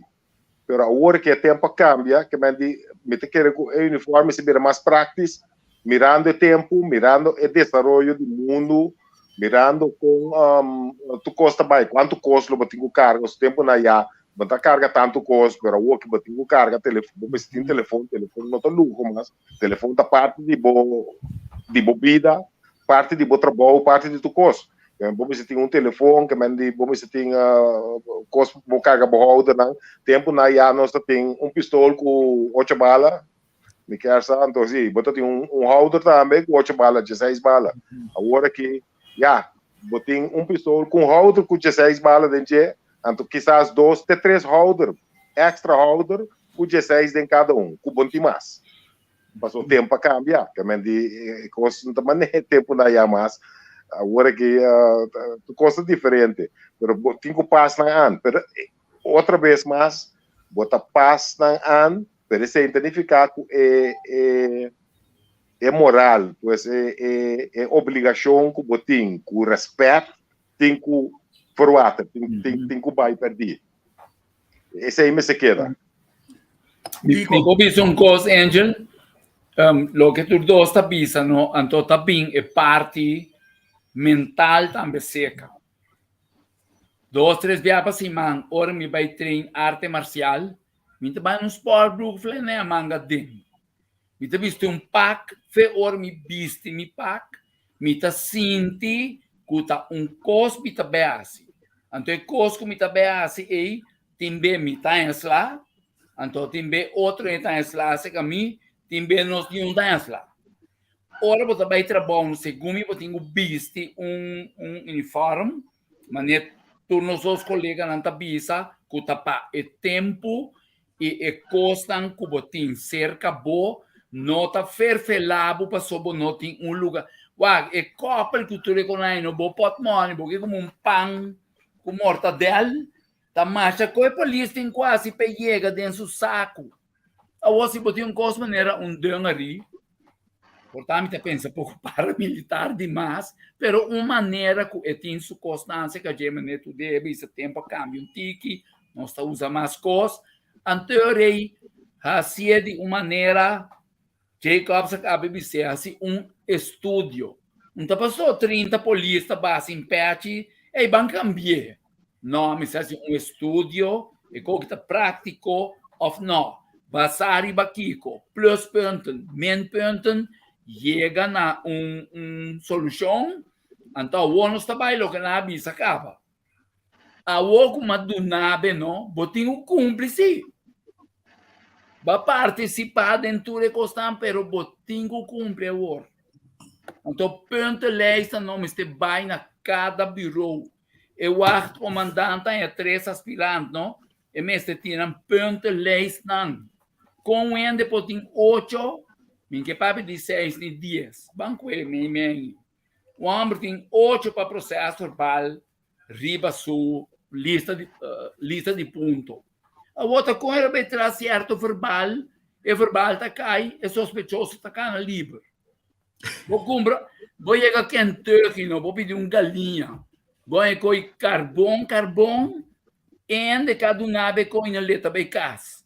Pero awor ke e tempo a cambia, ke men di, mi ta kere ku e uniforme si bira mas praktis, mirando e tempo, mirando e desaroyo di mundu, mirando kon um, tur kos ta bai, kuantu kos lo bo tin ku karga, su tempo na ya, bo ta karga tantu kos, pero awor ke bo tin ku karga telefon, bo mester tin telefon, telefon no ta luho mas, telefon ta parti di bo, di bo bida, parti di bo trabou, parti di tur kos. Bo mester tin un telefon, ke men di bo mester tin kos bo karga bo houdernan. Tempu na ya nos ta tin un pistol ku ocho bala, mi kier sa, anto si, bo ta tin un un houder tambe ku ocho bala, dieseis bala. Awor aki, ya, bo tin un pistol ku un houder ku dieseis bala den dje, anto kisas dos te tres houder, extra houder ku dieseis den kada un, ku bo no tin mas. Paso tempo a cambia, ke men di e kos no ta maneha e tempo na ya mas. Awor aki tur kos ta diferente, pero bo tin ku pas nan an. Pero otra bes mas bo ta pas nan an, pero esei no ta nifiká ku e e e moral, pues e e e obligashon ku bo tin ku rèspèt tin ku verwater, tin tin tin ku bai pèrdí. Esei mester keda. Mi por bisa un kos, Angel? Um, loke tur dos ta bisa, no, anto ta bin e parti mental tambe seka. Dos, tres bia pa siman, ora mi bai train arte marcial, mi ta bai un sportbroek flanea manga den. Mi ta bisti un pak, fe ora mi bisti mi pak, mi ta sinti ku ta un kos mi ta bai hasi. Anto e kos ku mi ta bai hasi ei, tin be mi ta haña sla, anto tin be otro hende ta haña sla aserka mi, tin be nos niun ta haña sla. Ora bo ta bai trabou, segun mi bo tin ku bisti un un uniform, manera tur nos dos koleganan ta bisa ku ta pa e tempu i e kosnan ku bo tin serka bo no ta ferfelá bo pasobra bo no tin un luga. Wak, e kòpel ku tur e konai no bo pòtmòni, bo ke komo un pan ku mortadèl, ta masha ku e polis tin ku hasi pa e yega den su saku. Awor si bo tin un kos manera un dungery, por ta mi ta pensa poko paramilitar dimas, pero un manera ku e tin su kosnan serka dje manera tur debe i sa tempu a kambia un tiki, nos ta usa mas kos, anto rei hasié di un manera Jacobs a kaba bis'é hasi un estudio. Un ta pasó 30 polis ta basa in pechi, ey ban kambi'é. No, mester hasi un estudio, e koki ta práktiko òf no. Basá riba kiko? Pluspunten, minpunten, yega na un un solushon. Anto awor nos ta bai loke nan a bisa kaba. Awor ku m'a duna be no, bo tin ku kumpli sí. Bo a partisipá den tur e kosnan, pero bo tin ku kumpli awor. Anto puntenlijst no mester bai na kada büró. E wachtcommandant haña tres aspirant no, e mester tin nan puntenlijstnan. Kon hende por tin ocho, mi ke papia di seis ni dies, ban kue mei mei. Un hòmber tin ocho pa proseso verbal riba su lista di lista di punto. Awor ta kon e bai tras sierto verbal, e verbal ta kai, e sospechoso ta kana liber. Bo kumpra, bo yega Kentucky no, bo pidi un galiña, bo haña koi karbon karbon, ende ka duna bo e koi na leta bai kas.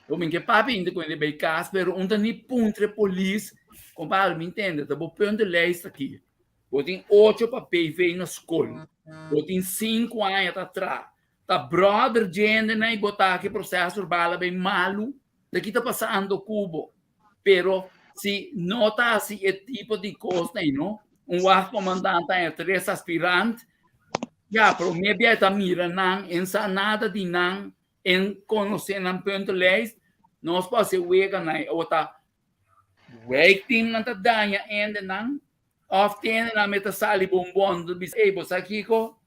Bo min ke papia inda ku hende bai kas, pero un ta ni puntra e polis, kompadre mi ntende, ta bo puntenlijst aki. Bo tin ocho pa PV na skol, bo tin sinku aña ta tra, ta brother djende nan i bo ta aki proseso verbal a bai malu, ta ki ta pasando ku bo? Pero si no ta hasi e tipo di kosnan ei no, un wachtcommandant ta haña tres aspirant, ya promé bia e ta mira nan, e no sa nada di nan, En conoce nan puntenlijst, nos por haci wega na e ota wijkteam nan ta daña ende nan, of tende nan mester sali bonbon, ta bisa, ey, bo sa kico?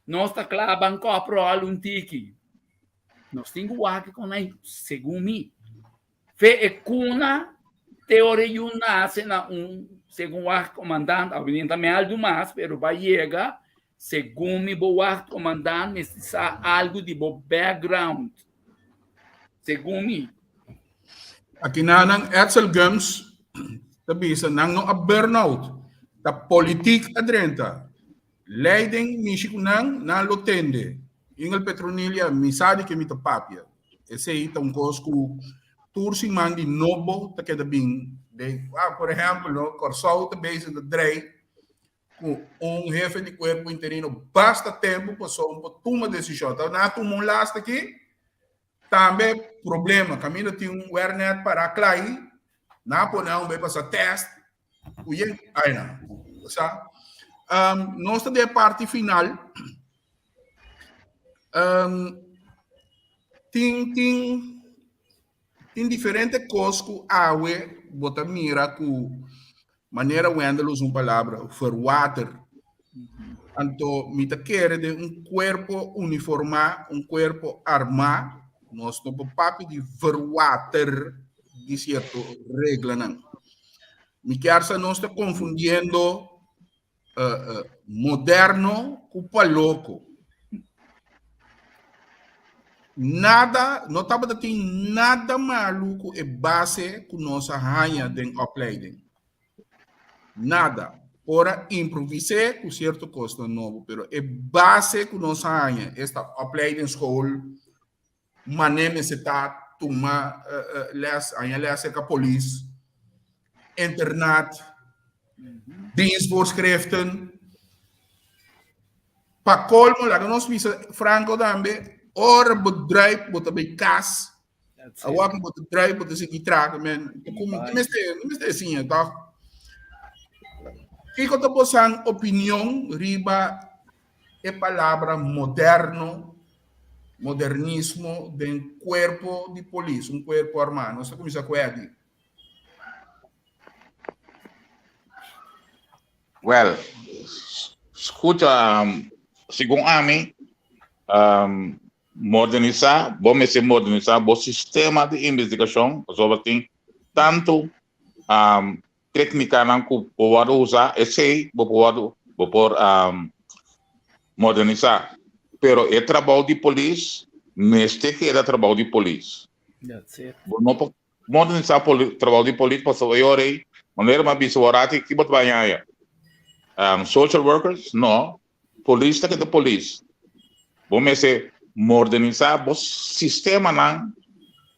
Nos ta cla ban koprol un tiki. Nos tin cu wak con nan, segun mi. Fe e cuna te ora e yu nace na un, segun wachtcommandant, a bini ta meldu mas, pero ba yega, segun mi bo wachtcommandant mester sa algu di bo background, segun mi. Aki na nan Edsel Gumbs ta bisa nan no a burnout, ta politiek a drenta. Leiding mishi ku nan, nan lo tende. Ingel Petronilia, mi sa di ke mi ta papia. Esei ta un kos ku tur siman di nobo ta keda bin den. Ah, por ehèmpel, no, Kòrsou ta bezig ta drei ku un hefe di kuerpo interino basta tempu pasobra un por tuma desishon. Ta nan a tuma un last aki, tambe problema. Kaminda tin un wernet pará kla ei, nan a pone un bai pasa tèst ku yen aina. Sa? Um, nos ta den parti final. Um, tin, tin, tin diferente kos ku awe bo ta mira ku manera Wendel usa un palabra, verwater. Anto mi ta kere den un kuerpo uniformá, un kuerpo armá, nos no por papia di verwater di sierto reglanan. Mi kier sa nos ta konfundiendo uh, uh, moderno ku paloko. Nada, no tabata tin nada malu ku e base ku nos a haña den opleiding. Nada. Por a improvis'é ku sierto kosnan nobo, pero e base ku nos a haña, esta opleidingsschool, mané mester ta. tuma les, haña les serka polis, internat, dienstvoorschriften. Pa colmo, laga nos bisa franco tambe, ora bo druip, bo ta bay cas, awor bo ta druip, bo ta sigui traha, men, como, no mester, no mester siña, toch? Kiko ta bosan opinion riba e palabra moderno, modernismo den cuerpo di polis, un cuerpo armá? Nos ta cuminsa cu Eddie. Well, scucha, segun ami, um, modernisa, bo mester modernisa bo sistema di investigacion, pasobra tin tanto um, técnicanan cu por wordo usa, esey bo por wordo, bo por um, modernisa. Pero e trabou di polis mester keda trabou di polis. That's it. Bo no por Modernisá trabou di polis pasobra e ora ei, manera mi a bisa bo rati, ki bo ta bai haña? Social workers? No. Polis ta keda polis. Bo mester modernisá bo sistemanan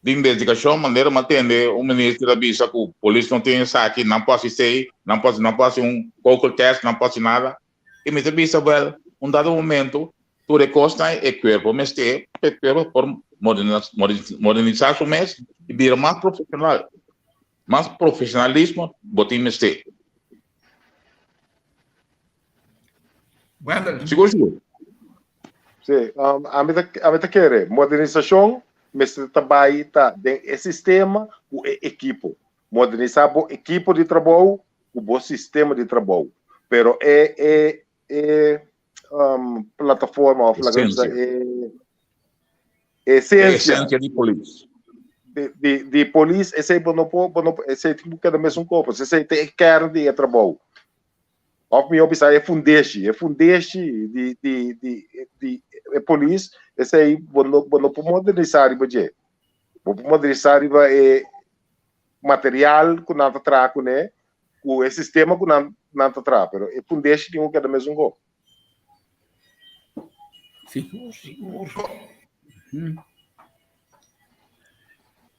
di investigashon, manera mi a tende un minister a bisa ku polis no tin esaki, nan por hasi esei, nan por nan por hasi un kokel test, nan por hasi nada. I mi ta bisa, wèl, un dado momento Tur e kosnan e kuerpo mester pa e kuerpo por modernisá su mes i bira mas profeshonal. Mas profeshonalismo bo tin mester. Wendel. Sigur sigur. Sí, um, ami ta, ami ta kere, modernisashon mester ta bai ta den e sistema ku e ekipo. Modernisá bo ekipo di trabou ku bo sistema di trabou. Pero e, e, e um, plataforma of laga Esencia. e esencia Esencia di polis. di, di, di polis, esei bo no por, bo no por, esei tin ku keda mesun kopo, esei ta e kern di e trabou. Of mihó bisa e fundeshi, e fundeshi di, di, di, di e polis, esei bo no, bo no por modernisá riba dje. Bo por modernisá riba e material ku nan ta traha kuné, ku e sistema ku nan nan ta traha, pero e fundeshi tin ku keda mesun kos. Sigur, sigur.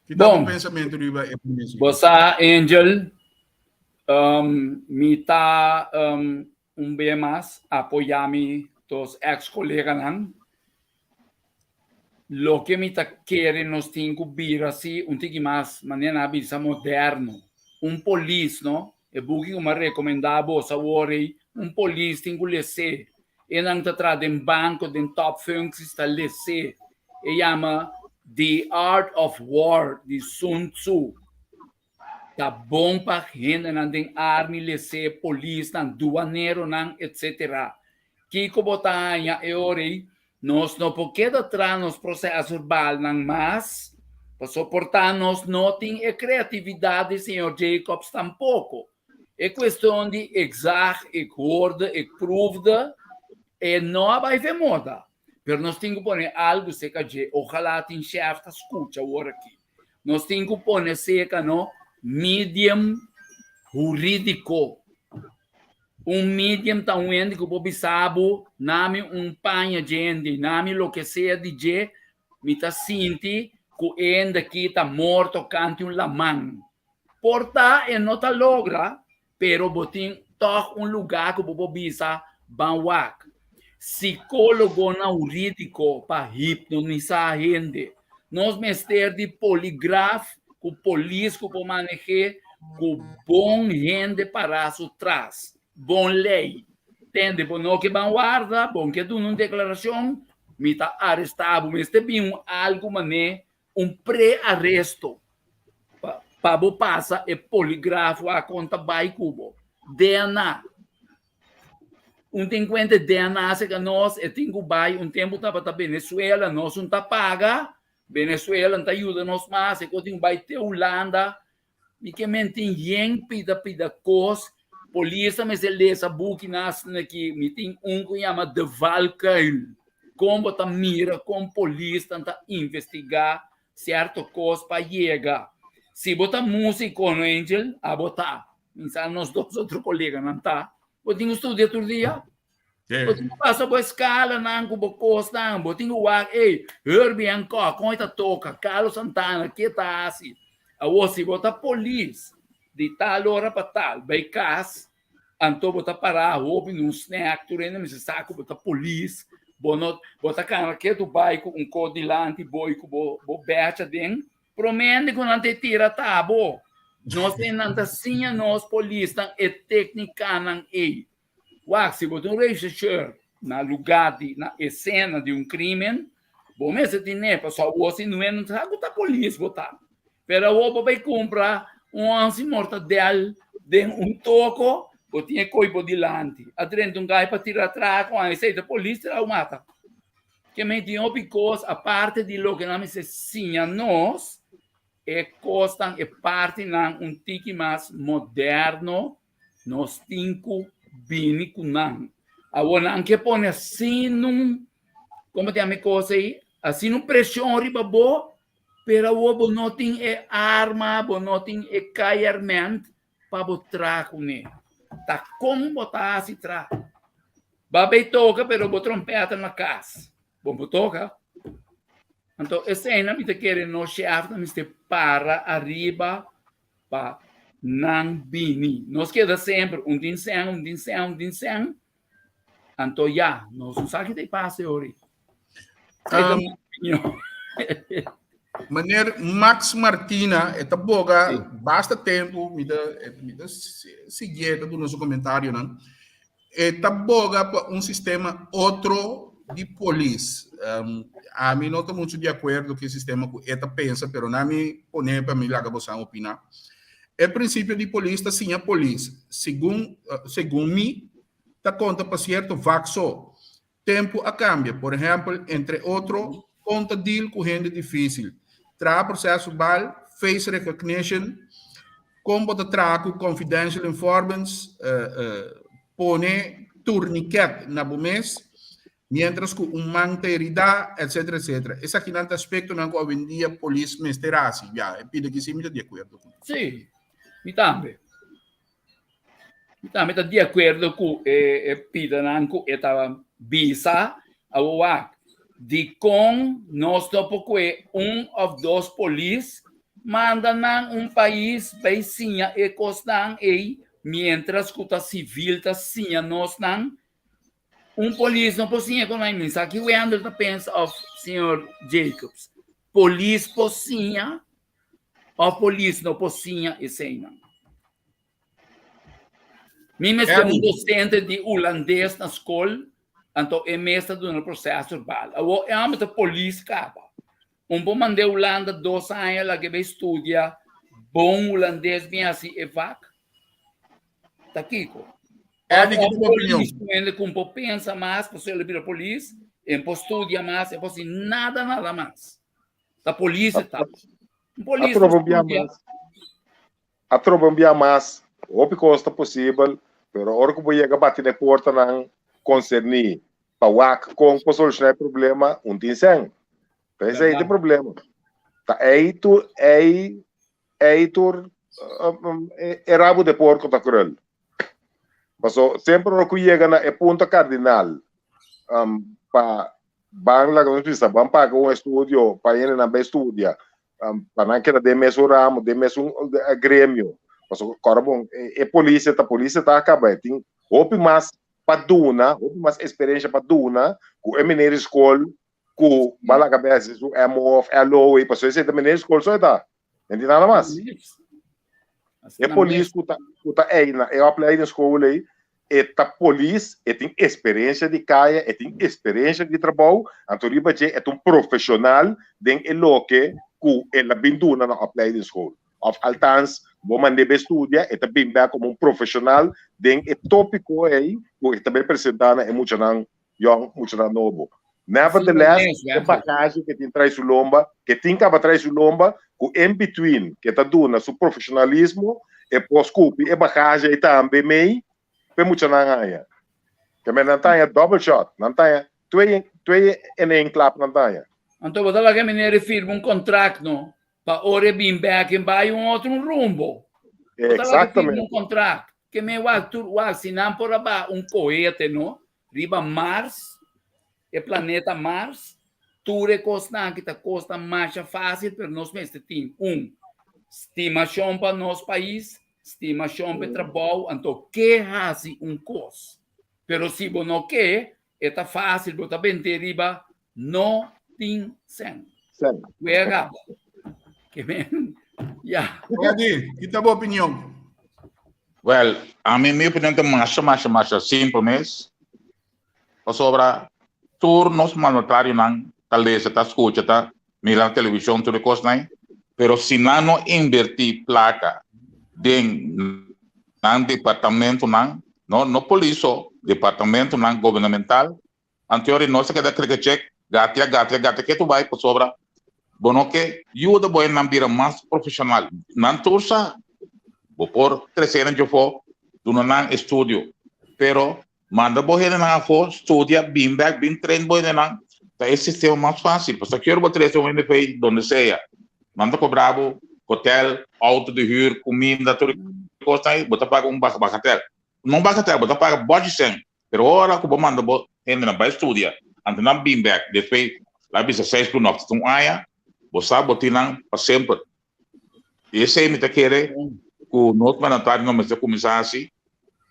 Ki ta Bom, bo pensamentu riba e prinsipio? Bo sa, Angel, um, mi ta um, un be mas apoyá mi dos ex-koleganan. Loke mi ta kere nos tin ku bira si un tiki mas manera nan a bisa moderno. Un polis no, e buki ku mi a rekomendá bos awor ei, un polis tin ku les'é. E nan ta traha den banko, den topfuncties ta les'é. E yama The Art of War di Sun Tzu. Ta bon pa hendenan den army les'é, polisnan, duaneronan, etcetera. Kiko bo ta haña e ora ei? Nos no por keda traha nos proces-verbalnan mas, pasobra por ta nos no tin e creatividad di señor Jacobs tampoco. E cuestion di ik zag, ik hoorde, ik proefde, e no a bai fe moda. Pero nos tin cu pone algo cerca dje. Ojalá tin chef ta scucha awor aki. Nos tin cu pone cerca no medium huridico. Un medium ta un hende ku por bisa bo, nami un paña dje hende, nami loke sea di dje, mi ta sinti ku e hende aki ta morto kanti un laman. Por ta e no ta logra, pero bo tin tòg un lugá ku bo por bisa ban wak. Sikólogonan hurídiko pa hipnonisá hende. Nos mester di poligraf ku polis ku por maneh'é ku bon hende pará su tras, bon lei. Tende, bo no ke ban warda, bo ke duna un deklarashon, mi ta arestá bo. Mester bin un algu manera un pre-aresto pa bo pasa e poligrafo a kon ta bai ku bo. DNA. Un tin kuenta e DNA serka nos, e tin ku bai un tempu tabata Venezuela, nos un ta paga, Venezuela no ta yuda nos mas, e kos tin ku bai te Hulanda. Mi ke men tin yen pida pida kos, polis ta mester lesa buki nas aki, mi tin un ku yama De Valkuil, kon bo ta mira kon polisnan ta investigá sierto kos pa yega. Si bo ta músiko no Angel, abo ta, mi sa nos dos otro koleganan ta, bo tin ku studia tur dia. Bo tin ku pasa bo eskalanan ku bo kosnan, bo tin ku wak, ey, Herbie Hancock, kon e ta toka, Carlos Santana, ke ta hasi. Awor, si bo ta polis di tal ora pa tal, bai kas, anto bo ta pará hopi na un snack, tur hende mester sa ku bo ta polis, bo no, bo ta kana ketu bai ku un kos dilanti bo i ku bo bo bèch aden, promé hende ku nan ta tira ta bo. Nos nan ta siña nos polisnan e téknikanan ei. Wak, si bo ta un rechercheur na lugá di, na esena di un crimen, bo mester tin ne, pasobra awor si no no sa ku ta polis bo ta. Pero awor bo bai kumpra un onsi mortadel den un toko, bo tin e koi bo dilanti. A drenta un gai pa tira atrako, an esei ta polis tira mata. Ke men tin hopi kos aparte di loke nan mester siña nos, e kosnan, e partinan un tiki mas moderno Nos tin ku bini ku nan. Awor nan ke pone asina un, komo ta yama e kos ei? Asina un preshon riba bo, pero awor bo no tin e arma, bo no tin e kayerment pa bo traha kuné. Ta kon bo ta hasi traha? Bo a bai toka pero bo trompeta na kas. Bo por toka. Anto eseinan mi ta kere nos shèfnan mester para ariba pa nan bini. Nos keda semper un tin sèn, un tin sèn, un tin sèn. Anto ya, nos no sa ki ta pasa ori. Meneer Max Martina, e ta boga basta tempo, mi ta, mi ta siguié, ta duna su comentarionan. E ta boga pa un sistema otro di polis. Ami no ta mucho di akuerdo ku e sistema ku e ta pensa, pero na mi pone pa mi laga bosan opiná. E prinsipio di polis ta siña polis, segun segun mi, ta konta pa sierto vak so. Tempu a kambia, por ehèmpel, entre otro, kon ta deal ku hende difísil, traha proseso bal, face recognition, kon bo ta traha ku confidential informants, pone tourniquet na bo mes, miéntras ku un man ta heridá, etcétera, etcétera. Esakinan ta aspektonan ku awendia polis mester hasi. Ya, e pida ki si mi ta di akuerdo ku. Sí, mi tambe. Mi tambe ta di akuerdo ku e pidanan ku e ta bisa awor wak. Dikon nos no por kue un òf dos polis manda nan un pais bai siña e kosnan ei miéntras ku ta sivil ta siña nos nan? Un polis no por siña kon nan. Mi sa ki Wendel ta pensa òf señor Jacobs. Polis por siña òf polis no por siña eseinan? Mi mester un docente di hulandes na skol, anto e mes ta duna proceso verbal. Awor e homber ta polis kaba. Un por mand'é Hulanda dos aña laga e bai studia bon hulandes bin hasi e vak. Ta kiko? Eddie, ki ta bo opinion? Polis ku hende ku por pensa mas pasobra el a bira polis, e por studia mas, e por hasi nada nada mas. Ta polis e ta. Un polis por studia. Atrobe un bia mas, hopi kos ta posibel, pero ora ku bo yega bati na e portanan konserní pa wak kon por solushoná e problema, un tin sèn. Ta esei ta e problema. Ta ei tur ei ei tur e rabu de porko ta krul. Paso semper ora ku yega na e punto kardinal pa ban laga nos bisa ban paga un estudio pa hendenan bai studia pa nan keda den mesun ramo, den mesun gremio. Pasobra kòrda bon, e polisia ta polisia ta kaba, e tin hopi mas pa duna, hopi mas eksperensia pa duna ku e meneer di skol ku ba laga bai hasi su MO òf LO ei, pasobra esei ta meneer di skol so e ta, no tin nada mas. E polis ku ta ku ta ei na e opleidingsschool ei, e ta polis, e tin eksperensia di kaya, e tin eksperensia di trabou, anto riba dje e ta un profeshonal den e loke ku el a bin duna na opleidingsschool. Òf altans, bo mand'é bai studia, e ta bin bèk komo un profeshonal den e tópiko ei ku e ta bai presentá na e muchanan yòn, muchanan nobo. Nevertheless, e bagahe ku e tin trai su lomba, ku e tin kaba trai su lomba, ku in between ku e ta duna su profeshonalismo, e por skupi e bagahe ei tambe mei pa e muchanan haña. Ke men nan ta haña double shot, nan ta haña twee, twee in één klap nan ta haña. Anto bo ta laga e meneer e firma un kontrakt no, pa ora e bin bek e bai un otro un rumbo. Bo ta laga e firma un kontrakt. Ke men wak tur wak si nan por a baha un kohete no. Riba Mars, e planeta Mars, tur e kosnan aki ta kosnan masha fásil, pero nos mester tin un stimashon pa nos pais, stimashon pa e trabou, anto ke hasi un kos. Pero si bo no ke, e ta fásil, bo ta bent'é riba no tin sèn. Sèn. Wega. Ke men, ya. Eddie, ki ta bo opinion? Well, ami mi opinion ta masha, masha, masha simpel mes. Pasobra tur nos mandatarionan ta lesa, ta skucha, ta mira na televishon tur e kosnan, pero si nan no invertí plaka den nan departamentonan, no no polis so, departamentonan gubernamental, anteori nos ta keda kreke chek, gatia, gatia, gatia ketu bai pasobra bo no ke yuda bo hendenan bira mas profeshonal. Nan tur sa bo por trese nan djofó, duna nan estudio, pero Manda bo hendenan afó, studia, bin bek, bin train bo hendenan. Ta e sistema mas fácil. Pasobra kier bo trese un hende fei donde sea. Nan ta kobra bo hotel, auto di huur, kuminda, tur e kosnan ei. Bo ta paga un bagatel. No un bagatel, bo ta paga bòchi sèn. Pero ora ku bo manda bo hendenan bai studia, anto nan bin bek despues, laga bisa seis luna òf un aña, bo sa bo tin nan pa semper. I esei mi ta kere ku nos mandatarionan mester kuminsá hasi,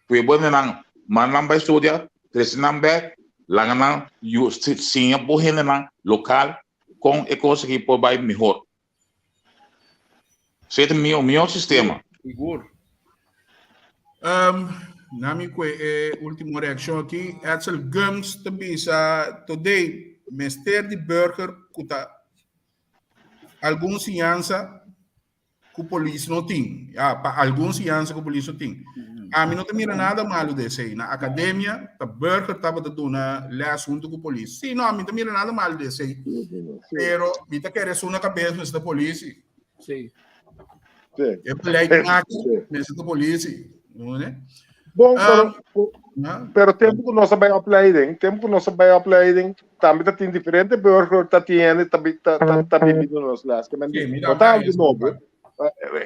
ku e buenenan manda nan bai studia, trese nan bèk, laga nan yu siña bo hendenan lokal kon e kos aki por bai mihor. Esei ta mi mihor sistema. Sigur. Na mi kue e último reakshon aki, Edsel Gumbs ta bisa, Today mester di burger ku ta algun siñansa ku polis no tin. Ya, pa algun siñansa ku polis no tin. Ami no ta mira nada malu de esei. Na akademia, ta burger tabata duna les huntu ku polis. Sí, no, ami no ta mira nada malu de esei. Pero mi ta kere esun na kabes mester ta polisi. Sí. Sí. E beleid maki mester ta polisi. No, ne? Bon, pero, pero tempo ku nos a bai opleiding, tempo ku nos a bai opleiding, tambe ta tin diferente burger ta tiene, ta ta ta ta bibi nos les. Ke men, no ta algo nobo.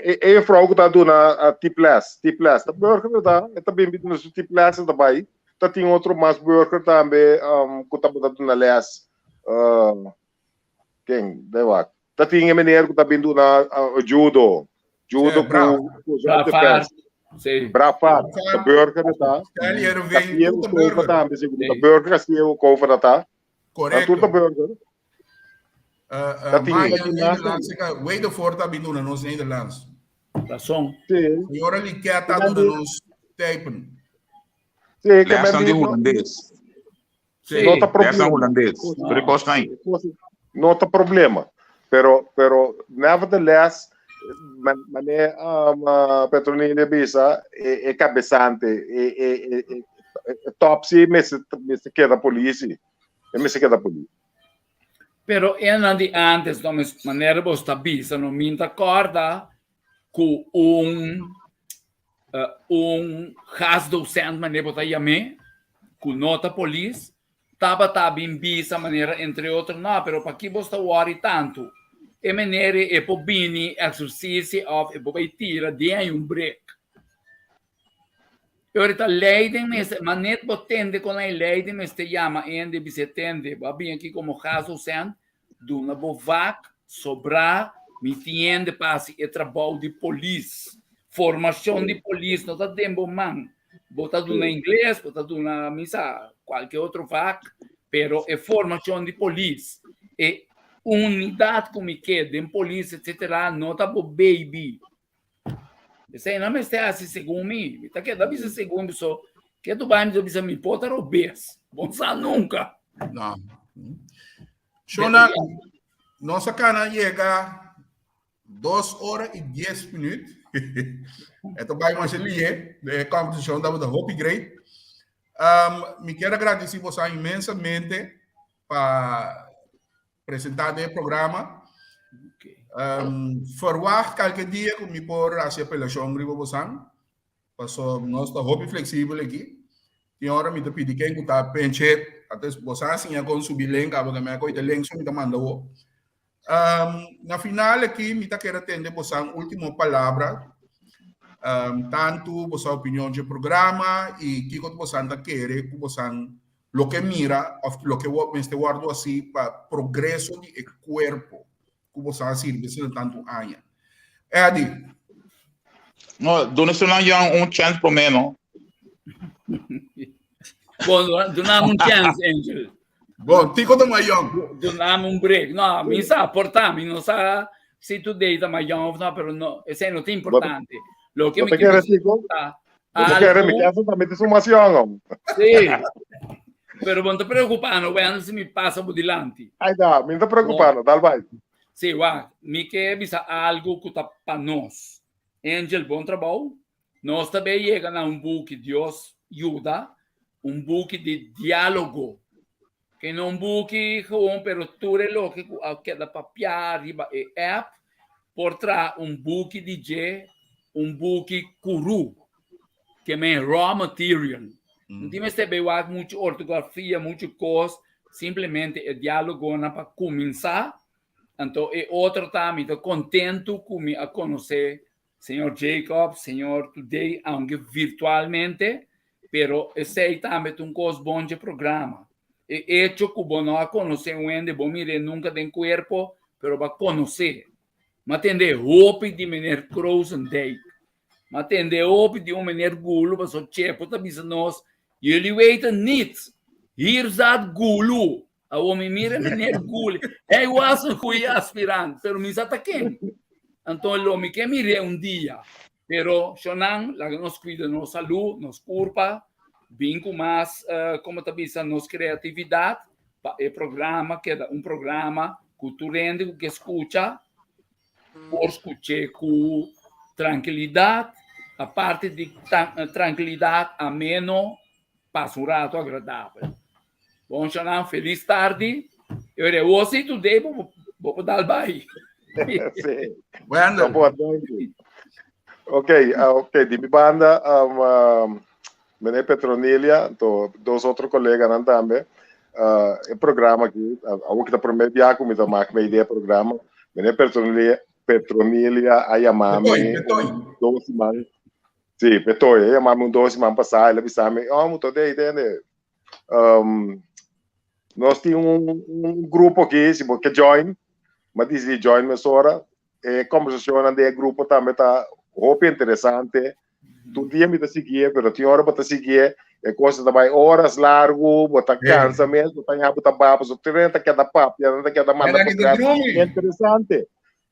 E e vrouw ku ta duna tip les, tip les. Ta burger ta, e ta bibi nos tip les ta bai. Ta tin otro mas burger tambe um, ku ta duna les. Uh, ken, de wak. Ta tin e meneer ku ta bin duna judo. Judo ku ku self-defense. Sí. Brafa, ta burger ta. Ta fiel ku kofa tambe, sigur. Ta burger a fiel ku kofa ta ta. Correcto. Tur ta burger. Ta tin Nederlands, Wedervoort ta bin duna nos Nederlands. Razón. Sí. Señora Liket ta duna nos typen. Sí, que Lesnan di hulandes. Sí. No ta Lesnan problema. hulandes. Tur e kosnan ei. No ta problema. Pero, pero nevertheless, man, mane um, uh, Petronilla bisa, e, e cabezante, e, e, e, e, e top si mester, mester keda polisi. E mester keda polisi. Pero enan di antes, no mes manera bo ta bisa, no minta corda ku un un gastdocent manera bo ta yam'é, ku no ta polis, tabata bin bisa manera entre otro, no, pero paki bo sta wòri tantu? E manera e por bini exercicio òf e por bai tira den ai un break. E ora ta leiding mester, ma net bo tende kon ai leiding mester yama hende bisa e tende, bo a bini aki komo gastdocent, Duna bo vak sobrá mi tin hende pa hasi e trabou di polis. Formashon di polis no ta den bo man. Bo ta duna ingles, bo ta duna mi sa kualke otro vak, pero e formashon di polis, e unidat ku mi ke den polis etsetera no ta bo baby. Esei nan mester hasi segun mi. Mi ta keda bisa segun mi so. Ke tu bai mi ta bisa mi por ta robes. Bon sa nunka. No. Shona, nos a kana yega 2 ora i 10 minuut. E ta bai masha lihe. E conversation tabata hopi great. Um, mi kier a gradisi boso inmensamente pa presentá den e programa. Um, verwacht kalke dia ku mi por hasi apelashon riba bosan. Paso nos ta hopi fleksibel aki. Tin ora mi ta pidi ken ku ta penche, antes bosan a siña kon subi link, abo ke mi a koita link so mi ta manda bo. Um, na final aki mi ta kere tende bosan último palabra. Um, tantu bosan opinion dje programa i kiko bosan ta kere ku bosan. Loke mira òf loke mester wòrdu hasí pa progreso di e kuerpo ku bo sa sirbi asina tantu aña. Eddy. No, duna esunnan yòn un chèns promé, no? Bon, duna un chèns, Angel. Bon, Tico ta mas yòn. Duna un break. No, mi sa porta, mi no sa si today ta mas yòn of no, pero no, esei no ta importante. Loke mi kier ta Bo kere mi casa tambe ta su mas yòn, hom. Sí. Pero bo no ta preocupa no, bueno, si mi pasa bo dilanti. Ai da, mi no ta preocupa no, dal bai. Sí, wak, mi ke bisa algo ku ta pa nos. Angel, bon trabou. Nos ta bay yega na un buki, Dios yuda, un buki di diálogo. Ke no un buki gewoon, pero tur e loke ku a keda papia riba e app por traha un buki di dje, un buki kuru, ke men raw material. No tin mester bay wak muchu ortografia, muchu kos, simplemente e diálogonan pa kuminsá. Anto e otro ta, mi ta kontentu ku mi a konosé Señor Jacob, Señor Today, aunke virtualmente, pero esei tambe ta un kos bon dje programa. E echo ku bo no a konosé un hende, bo mir'é nunka den kuerpo, pero bo a konosé. Mi a tende hopi di meneer Krozendijk. Mi a tende hopi di un meneer Gulu, pasobra Chepo ta bisa nos, Jullie weten niet, hier zat Gulu. Awor mi mira meneer Guli. Hij was een goeie aspirant, pero mi sa ta ken. Anto lo mi ke mir'é un dia. Pero shonnan, laga nos cuida nos salú, nos curpa, bin cu mas, como ta bisa, nos creatividad pa e programa keda un programa cu tur hende cu ke scucha por scuch'é cu trankilidad, aparte di trankilidad, ameno, pasa un rato agradabel. Bon shanan, felis tardi. E ora wo si today bo bo por dal bai. Sí. Wendel. Bo danki. Ok, ah, ok, di mi banda, um, um, meneer Petronilia, to dos otro coleganan tambe. Uh, e programa aki, awo kita prome bia ku mi ta mak mee di e programa. Meneer Petronilia, Petronilia a yama mi Petoy, Petoy. un dos siman. Sí, Petoy, a yama mi un dos siman pasá, el a bisa mi, oh, mu today, tende. Um, nos tin un, un grupo aki, si bo ke join, ma dici join mesora. E conversacionnan den e grupo tambe ta hopi interesante. Tur dia mi ta siguié, pero tin ora bo ta siguié, e cosa ta bai horas largo, bo ta cansa mes, bo ta ña bo ta baba, so tur hende ta keda papia, nan ta keda manda Mira, kita portret. drumi. Interesante.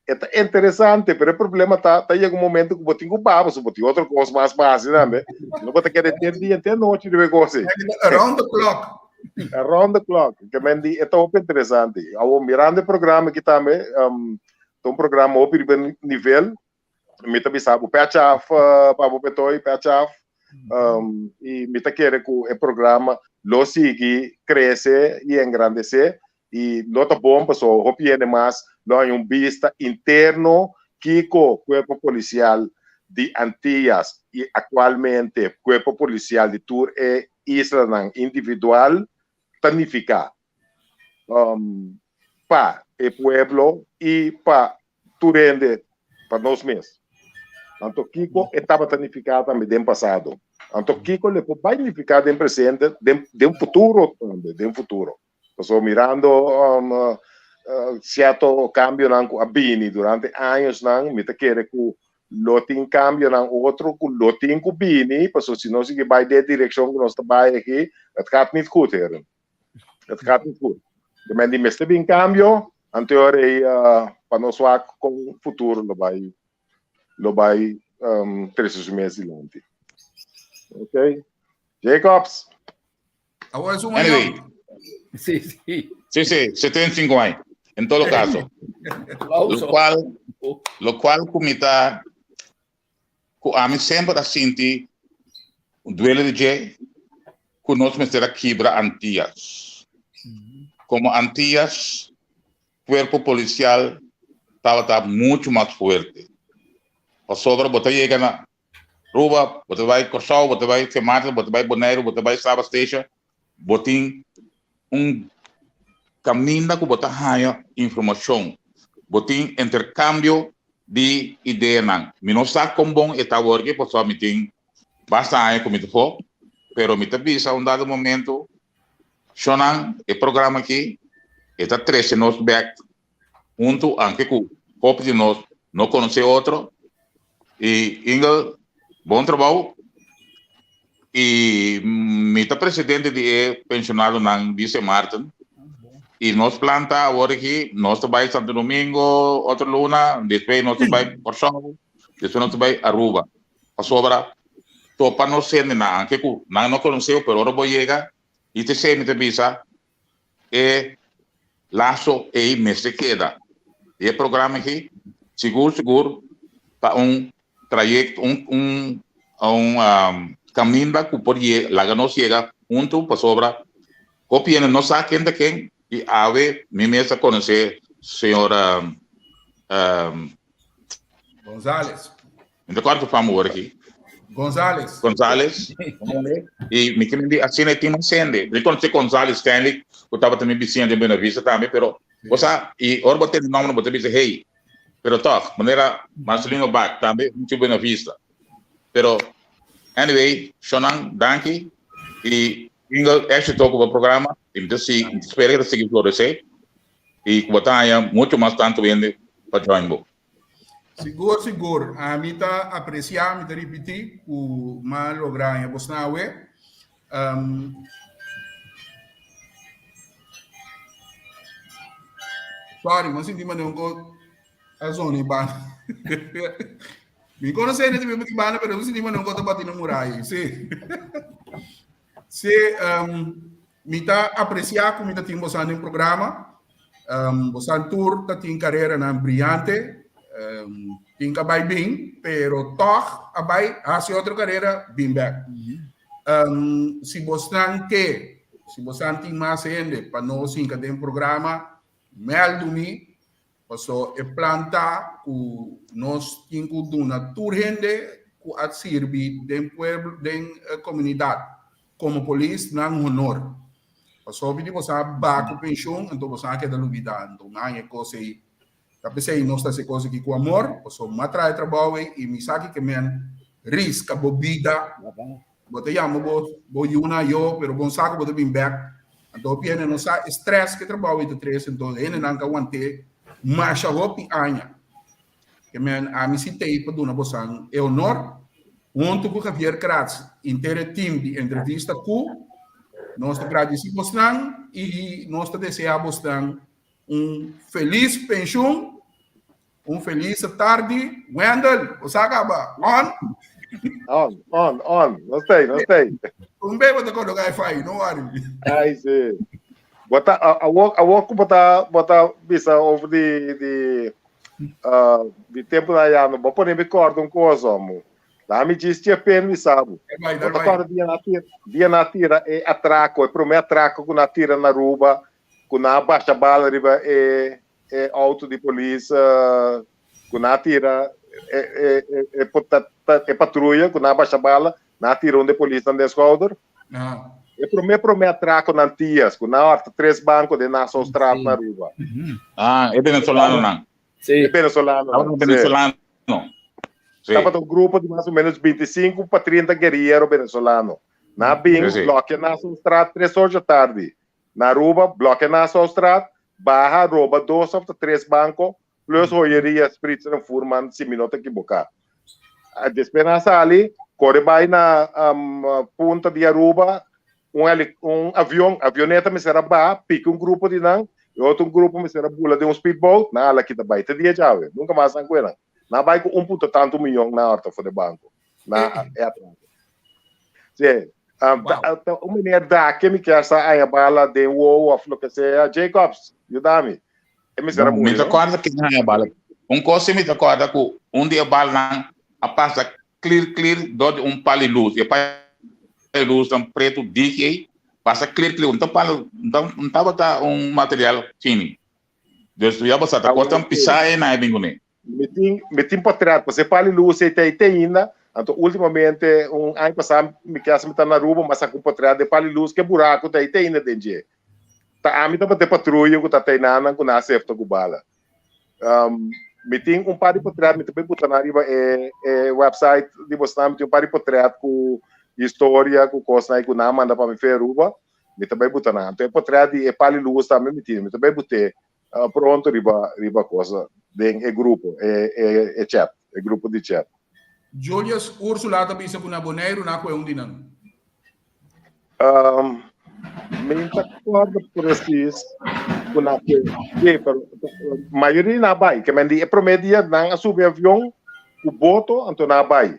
E ta interesante, pero e problema ta, ta yega un momento ku bo tin ku baba, so bo tin otro kos mas pa hasi tambe. No bo ta keda henter dia, henter nochi riba e kos ei. Around the clock. Around the clock. Ke men di, e ta hopi interesante. Awor, mirando e programa aki tambe, um, ta un programa hopi riba nivel. Mi ta bisa bo pècha af, pa bo petoy, pècha af. Um, i mi ta kere ku e programa lo sigui krese i engrandesé i lo ta bon paso hopi hende mas lo haña un bista interno kiko Kuerpo Polisial di Antillas i aktualmente Kuerpo Polisial di tur e islanan individual ta nifiká um, pa e pueblo i pa tur hende, pa nos mes. Anto kiko e tabata nifiká tambe den pasado. Anto kiko le por bai nifiká den presente, den, den futuro tambe, den futuro. Pasobra mirando um, cierto cambionan cu a bini durante añosnan, mi ta kere cu lo tin cambionan otro cu lo tin cu bini, pasobra si nos sigui bai den direccion cu nos ta bai aki, het gaat niet goed, heren. Het gaat niet goed. De men di mester bin cambio, anto ora ei uh, pa nos wak con futuro lo bai lo bai um, trece su mes dilanti. Ok. Jacobs. Awor es un Anyway. mayor. Sí, sí. Sí, sí, 75 años. En todo caso. Aplauso. Lo cual, lo cual ku mi ta, ku ami semper a sinti un duele di dje, ku nos mester a kibra Antillas. Como Antillas, cuerpo policial tabata mucho mas fuerte. Pasobra bo ta yega na Aruba, bo ta bai Kòrsou, bo ta bai Sint Maarten, bo ta bai Boneiru, bo ta bai Saba Station, bo tin un kaminda ku bo ta haña informashon, bo tin interkambio di ideanan. Mi no sa kon bon e ta awor aki pasobra mi tin basta aña ku mi ta afó, pero mi ta bisa un dado momento. Shonan, e programa aki e ta trece nos bek hunto anke cu hopi di nos no conoce otro. Y Ingel, bon trabou. Y mi ta presidente di e pensionadonan di Sint Maarten. Y nos plan ta awor aki, nos ta bay Santo Domingo otro luna, despues nos ta bay Corsou, despues nos ta bay Aruba. Pasobra topa nos hendenan, anke ku nan no konoseo, pero ora bo yega i te sey mi ta bisa e laso ei mester keda. I e programa aki sigur sigur ta un trayekto, un un un kaminda ku por laga nos yega huntu pasobra hopi hende no sa ken ta ken i awe mi mes a konosé señor Gonzales. Mi ta kòrda fam awor aki. Gonzales. Gonzales. I mi kende di asina e tin sende. Mi konosé Gonzales Stanley, ku tabata mi bisiña den Buena Vista tambe, pero bo sa, i ora bo tende nòmber bo ta bisa hey, pero tòg, manera Marcelino Bak tambe muchu Buena Vista. Pero anyway, shownan danki i Ingel éxito ku bo programa i mi ta si, mi ta spera ku ta sigui floresé i ku bo ta haña muchu mas tantu hende pa join bo. Sigur, sigur. Ami ta apresiá, mi ta ripití ku m'a logra haña bosnan awe. Um, sorry, m'a sinti manera un ko a zona e banda. Mi konosé hende tambe di banda, pero mi sinti manera un ko ta bati na muraya. Sí. Sí, um, mi ta apresiá ku mi ta tin bosan den programa. Um, bosan tur ta tin kareranan briyante, um, tin ka bai bin, pero tòg a bai hasi otro karera bin bèk. Um, si bosnan ke, si bosan tin mas hende pa nos hinka den programa, mèldu mi, paso e plan ta ku nos tin ku duna tur hende ku a sirbi den pueblo, den komunidat komo polis nan honor. Pasobra hopi di boso a ba ku penshun, anto boso a keda lubidá. Anto mi a haña e kos ei. Ta p'esei nos ta hasi e kos aki ku amor, pasobra mi a traha e trabou ei i mi sa kiko men riska bo bida. Bo ta yama bo bo yuna ayo, pero bon sa ku bo ta bin bèk. Anto hopi hende no sa e strès ku e trabou ei ta trese, anto hendenan ka want'é masha hopi aña. Ke men ami si t'ei pa duna bosan e honor, huntu ku Javier Kratz inter e team di Entrevista Ku, nos ta gradisi bosnan i nos ta desea bosnan un felis penshun, un felis tardi. Wendel, bo sa kaba? On? On, on, on. Nos t'ei, nos t'ei. Un be bo ta koloka e fai, no worry. Ai, si. Bo ta, awor, awor ku bo ta, bo ta bisa over di, di Uh, di tempo na yano, bo pone mi korda un cosa, omo. La mi djis tje pen mi sabu. Bo ta korda dia na tira, dia na tira e atraco, e prome atraco ku na tira na Aruba, ku na basha bala riba e e auto di polis, uh, ku na tira e e e e, e patruya ku na basha bala, na tira un de polis nan den schouder. Ah. E prome prome atraco na Antillas, ku na horta tres banco den Nassaustraat na Aruba. Ah, e venezolano nan. Sí. E venezolano nan. Sí. Venezolano. Sí. Tabata un grupo di mas o menos 25 pa 30 guerrillero venezolano. Na bin, Sí, sí. blokea Nassaustraat tres or dja tardi. Na Aruba, blokea Nassaustraat, baha, roba dos of ta tres banco, plus joyeria, Spritzer en Fuhrmann, si mi no ta ekiboká. Despues nan a sali, kore bai na punta di Aruba, un heli, un avion, avioneta mester a baha, piki un grupo di nan, e otro grupo mester a bula den un speedboat, nan ala kita bai. Te dia djawe, nunka mas nan kue nan. Nan a bai ku un punto tantu miyon na horta for de banko, na e atrako. Sí, ta un meneer dake mi kier sa aña bala den wowo of loke sea. Jacobs, yuda mi. E mester a muri, Mi ta no? kòrda ken a haña bala. Un kos si mi ta kòrda ku un di e balanan a pasa klir klir dor di un pal di lus. E pal di lus nan pretu diki ei pasa klir klir. Un ta pal, un tabata un material fini. Dus ya bo sa ta kos tan pisá ei nan a bin kuné. Mi tin, mi tin portret, pues e pal di lus ei ta ei te ainda. Anto ultimamente un aña pasá mi kesa mi ta na Aruba, mi a saka un portret di e pal di lus, ke buraku ta ei te ainda den dje. Ta ami tabata e patruya ku ta teiná nan ku nan a sefta ku bala. Um, mi tin un par di portret, mi ta bai buta nan riba e, e website di bosnan, mi tin un par di portret ku historia, ku kosnan ku nan a manda pa mi fe Aruba. Mi ta bai buta nan. Anto e potret di e pali lus tambe mi tin. Mi ta bai but'é pronto riba riba cosa den e grupo, e e e chat, e grupo di chat. Julius Ursula ta bisa ku na Boneiru na kue un di nan. Um, mi no ta acorda precies ku na kue. Sí, pero mayoria na bai. Ke men di e prome dia nan a subi avion ku boto, anto nan a bai.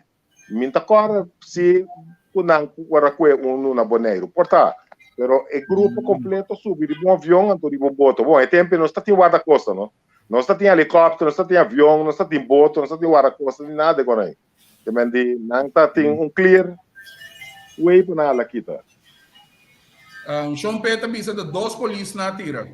Mi ta kòrda si ku nan ora kue unu na Boneiru. Por ta. Pero e grupo kompleto subi riba un avion anto riba un boto. Bon, e tempu nos ta tin wardakosta, no? Nos ta tin helikòpter, nos ta tin avion, nos ta tin boto, nos ta tin wardakosta, ni nada kon ei. Te men di nan ta tin un clear way pa nan a la kita. Shon Pe ta bisa ta dos polis nan a tira.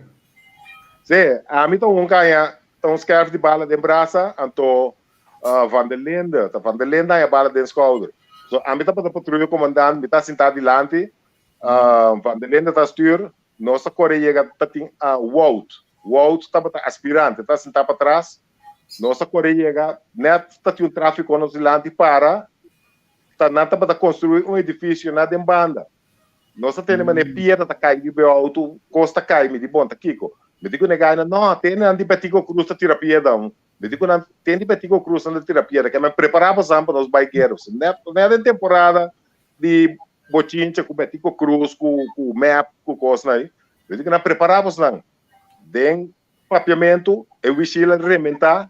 Sí, ami ta un kaña, ta un skerf di bala den brasa, anto Van der Linde, ta Van der Linde haña bala den skouder. So ami tabata patruya komandant, mi ta sintá dilanti, Van der Linde ta stuur, nos ta kore yega ta tin Wout, Wout tabata aspirante, ta sintá patras, nos ta kore yega, nèt ta tin un tráfiko nos dilanti para, ta nan tabata konstruí un edifisio na den banda. Nos ta tene manera piedra ta kai riba e outo, kos ta kai, mi di bon ta kiko? Mi di ku e gainan, no, tene nan di Betico Cruz ta tira piedra. Mi di ku nan, ten di Betico Cruz nan ta tira piedra, ke men prepará bosan pa nos bai guera. Net, net den temporada di bochincha ku Betico Cruz, ku, ku mep, ku kosnan ei. Mi di ku nan, prepará bosnan. Den papiamentu, e wishil a rementá,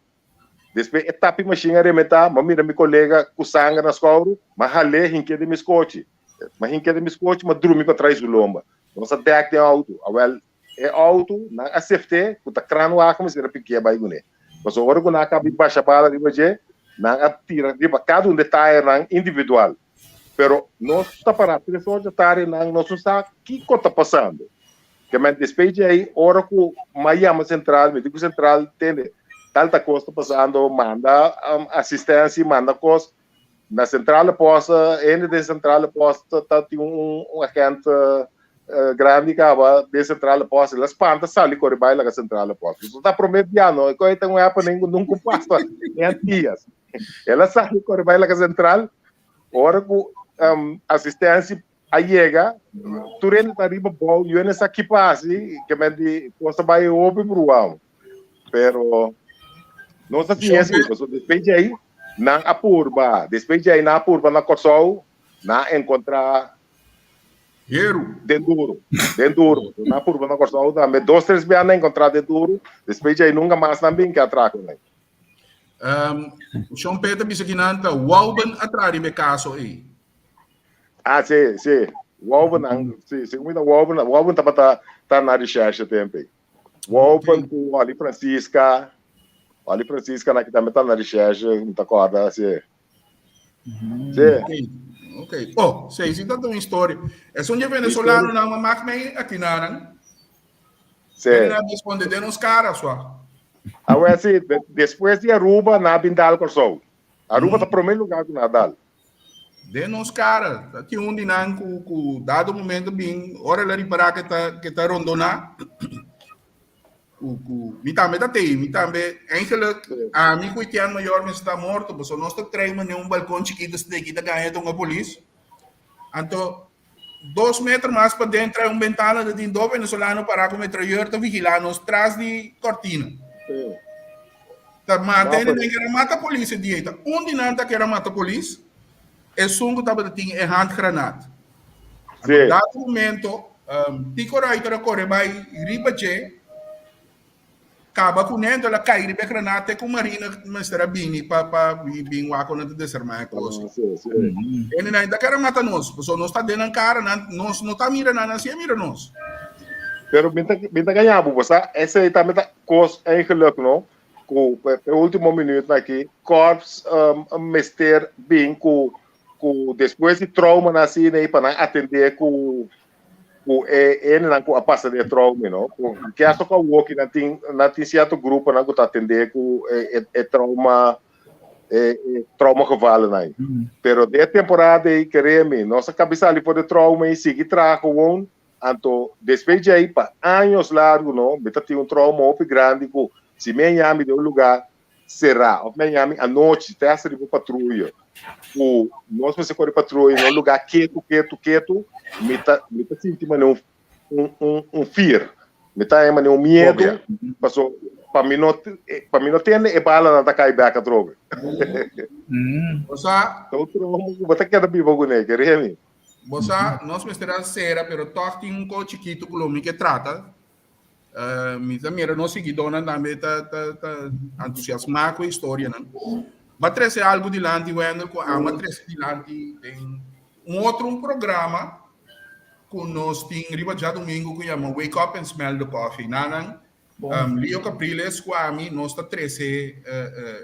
despues e tapi mashin a rementá, m'a mira mi kolega ku sanger na skouru, m'a hal'é hink'é den mi skochi. M'a hink'é den mi skochi, m'a drumi pa trai su lomba. Nos a dèk den outo. Awèl, E auto, nan a seft'é ku ta kranwagen mester a pikié bai kuné. Pasobra ora ku nan a kaba di basha bala riba dje, nan a tira riba kada un di e tayernan individual. Pero nos ta pará tres ora dja tardi nan nos no sa kiko ta pasando. Ke men despues dje ei, ora ku m'a yama sentral, mi di ku sentral, tende, tal ta kos ta pasando, manda asistensia, manda kos. Na centrale post, hende den centrale post ta tin un un agent grandi kaba den centrale post, el a spanta sali kore bai laga centrale post. Eso ta prome bia no, e koi ta un happening ku nunka pasa den Antillas. El a sali kore bai laga central, ora ku asistensia a yega, tur hende ta riba bou, yu hende sa ki pasa, ke men di kos ta bai hopi bruha. Pero nos a siña así, pasobra despues di ahí nan a purba, despues di ahí nan a purba na Kòrsou, nan a enkontrá Heru. Den duro, den duro. Nan a purba na Kòrsou tambe, dos tres bia nan a enkontrá den duro, despues di ahí nunka mas nan bin ke atrako nan. Shon Pe ta bisa ki nan ta Wouben a traha riba e kaso ei. Ah, sí, sí. Wouben, sí, segun mi ta Wouben, Wouben tabata ta na recherche tempo ei. Wouben ku Holly Francisca. Holly Francisca na ki tambe ta na recherche, mi ta korda, sí. Sí. Ok, ok. Oh, sí, sí, ta un historia. Es un venezolano nan mag mij aki naran. Sí. Nan responde den ons cara, swa. Awel, sí, despues di Aruba, na bin dal Kòrsou. Aruba ta promé lugar ku na dal. Den nos cara, ta tin un di nan ku ku dado momento bin, ora el a ripará ke ta ke ta rondoná, ku ku mi tambe ta tei, mi tambe eigenlijk ami ku Etienne Mayor mester ta morto, pasobra nos ta trae manera un balkon chikito esaki ta gaña tonga polis. Anto dos meter mas paden trae un bentana ta tin dos venezolano pará ku metrayeur ta vigilá nos tras di kortina. Ta mata hende nan kere mata polis e dia ei. Ta un di nan ta kere mata polis, esun ku tabata tin e handgranaat. Anto dado momento Tico Ruiter a kore bai riba dje. Kaba ku nento el a kai riba e granat te ku marina mester a bini pa pa bin wak ku nan ta desarmá e kos. Hende nan ta kere mata nos, pasobra nos ta den nan kara, nan nos no ta mira nan, nan si a mira nos. Pero mi ta mi ta gaña bo, bo sa esei tambe ta kos eigenlijk no, ku e ultimo minuutnan aki korps mester bin ku ku despues di traumanan asina ei pa nan atendé ku ku e hendenan ku a pasa den e trauma, no? Ku ke hasta ku awoki nan tin nan tin sierto gruponan ku ta atendé ku e e trauma e e trauma gevallennan. Pero den e temporada ei, kere mi, nos a kabi sali for di trauma ei, sigui traha gewoon, anto despues dje ei pa años largu, no, mi ta tin un trauma hopi grandi ku si mi a yami den un lugá será of mi a yami anochi te hasta riba patruya ku nos mester kore patruya na un lugá ketu ketu ketu mi ta mi ta sinti manera un. un un un fear. Mi ta haña manera un miedu, paso pa mi no pa mi no tende e balanan ta kai bek atrobe. Bo sa. Ta un trauma ku bo ta keda biba kuné, kere mi. Bo sa, nos mester a sera, pero tòg tin un kos chikitu ku lo mi ke trata. Mi ta mira nos siguidónan tambe ta ta ta entusiasmá ku e historianan. Bo a trese algu dilanti, Wendel, ku amo a trese dilanti den un otro un programa ku nos tin riba djadumingu ku yama Wake Up and Smell the Coffee. Nanan, Leo Capriles ku ami nos ta trese,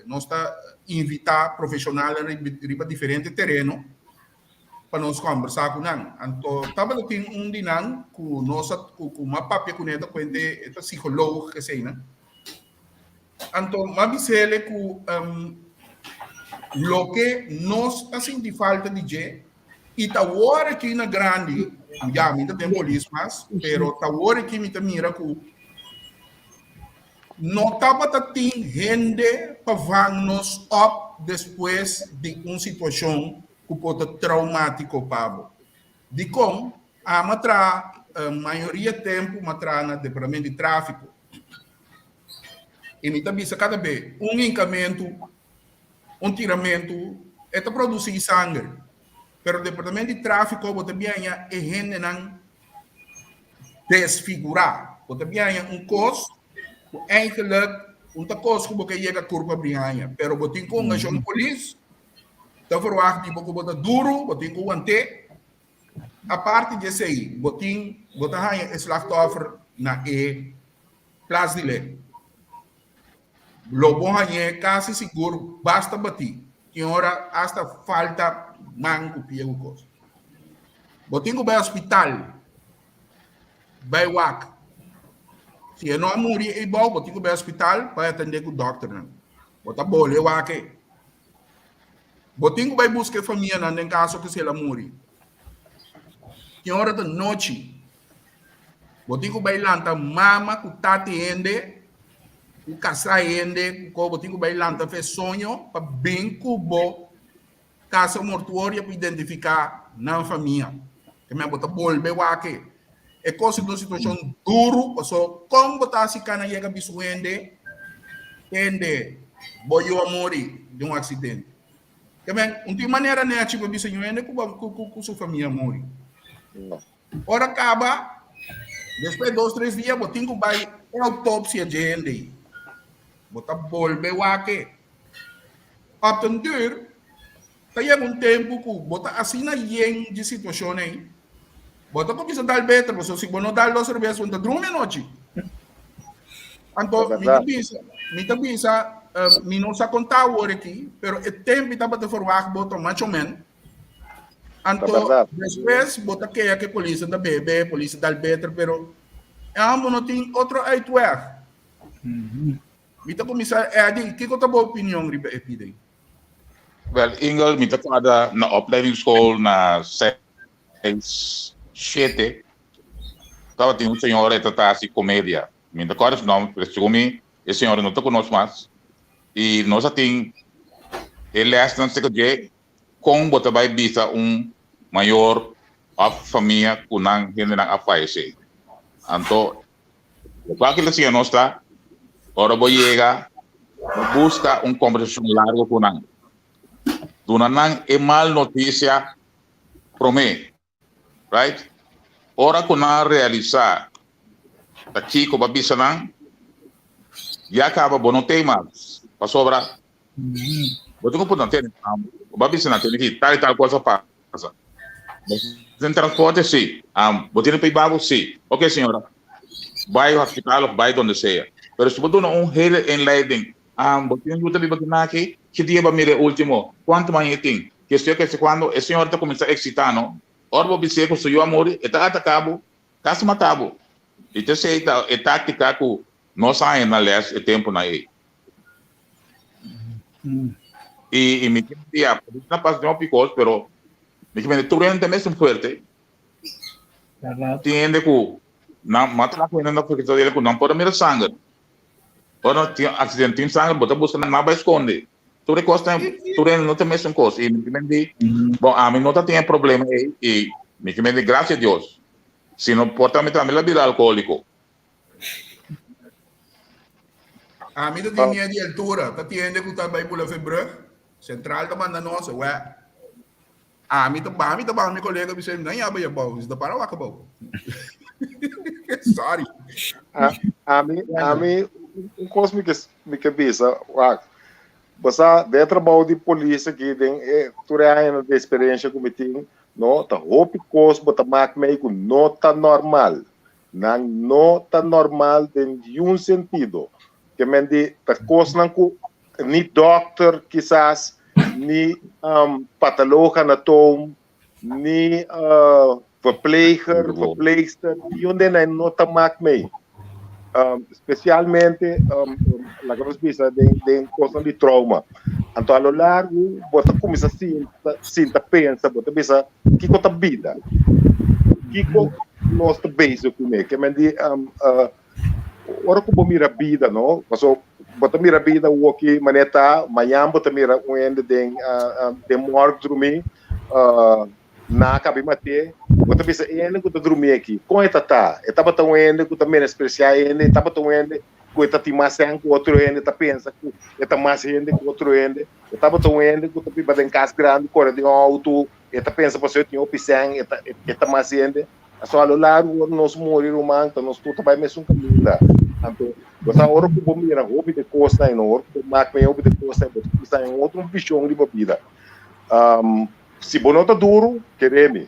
nos ta invitá profeshonalnan riba diferente tereno pa nos kòmbersá ku nan. Anto tabata tin un di nan ku nos a ku ku m'a papia kuné ta kuente e ta psikoloog eseinan. Anto m'a bis'ele ku loke nos ta sinti falta di dje i ta wor aki na grandi, ya mi ta den polis mas, pero ta wor aki mi ta mira ku no tabata tin hende pa vang nos op despues di un situashon ku por ta traumátiko pa bo. Dikon? Ami a traha mayoria tempu mi a traha na departamento di tráfiko. I mi ta bisa kada be, un hinkamentu, un tiramentu, e ta produsí sanger. Pero departamento di tráfiko bo ta biaña e hendenan desfigurá. Bo ta biaña un kos ku eigenlijk un ta kos ku bo ke yega kurpa biaña. Pero bo tin ku un ashon polis ta verwagt di bo ku bo ta duru, bo tin ku want'é. Aparte di esei, bo tin, bo ta haña e slachtoffer na e plas di lei. Lo bo hañ'é kasi sigur basta batí. Tin ora asta falta man ku pia ku kos. Bo tin ku bai hospital, bai wak. Si e no a muri eibou, bo tin ku bai hospital pa atendé ku dòkternan. Bo ta bole wak ei. Bo tin ku bai buska e famianan den kaso ku si el a muri. Tin ora ta nochi. Bo tin ku bai lanta mama ku tati hende, ku kasá hende, ku ko. Bo tin ku bai lanta fe soño pa bin ku bo kasa mortuoria pa identifiká nan famia. Te men bo ta bolbe wak e. E kos ta un situashon duru paso kon bo ta hasi kana yega bisu hende hende bo yu a muri di un aksidente. Te men un tin manera nechi pa bisa yu hende ku ku ku su famia a muri. Ora kaba despues dos tres dia bo tin ku bai e outopsia dje hende ei. Bo ta bolbe wak e. Op den duur Ta yega un tempu ku bo ta asina yen di situashon ei, bo ta kuminsá dal beter, pasobra si bo no dal dos serbes bo no ta drumi anochi. Anto mi ta bisa, mi ta bisa, mi no sa konta awor aki, pero e tempu tabata verwagt bo ta macho men. Anto despues bo ta kea ku e polis ta bebe, polis ta dal beter, pero e homber no tin otro uitweg. Mi ta kuminsá, Eddie, kiko ta bo opinion riba e pida ei? Wel, Ingel, mi ta kòrda na opleidingsschool na seis, shete, tabatin un señora e ta ta hasi komedia. Mi no ta kòrda su nòmber, pero segun mi e señora no ta ku nos mas. I nos a tin e lèsnan serka dje kon bo ta bai bisa un mayor òf famia ku nan hendenan a fayesé. Anto Lokual ki ta siña nos ta, ora bo yega, no buska un kombersashon largu ku nan. Duna nan e mal notisia promé, right? Ora ku nan realisá ta kiko bo a bisa nan, ya kaba bo no tei mas, pasobra bo tin ku put nan tene, bo a bisa nan tene ki tal i tal kos a pasa. Bo tin transporte? Sí. Bo tin p'e babo? Sí. Ok, señora. Bai hospital of bai donde sea. Pero si bo duna un hele inleiding, bo tin yu ta biba aki naki, ki dia bo a mira e ultimo? Kuantu maña e tin? Kesio kese kuando e señora ta kuminsá eksitá no. Ora bo bis'é ku su yu a muri, e ta ataká bo, kasi mata bo. I ta esei ta e táktika ku nos a haña na lès e tempunan ei. I i mi tin dia, na pas den hopi kos, pero mi ke mende tur hende ta mesun fuerte. Tin hende ku nan mata nan ku hende nan porque ta ku nan por a mira sanger. Ora nan tin accidente tin sanger bo ta buska nan bai skonde. Tur e kos ta tur hende no ta mesun kos i mi ke mende bon ami no ta tin e problema ei i mi ke mende gracia Dios. Sino por ta mi tambe la bira alkohóliko. Ami ta tin miedo di altura. Ta tiende ku ta bai bula Verbrug. Central ta manda nos, wè. Ami ta ami ta baha mi kolega bisa nan ya bai abou, mi ta para wak abou. Sorry. Ami ami un kos mi ke mi ke bisa wak. Bo sa den e trabou di polis aki den e tur e añanan di eksperensia ku mi tin no ta hopi kos bo ta mak mei ku no ta normal. Nan no ta normal den niun sentido. Ke men di ta kosnan ku ni dokter kisas, ni patoloog anatoom, ni verpleger, verpleegster, niun den nan no ta mak mee. Spesialmente, laga nos bisa den den kosnan di trauma. Anto a lo largu bo ta kuminsá sinta sinta pensa, bo ta bisa kiko ta bida? Kiko nos ta bezig kuné? Ke men di Ora ku bo mira bida no, paso bo ta mira bida woki manera ta, mañan bo ta mira un hende den den morgue drumí, nan a kabi mat'é, bo ta bisa e hende ku ta drumí aki, kon e ta ta? E tabata un hende ku ta menospresiá hende, e tabata un hende ku e ta tin mas sèn ku otro hende, ta pensa ku e ta mas hende ku otro hende, e tabata un hende ku ta biba den kas grandi, kore den outo, e ta pensa pasobra e tin hopi sèn e ta e ta mas hende. Pasobra a lo largo ora nos muri ruman ta nos tur ta bai mesun kaminda. Anto bo sa ora ku bo mira hopi di kosnan i ora ku bo mak mei hopi di kosnan bo ta kuminsá haña un otro vishon riba bida. Si bo no ta duru, kere mi,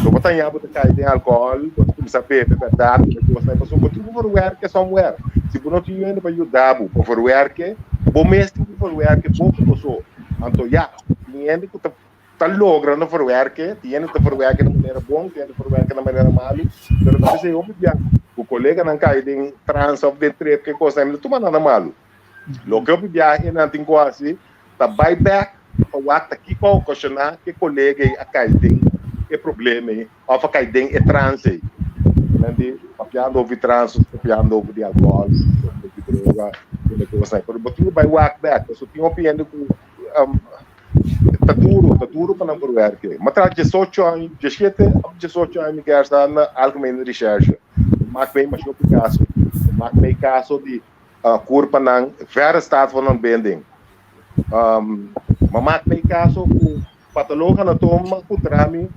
lo bo ta haña bo ta kai den alkohòl, bo ta kuminsá bebe bèrdat i kosnan pasobra bo tin ku verwerke somewhere. Si bo no tin hende pa yuda bo pa verwerke, bo mes tin ku verwerke bo ku bo so. Anto ya, tin hende ku ta ta logra na verwerke, tin hende ta verwerke na manera bon, tin hende ta verwerke na manera malu, pero ta p'esei hopi bia ku koleganan kai den transa òf den trip ke kosnan, mi ta tuma nan na malu. Loke hopi bia hendenan tin ku hasi ta bai bèk pa wak ta kiko a okashoná ku e kolega ei a kai den e problema ei òf a kai den e transa ei. Nan di papiando over di transa, papiando over di alkohòl, papiando over di droga, tur e kosnan ei. Pero bo tin ku bai wak bèk pasobra tin hopi hende ku Ta duro, ta duro pa nan por werke. Ma tra diesocho aña, diesiete of diesocho aña mi kier sta na Algemene Recherche. Mi mak mee masha hopi kaso. Mi mak mee kaso di kurpanan verre staat van ontbinding. Mi mak mee kaso ku patoloog anatoom a puntra mi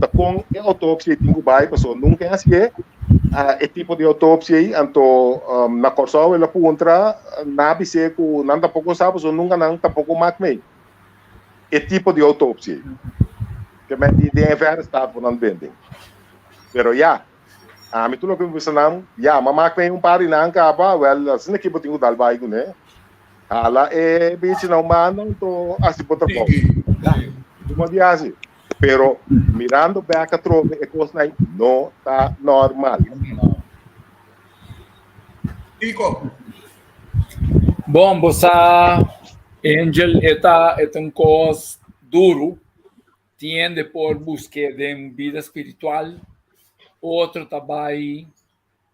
ta kon e autopsie tin ku bai pasobra nunka e hasié e tipo di autopsie ei. Anto na Kòrsou el a puntra nan a bis'é ku nan tampoko sa pasobra nunka nan tampoko mak mee. E tipo di autopsie ei. Ke men di den e verre staat van ontbinding. Pero ya, ami tur loke mi bisa nan, ya, mi a mak mee un par di nan kaba, wèl asina ki bo tin ku dal bai kuné. Hala e bichi na un banda anto hasi bo trabou. Ya, tuma di hasi. Pero mirando bek atrobe e kosnan ei no ta normal. Kiko? Bon, bo sa, Angel, e ta e ta un kos duru. Tin hende por busk'é den bida spiritual, otro ta bai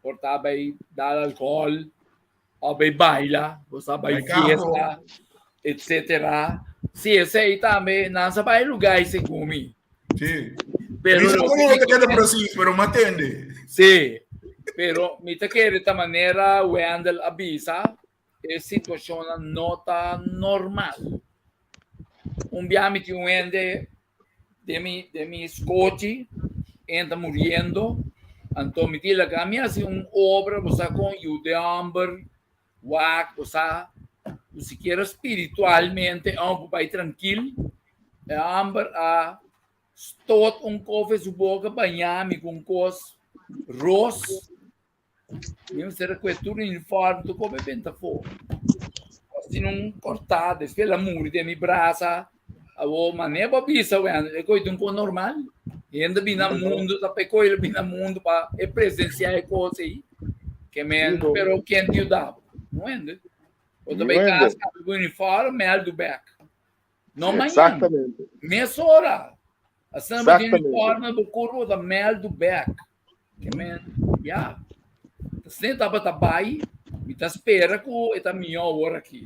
por ta bai dal alkohòl, Of bai baila, bo sa bai fiesta, etcétera. Sí, esei tambe, nan sa bai lugar segun mi. Sí. Pero Mi sa no ta keda precies, pero mi atende. Sí, pero mi ta kere ta manera Wendel a bisa, e situacionnan no ta normal. Un bia mi tin un hende den mi den mi skochi en ta muriendo anto mi di laga mi hasi un obra bo sa kon yu den homber wak bo sa ku sikiera spiritualmente e homber por bai trankil e homber a stot un kofe su boka baña mi ku un kos ros. Mi mester a kue tur uniform, tur kobe benta afó. Asina un kortá, despues el a muri den mi brasa. Awor, manera bo a bisa, wèn, e kos ta un kos normal. Hende bini na mundu, ta pa e kos el bini na mundu pa e presensiá e kos ei. Ke men, pero ken ta yuda bo? No hende. Bo ta bai kas, kambia bo uniform, mèldu bèk. No mañan. Exactamente. Mesora. Asina bo tin uniforme, bo kurpo ta mèldu bèk. Ke men, ya. Asina tabata bai, mi ta spera ku e ta mihó awor aki.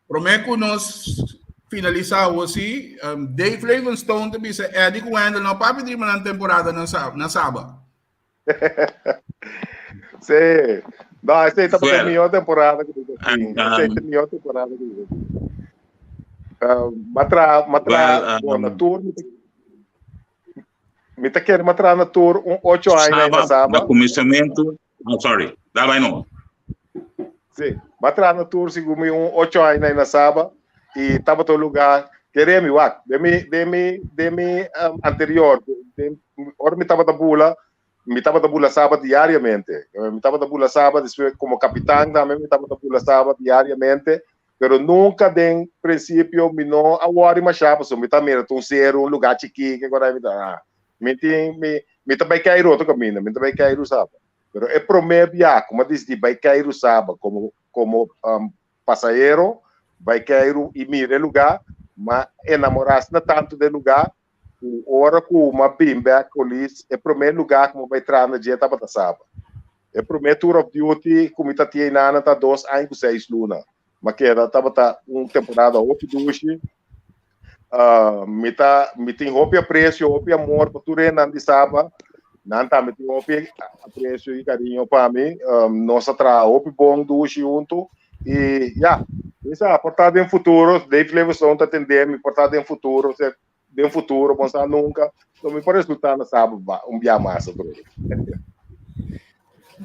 Promé ku nos finalisá awor sí, Dave Levenstone ta bisa Eddie ku Wendell no papia di riba nan temporada na Saba. Sí. No, esei tabata e mihó temporada ku mi ta tin. Esei ta e mihó temporada ku mi ta tin. M'a traha, m'a traha, bon, na tur mi ta, mi ta kere m'a traha na tur un ocho aña na Saba. Na kuminsamentu, oh sorry, da bai no. Sí, m'a traha na tur sigur mi un ocho aña na Saba i tabata un lugá, kere mi wak, den mi, den mi, den mi anterior, den, ora mi tabata bula, Mi tabata bula Saba diariamente. Mi tabata bula Saba, despues como capitan tambe mi tabata bula Saba diariamente, pero nunca den principio mi no a worry masha, pasobra mi ta mira ta un seru, un lugar chikí, ke kos mi ta, ah, mi tin, mi, mi ta bai keiru otro caminda, mi ta bai keiru Saba. Pero e prome bia ku mi a disidi bai keiru Saba como, como um, pasahero, bai keiru i mira e lugar, m'a enamora asina tanto den lugar, ku ora ku m'a bin bek polis, e promé lugá ku mi bai traha na dje tabata Saba. E promé tour of duty ku mi ta tin einan ta dos aña ku seis luna. M'a keda tabata un temporada hopi dushi. Mi ta mi tin hopi apresio, hopi amor pa tur hendenan di Saba. Nan tambe tin hopi apresio i kariño pa mi. Nos a traha hopi bon dushi huntu. I ya, mi sa por ta den futuro, Dave Livingstone ta tende mi, por ta den futuro, se den futuro, bon sa nunca, lo mi por resulta na Saba un bia mas otro vez.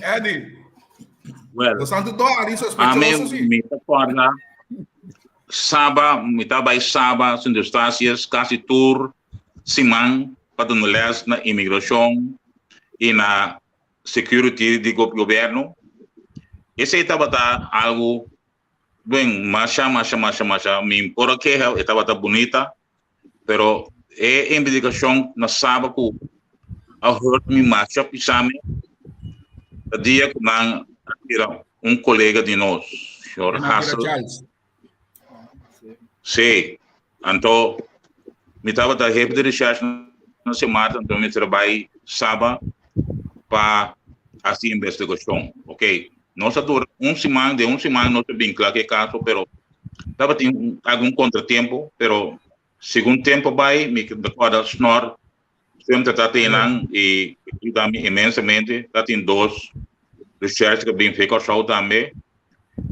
Eddie, Well, bo santo do ari sospechoso ami si. mi ta corda Saba, mi ta bai Saba, Sint Eustatius, casi tur siman pa duna les na imigracion y na security di gobierno, esey tabata algo buen masha masha masha masha mi por a keha e tabata bunita pero e investigacion na Saba cu a hurt mi masha pisami ta dia cu nan a tira un colega di nos, señor Hassel. Sí, anto mi tabata jefe di recherche na Sint Maarten, anto mi mester a bai Saba pa hasi investigashon. Ok, nos a dura un siman, den un siman nos a bin kla ku e kaso, pero tabatin algun kontratiempo, pero segun tempo bai mi ta kòrda Snor semper ta tene i yuda mi inmensamente. Tatin dos recherche ku a bin for Kòrsou tambe.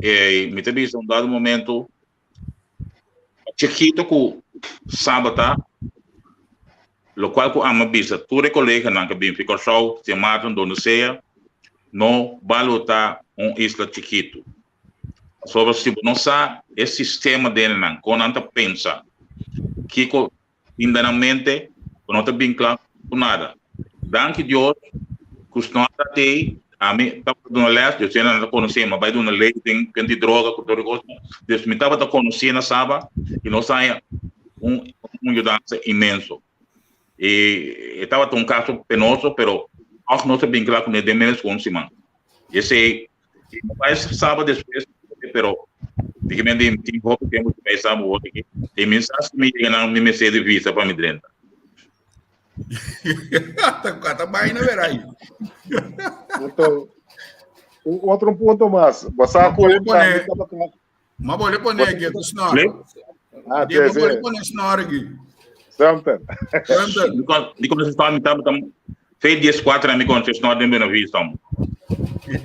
E mi ta bisa un dado momento chikito ku Saba ta, lokual ku ami a bisa tur e koleganan ku a bin for Kòrsou, Sint Maarten, donde sea, no balota un isla chikitu. Pasobra si bo no sa e sistema den nan, kon nan ta pensa, kiko tin den nan mente, bo no ta bin kla ku nada. Danki Dios ku sno ta tei, ami tabata duna les, Dios nan ta konosé, mi a bai duna les den di droga ku tur e kosnan. Dus mi tabata konosé na Saba i nos haña un un yudansa inmenso. I e tabata un kaso penoso, pero tòg nos a bin kla kuné den ménos ku un siman. I esei, i no bai Saba despues, pero diki men di tin hopi tempu si bai Saba wor aki, i mi sa si mi yega nan mi mester di visa pa mi drenta. Ta ta baina verai. Anto, un otro punto mas. Bo sa Ma ku bole pone, tambe tabata ma bole pone bo ke tu snor. Le? Ah, Di sí, ma sí. bole pone snor aquí. Semper. Semper. Di kon di kon se mi tabata fe dies kuater mi kon se snor den Buena Vista.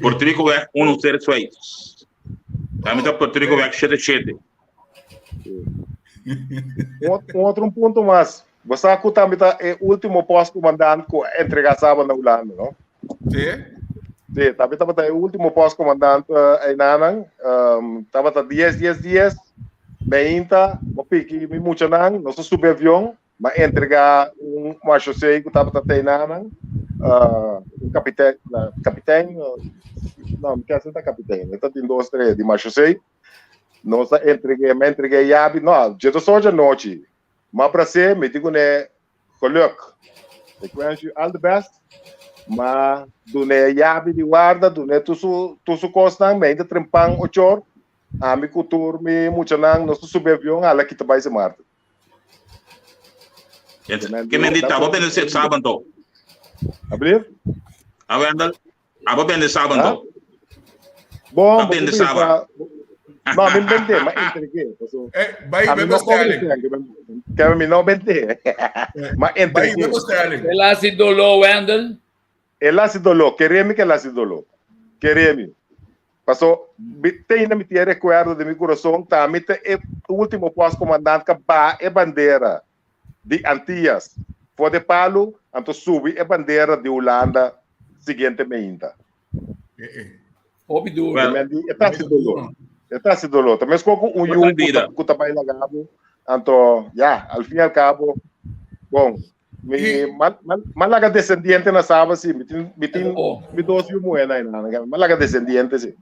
Puerto Rico weg 1 0 2. Tambe ta Puerto Rico weg 7 7. Un, un otro punto mas. Bo sa ku tambe ta e último postcomandant ku a entrega Saba na Hulanda, no? Sí. Sí, tambe tabata e último postcomandant uh, einanan. Um, tabata 10, 10, 10. Meinta, mo piki mi muchanan, nos a subi avion, ma entrega un marchosee ku tabata te einanan. Uh, un kapitein, uh, kapitein, uh, no, mi kese ta kapitein, e ta tin dos, tres, di marchosee. Nos a entregué, mi a entregué yabi, no, dje dos ocho anochi. Ma brasé, mi di kuné, geluk. Ik wens u al de best. Ma dun'é yabi di warda, dun'é tur su, tur su kosnan, mi ainda trempan ochor. Ami ku tur mi muchanan, nos ta subi avion, ala kita bai Sint Maarten. Ke men di taba bende Saba anto? Ablief? A Wendel? Abo bende Saba anto? Bon, Ta bende Saba. No, mi bende, ma entregué. Paso, Eh, bai a mi bebe no cobra Sterling. sangre, que mi no bende. Ma Bai entregué. bebe Sterling. El hasi doló, Wendel. El a hasi doló, kere mi ku el a hasi doló. Kere mi. Paso, mi te ainda mi tin e rekuerdo den mi kurason, ta mi ta e último pòstkomandant ku a baha e bandera di Antias for di palu, anto subi e bandera di Hulanda siguiente meinta. Hopi duro. Well, e ta hasi doló. E ta hasi doló. Ta meskos ku un yu ku ta bai laga bo, anto ya, al fin y al cabo, bon, Mi mal mal mal laga descendiente na Saba sí. Mi tin mi tin oh. mi dos yu mujer na na. Mal laga descendiente sí.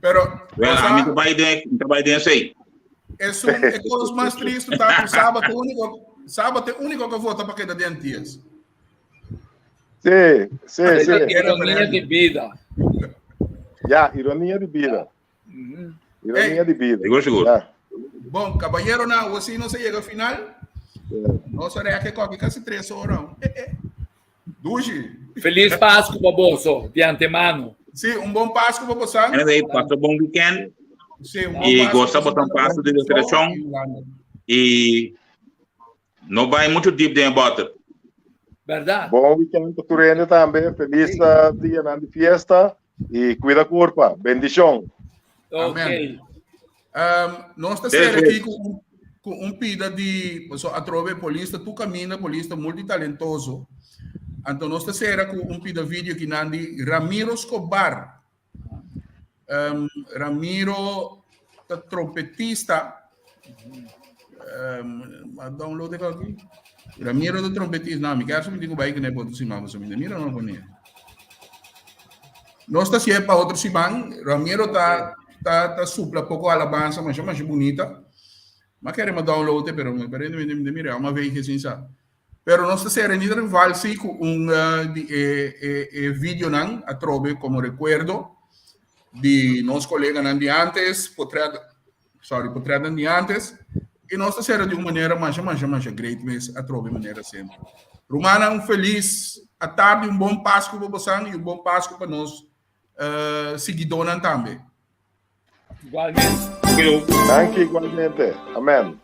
Pero well, a mí te vai de te vai de sei. Es un e cos más triste ta ku Saba te único Saba te único que vota pa queda de Antillas. Sí, sí, sí. Ironia di bida. Ja, ironia di bida. Ironia hey. di bida. Sigur, sigur. Ja. Bon, caballero na, así no se llega al final. No se que coge casi tres horas. Eh, eh. Dushi. Feliz Pascua pa boso, de antemano. Sí, un bon Pascua pa boso. Anyway, pasa bon weekend. Sí, un bon Y goza botan paso de resurrección. Y No bai mucho deep den e boter. Berdad. Bon weekend pa tur hende tambe. Feliz dianan di fiesta y cuida curpa. Bendicion. Amen. Um, nos ta ser aquí cu un, cu un pida di, so atrobe polista tu camina, polista multitalentoso. Anto nos ta ser cu un pida video ki nan di Ramiro Escobar. Um, Ramiro ta trompetista. Um, ma download ik aki. Ramiro ta trompetista. Nou, mi quer mi digo bai que ne outro siman, mas mi mira no pone. Nos ta siempre pa otro siman. Ramiro ta ta ta supla poco alabanza, mas mas bonita. Ma quer ma download, pero me parece me me mira, uma vez que sin sa. Pero nos ta sera in ieder geval si ku un di e e e videonan atrobe komo rekuerdo di nos koleganan di antes, potret, sorry, potretnan di antes. I nos ta sera di un manera masha masha masha great mes atrobe manera semper. Rumannan un felis atardi, un bon Pasku pa bosan i un bon Pasku pa nos siguidónan tambe. Igualmente. Danki igualmente. Amen.